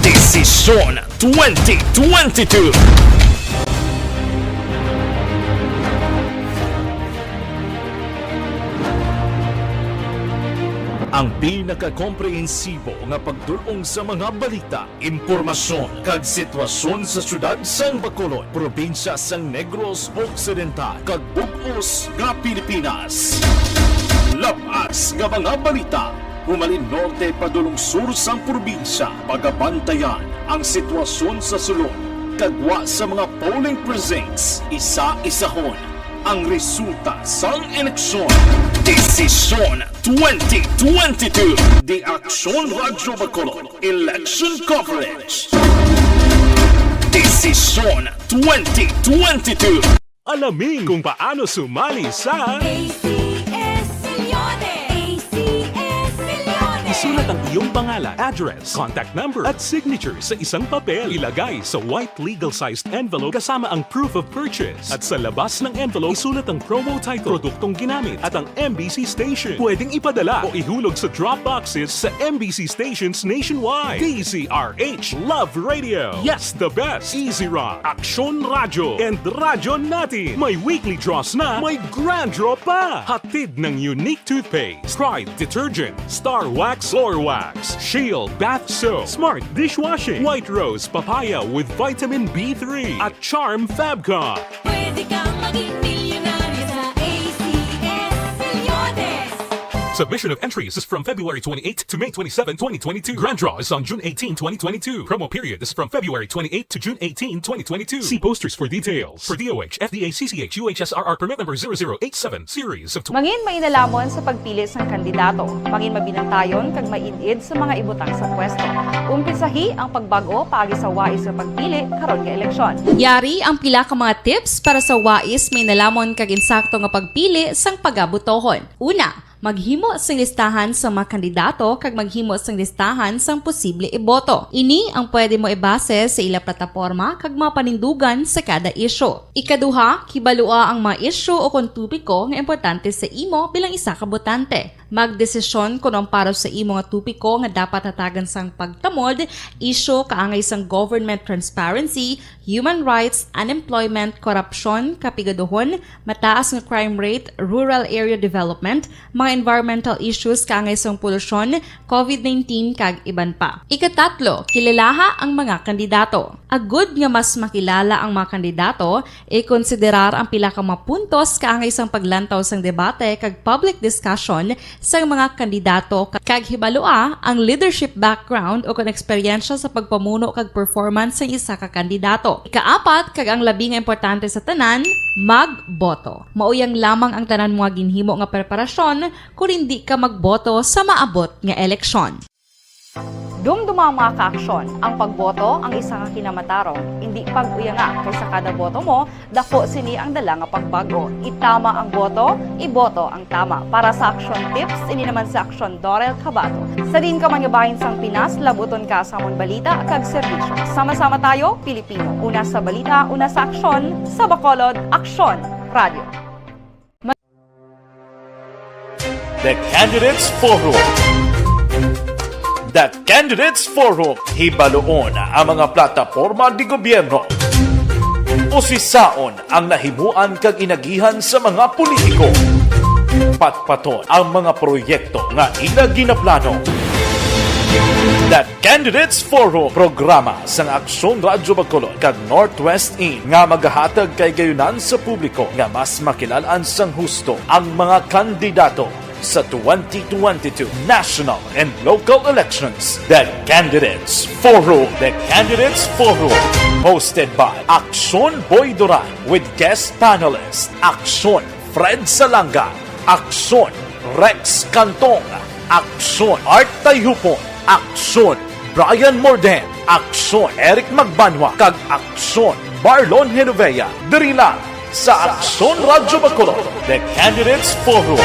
Desisyon twenty twenty-two. Ang pinakakomprehensibo nga pagdul-ong sa mga balita, impormasyon, kag sitwasyon sa siyudad sang Bacolod, probinsya sang Negros Occidental, kag bug-os nga Pilipinas. Lab-as nga mga balita, humalin norte padulong sur sang probinsya, pagabantayan ang sitwasyon sa sulod, kag gwa sa mga polling precincts, isa-isahon ang resulta sang eleksyon. Desisyon twenty twenty-two. The Action Radio Bacolod Election Coverage. Desisyon twenty twenty-two. Alamin kung paano sumali sa A C S Millones. A C S Millones. Isulat ang iyong pangalan, address, contact number, at signature sa isang papel. Ilagay sa white legal-sized envelope kasama ang proof of purchase. At sa labas ng envelope, isulat ang promo title, produktong ginamit, at ang M B C station. Pwedeng ipadala o ihulog sa drop boxes sa M B C stations nationwide. D Z R H Love Radio. Yes, the best. Easy Rock, Action Radio, and Radyo Natin. May weekly draws na, may grand draw pa. Hatid ng Unique Toothpaste, Pride Detergent, Star Wax Floor Wax, Shield Bath Soap, Smart Dishwashing, White Rose Papaya with Vitamin B three, at Charm Fabcon. Pwede kang maging milyonaryo sa A C S Millones. Submission of entries is from February twenty-eighth to May twenty-seven, twenty twenty-two. Grand draw is on June eighteenth, twenty twenty-two. Promo period is from February twenty-eighth to June eighteenth, twenty twenty-two. See posters for details. For D O H, F D A, C C H, U H S R R permit number zero zero eight seven, series of tw- Mangin mainalhamon sa pagpili sang kandidato. Mangin mabinantayon kag maid-id sa mga ibutang sa pwesto. Umpisahi ang pagbag-o paagi sa wais nga pagpili karon nga eleksyon. Yari ang pila ka mga tips para sa wais, mainalhamon kag insakto nga pagpili sang pagabotohon. Una, maghimo sing listahan sa mga kandidato kag maghimo sing listahan sang posible iboto. Ini ang pwede mo ibase sa ila plataporma kag mga panindugan sa kada isyu. Ikaduha, kibalua ang mga isyu o kon topiko nga importante sa imo bilang isa ka botante. Magdesisyon kon ang para sa imo nga topiko nga dapat hatagan sang pagtamod, isyu kaangay sang government transparency, human rights, unemployment, korupsyon, kapigaduhon, mataas nga crime rate, rural area development, mga environmental issues kaangay sang polusyon, covid nineteen, kag iban pa. Ikatatlo, kilalaha ang mga kandidato. Agud nga mas makilala ang mga kandidato, ikonsiderar ang pila ka mga puntos kaangay sang paglantaw sang debate kag public discussion sang mga kandidato, kag hibalua ang leadership background o kon eksperyensya sa pagpamuno kag performance sang isa ka kandidato. Ikaapat, kag ang labi nga importante sa tanan, magboto. Mauyang lamang ang tanan mo nga ginhimo nga preparasyon kon indi ka magboto sa maabot nga eleksyon. Dumduma ang mga kaaksyon. Ang pagboto ang isa ka kinamatarong. Indi pag-uyanga, kay sa kada boto mo, dako sini ang dala nga pagbago. Itama ang boto, iboto ang tama. Para sa Aksyon Tips, ini naman si Aksyon Dorel Cabato. Sa diin ka man nga bahin sang Pinas, labuton ka sa amon balita kag serbisyo. Sama-sama tayo, Pilipino. Una sa balita, una sa aksyon, sa Bacolod, Aksyon Radio. The Candidates Forum. The Candidates Forum, hibaluon ang mga plataporma de gobyerno. Usisaon ang nahimuan kag inagihan sa mga politiko. Patpaton ang mga proyekto nga ila ginaplano. The Candidates Forum, programa sang Aksyon Radyo Bacolod kag Northwest In nga magahatag kahigayonan sa publiko nga mas makilal-an sang husto ang mga kandidato sa twenty twenty-two national and local elections. The Candidates Forum. The Candidates Forum, hosted by Aksyon Boy Duran with guest panelist Aksyon Fred Salanga, Aksyon Rex Cantong, Aksyon Art Tayhupon, Aksyon Brian Morden, Aksyon Eric Magbanwa, kag Aksyon Marlon Genovea. Diri lang sa Aksyon Radyo Bacolod, The Candidates Forum.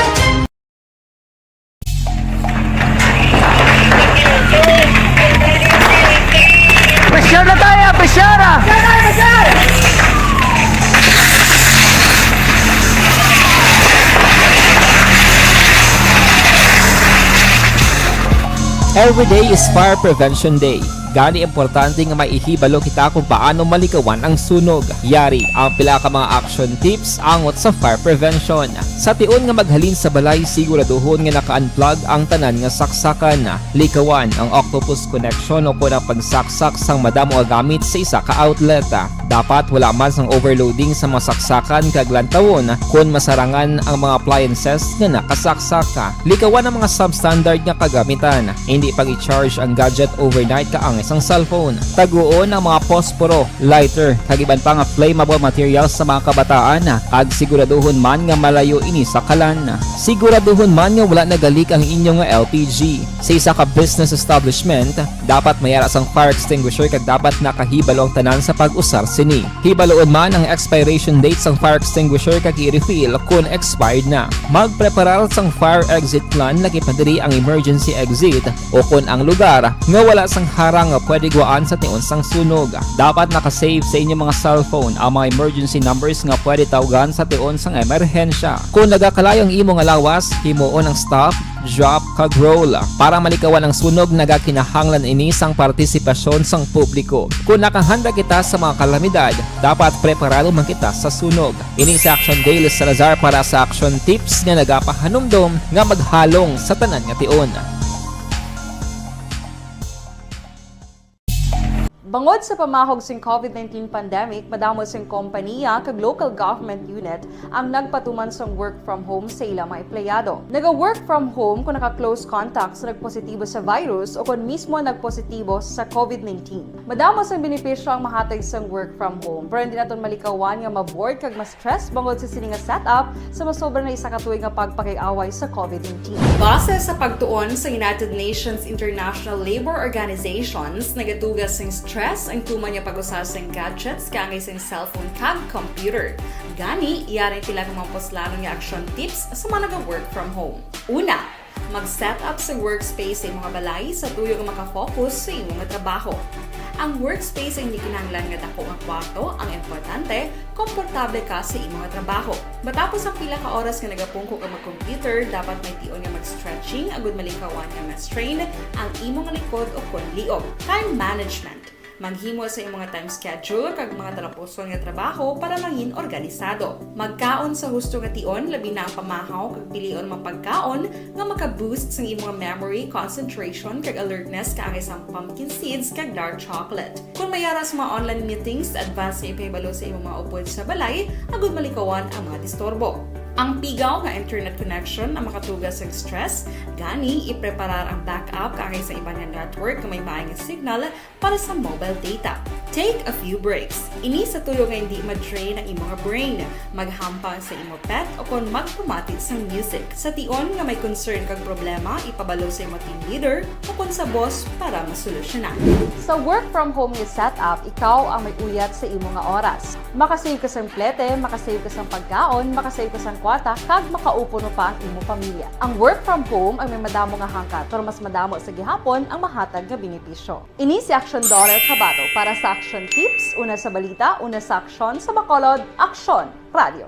Pressure na tayo, pressure na! Every day is Fire Prevention Day. Gani, importante nga may ihibalo kita kung paano malikawan ang sunog. Yari ang pila ka mga action tips angot sa fire prevention. Sa tion nga maghalin sa balay, siguraduhon nga naka-unplug ang tanan nga saksakan. Likawan ang octopus connection o kon ang pagsaksak sang madamo nga gamit sa isa ka outlet. Dapat wala man sang overloading sa mga saksakan kag lantawon kon masarangan ang mga appliances nga nakasaksak. Likawan ang mga substandard nga kagamitan. Indi pag-i-charge ang gadget overnight kaangay sang cellphone. Taguon ang mga posporo, lighter, kag iban pa nga flammable materials sa mga kabataan, kag siguraduhon man nga malayo ini sa kalan. Siguraduhon man nga wala nagalik ang inyo nga L P G. Sa isa ka business establishment, dapat may ara sang fire extinguisher kag dapat nakahibalo ang tanan sa pag-usar sini. Hibaluon man ang expiration date sang fire extinguisher kag i-refill kon expired na. Magpreparar sang fire exit plan, lakip na diri ang emergency exit o kon ang lugar nga wala sang harang nga pwede guwaan sa tion sang sunog. Dapat naka-save sa inyo mga cellphone ang mga emergency numbers nga pwede tawgan sa tion sang emerhensya. Kon nagakalayo ang imo nga lawas, himuon ang stop, drop, kag roll. Para malikawan ang sunog, nagakinahanglan ini sang partisipasyon sang publiko. Kon nakahanda kita sa mga kalamidad, dapat preparado man kita sa sunog. Ini si Action Dale Salazar para sa Action Tips nga nagapahanumdom nga maghalong sa tanan nga tion. Bangod sa pamahog sing COVID nineteen pandemic, madamo sing kompaniya kag local government unit ang nagpatuman sang work from home sa ila mga empleyado. Naga-work from home kung naka-close contact sa nagpositibo sa virus o kon mismo nagpositibo sa COVID nineteen. Madamo sang benepisyo ang mahatag sang work from home, pero hindi naton malikawan nga ma-bored kag ma-stress bangod sa sini nga setup sa masobra na isa ka tuig nga pagpakig-away sa COVID nineteen. Base sa pagtuon sa United Nations International Labour Organizations, nagatuga sing stress ang tuman nga pag-usa sing gadgets kaangay sing cellphone kag computer. Gani, yari ang pila ka mga puslanon nga action tips sa mga naga-work from home. Una, mag-set up sa workspace sa imo nga balay sa tuyo nga makafocus sa imo nga trabaho. Ang workspace ay hindi kinahanglan nga dako nga kwarto. Ang importante, komportable ka sa imo nga trabaho. Matapos ang pila ka oras nga nagapungko ka mag-computer, dapat may tion nga mag-stretching agud malikawan nga ma-strain ang imo nga likod o kon liog. Time management. Maghimo sa imo nga time schedule kag mga talapuson nga trabaho para mangin organisado. Magkaon sa husto nga tion, labi na ang pamahaw kag pilion mga pagkaon nga maka-boost sang imo nga memory, concentration, kag alertness kaangay sang pumpkin seeds kag dark chocolate. Kon may ara sa mga online meetings, advance nga ipahibalo sa imo mga upod sa balay agud malikawan ang mga disturbo. Ang pigaw nga internet connection ang makatuga sa stress, gani ipreparar ang backup kaangay sa iban nga network nga may maay nga signal para sa mobile data. Take a few breaks. Ini sa tuyo nga hindi ma-drain ang imo nga brain. Maghampang sa imo pet o kon magpamati sang music. Sa tion nga may concern kag problema, ipabalo sa imo team leader o kon sa boss para masolusyonan. Sa work from home nga setup, ikaw ang may uyat sa imo nga oras. Makasave ka sang plete, makasave ka sang pagkaon, makasave ka sang kwarta, kag makaupo pa ang imo pamilya. Ang work from home ang may madamo nga hangkat, pero mas madamo sa gihapon ang mahatag nga benepisyo. Ini si Action Daughter Kabato para sa Action Tips, una sa balita, una sa aksyon, sa Bacolod, Aksyon Radio.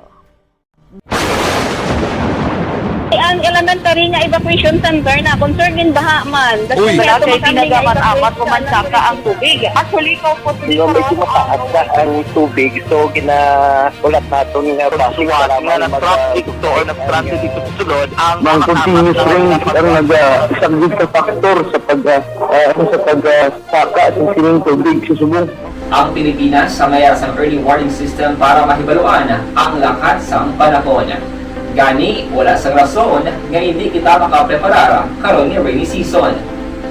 Ang elementary nga evacuation center na concern gin baha man. Uy! Wala kay ginagamit-amat o mansaka ang tubig. Actually, ikaw po, medyo mataas na ang tubig, so gina-, ulat naton nga base nga mag-, na-traffic to or na-stranded dito sa sulod ang mga continuous rain ang nag-, ah, isang big factor sa pag, ah, ah, sa pag, ah, saka sa sining tubig sa subong. Ang Pilipinas ang may sang early warning system para mahibaluan ang lakat sang panahon. Gani, wala sang rason nga hindi kita makapreparar karon nga rainy season.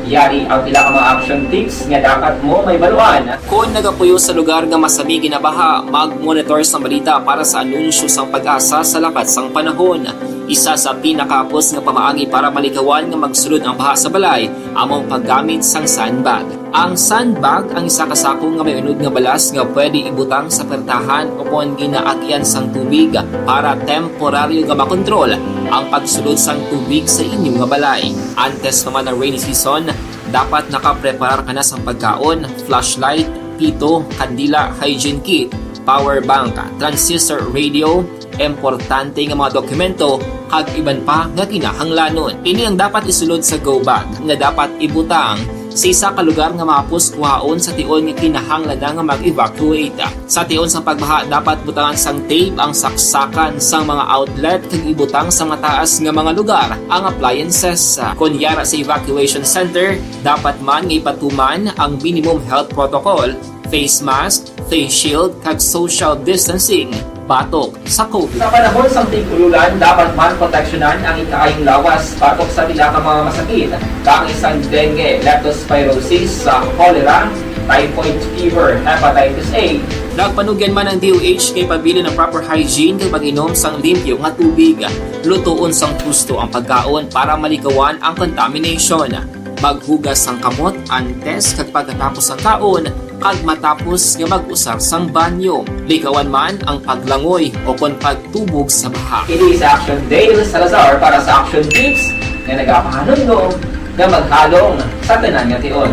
Yari ang pila ka mga action tips nga dapat mo mahibaluan. Kon nagapuyo sa lugar nga masami ginabaha, mag-monitor sang balita para sa anunsyo sang PAGASA sa lakat sang panahon. Isa sa pinakahapos nga pamaagi para malikawan nga magsulod ang baha sa balay amo ang paggamit sang sandbag. Ang sandbag ang isa ka sako nga may unod nga balas nga pwede ibutang sa pertahan o kon ginaagian sang tubig para temporaryo nga makontrol ang pagsulod sang tubig sa inyo nga balay. Antes pa man ang rainy season, dapat nakapreparar ka na sang pagkaon, flashlight, pito, kandila, hygiene kit, power bank, transistor radio, importante nga mga dokumento, kag iban pa nga kinahanglanon. Ini ang dapat isulod sa go bag nga dapat ibutang sa isa ka lugar nga mahapos kuhaon sa tion nga kinahanglan na nga mag-evacuate. Sa tion sang pagbaha, dapat butangan sang tape ang saksakan sang mga outlet kag ibutang sa mataas nga mga lugar ang appliances. Kon yara sa evacuation center, dapat man nga ipatuman ang minimum health protocol, face mask, face shield, kag social distancing batok sa COVID. Sa panahon sang tig-ululan, dapat man proteksyonan ang ikaayong lawas batok sa pila ka mga masakit, kaangay sang dengue, leptospirosis, sa cholera, typhoid fever, hepatitis A. Nagpanugyan man ang D O H nga ipabilin ang proper hygiene kag pag-inom sang limpyo nga tubig. Lutoon sang husto ang pagkaon para malikawan ang contamination. Maghugas sang kamot antes kag pagkatapos sang kaon kag matapos nga mag-usar sang banyo. Likawan man ang paglangoy o kon pagtubog sa baha. Ini si Action Dale Salazar para sa Action Tips nga nagapahanumdom nga maghalong sa tanan nga tion.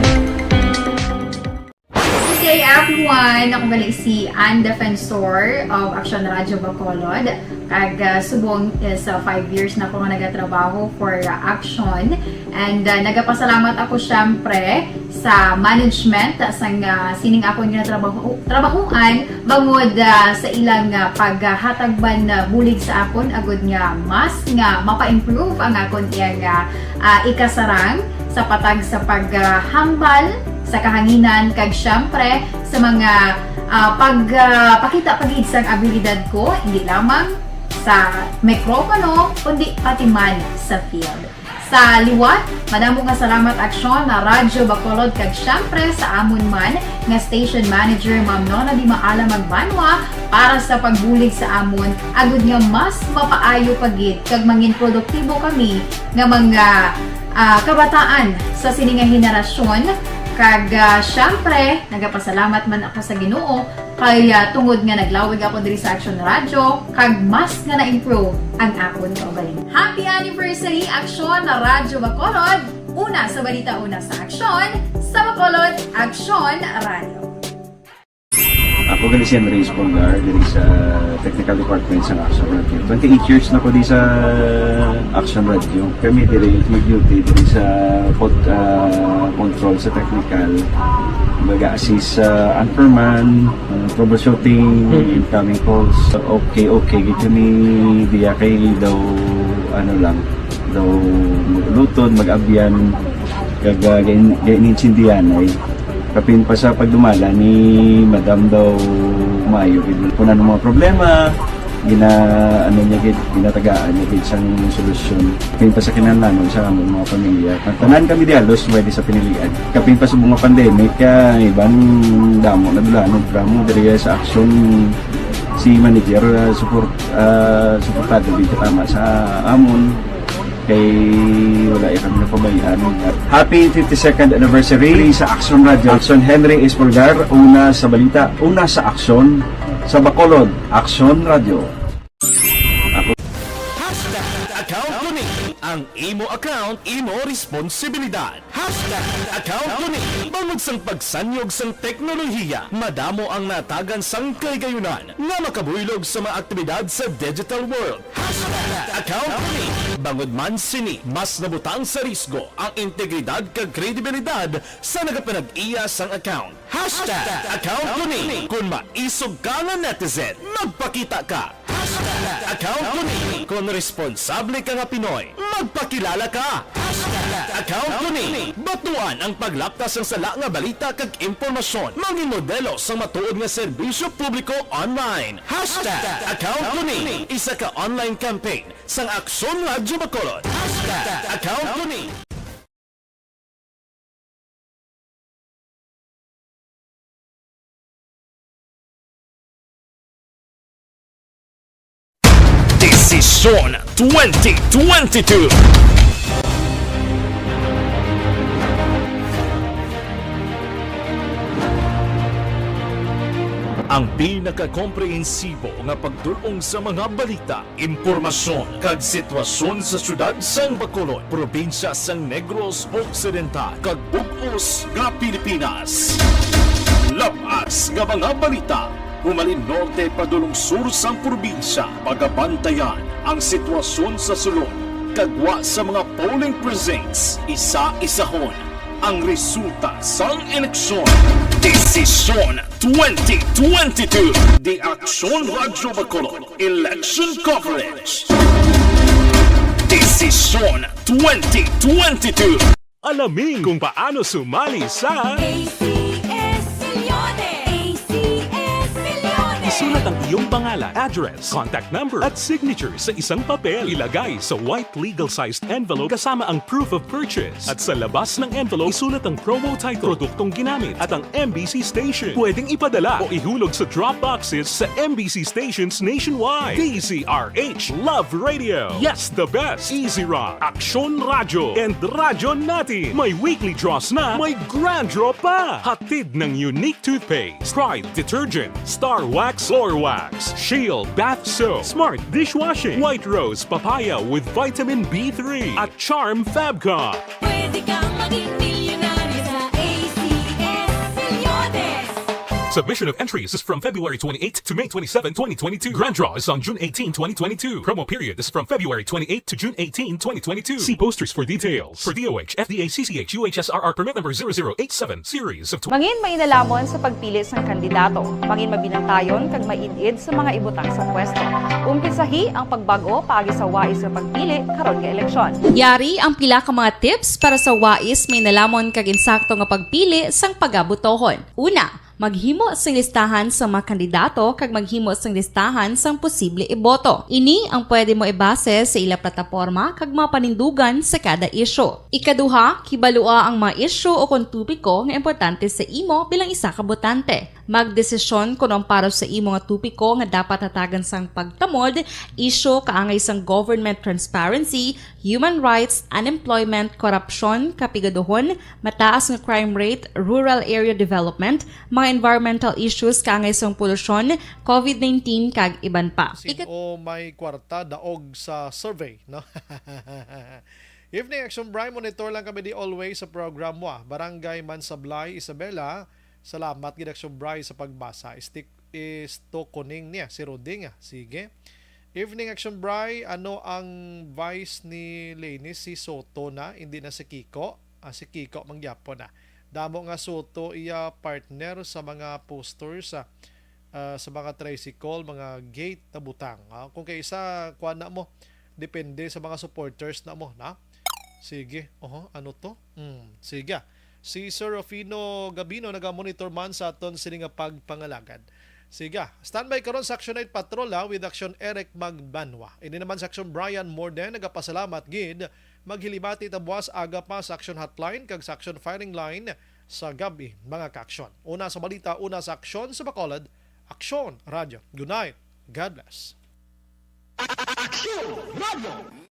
Good day, everyone! Ako gali si Ann Defensor of Action Radio Bacolod. Kag, ah, subong is, ah, five years na ako nga nagatrabaho for, ah, Action. And, ah, nagapasalamat ako, syempre, sa management sang, ah, sining akon nga trabaho, trabahoan bangod, ah, sa ilang, ah, paghatag man, ah, bulig sa akon agud nga mas nga mapa-improve ang akon iyang, ah, ah, ikasarang sa patag sa paghambal sa kahanginan, kag siyempre sa mga, ah, pag, ah, pakita pa gid sang abilidad ko, hindi lamang sa mikropono, kundi pati man sa field. Sa liwat, madamo nga salamat, Aksyon na Radyo Bacolod, kag siyempre sa amon man nga station manager, Ma'am Nona Di Maala Magbanwa, para sa pagbulig sa amon, agud nga mas mapaayo pa gid kag mangin produktibo kami nga mga, ah, kabataan sa sini nga henerasyon. Kag, ah, siyempre, nagapasalamat man ako sa Ginoo kay, ah, tungod nga naglawig ako diri sa Action Radio, kag mas nga na-improve ang akon kaugalingon. Happy anniversary, Aksyon na Radyo Bacolod! Una sa balita, una sa aksyon, sa Bacolod, Aksyon Radio. Ako gali si Henry Espolgar, diri sa technical department sa Action Radio. Twenty-eight years na ko di sa Action Radio. Kami diri mag-duty diri sa pod-, ah, control sa technical. Mag-assist sa anchorman, ah, troubleshooting, Mm. incoming calls. Okay, okay, gid kami diya kay daw, ano lang, daw mag-uluton, mag-abyan, kag, ah, gain-, gain-, intindihan ay. Kapin pa sa pagdumala ni Madam daw maayo gid. Kung ano mga problema, gina-, ano niya gid, ginatagaan niya gid sang solusyon. Kapin pa sa kinahanglanon sa among mga pamilya. Ang tanan kami di halos pwede sa pinilian. Kapin pa sa mga pandemic, ah, iban damo na dulanog. Ramo diri sa aksyon, si manager, ah, support, ah, suportado gid katama sa amon. Kay wala ya kami napabayaan. Happy fifty-second anniversary sa Action Radio. Action Henry Espolgar, una sa balita, una sa aksyon, sa Bacolod, Action Radio. Ako. Hashtag account ko ni. Ang imo account, imo responsibilidad. Hashtag account ko ni. Bangod sang pagsanyog sang teknolohiya, madamo ang natagan sang kahigayunan nga makabuylog sa mga aktibidad sa digital world. Hashtag account ko ni. Bangod man sini, mas nabutang sa risgo ang integridad kag kredibilidad sa nagapanag-iya sang account. Hashtag account ko ni. Kon maisog ka nga netizen, magpakita ka. Hashtag account ko ni. Kon responsable ka nga Pinoy, magpakilala ka. Hashtag account ko ni. Batuan ang paglapta sang sala nga balita kag impormasyon. Mangin modelo sang matuod nga serbisyo publiko online. Hashtag account ko ni. Isa ka online campaign sang Aksyon Radyo Bacolod. Hashtag account ko ni. Desisyon twenty twenty-two. Ang pinakakomprehensibo nga pagdul-ong sa mga balita, impormasyon, kag sitwasyon sa siyudad sang Bacolod, probinsya sang Negros Occidental, kag bug-os nga Pilipinas. Lab-as nga mga balita, humalin norte padulong sur sang probinsya, pagabantayan ang sitwasyon sa sulod, kag gwa sa mga polling precincts, isa-isahon ang resulta sang eleksyon. Desisyon twenty twenty-two. The Action Radyo Bacolod Election Coverage. Desisyon twenty twenty-two. Alamin kung paano sumali sa A C S Milyones! A C S Milyones! Isulat ang iyong pangalan, address, contact number, at signature sa isang papel. Ilagay sa white legal-sized envelope kasama ang proof of purchase. At sa labas ng envelope, isulat ang promo title, produktong ginamit, at ang M B C station. Pwedeng ipadala o ihulog sa drop boxes sa M B C stations nationwide. D Z R H Love Radio. Yes, the best. Easy Rock, Aksyon Radyo, and Radyo Natin. May weekly draws na, may grand draw pa. Hatid ng Unique Toothpaste, Pride Detergent, Star Wax Floor Wax, Shield Bath Soap, Smart Dishwashing, White Rose Papaya with Vitamin B three, at Charm Fabcon. Pwede kang maging milyonaryo sa A C S Milyones. Submission of entries is from February twenty-eighth to May twenty-seven, twenty twenty-two. Grand draw is on June eighteen, twenty twenty-two. Promo period is from February twenty-eighth to June eighteen, twenty twenty-two. See posters for details. For D O H, F D A, C C H, U H S R R permit number zero zero eight seven, series of tw- Mangin mainalaman sa pagpili sang kandidato. Mangin mabinantayon kag maid-id sa mga ibutang sa pwesto. Umpisahi ang pagbag-o paagi sa wais nga pagpili karon nga eleksyon. Yari ang pila ka mga tips para sa wais, mainalamon kag insakto nga pagpili sang pagabutohon. Una, maghimo sing listahan sa mga kandidato kag maghimo sing listahan sang posible iboto. Ini ang pwede mo ibase sa ila plataporma kag mga panindugan sa kada isyu. Ikaduha, kibalua ang mga isyu o kon topiko nga importante sa imo bilang isa ka botante. Magdesisyon kon ang para sa imo nga topiko nga dapat hatagan sang pagtamod, isyu kaangay sang government transparency, human rights, unemployment, korupsyon, kapigaduhon, mataas nga crime rate, rural area development, mga environmental issues kaangay sang polusyon, covid nineteen, kag iban pa. Ikat- Sino may kwarta daog sa survey, no? Evening Action Bri, monitor lang kami di always sa program mo, ah. Barangay Mansablay, Isabela. Salamat gid Action Bri sa pagbasa. Stick is to kuning niya, si Rudy nga. Sige. Evening Action Bri, ano ang vice ni Leni? Si Soto na, hindi na si Kiko. Ah, si Kiko mangyapon na. Damo nga Soto iya partner sa mga posters, ah, ah, sa mga tricycle, mga gate na butang. Ah, kung kay isa, kuha na mo, depende sa mga supporters na mo, na? Sige. Oho, ano to? Hmm, sige. Si Sir Rufino Gabino nagamonitor man sa aton sini nga pagpangalagad. Sige, standby karon sa Action Night Patrol, ha, with Action Eric Magbanwa. Ini naman sa Action Brian Morden, nagapasalamat gid. Maghilibati ta buwas aga pa sa Action Hotline kag sa Action Firing Line sa gabi, mga ka-aksyon. Una sa balita, una sa aksyon sa Bacolod, Aksyon Radyo. Good night. God bless. Aksyon Radyo.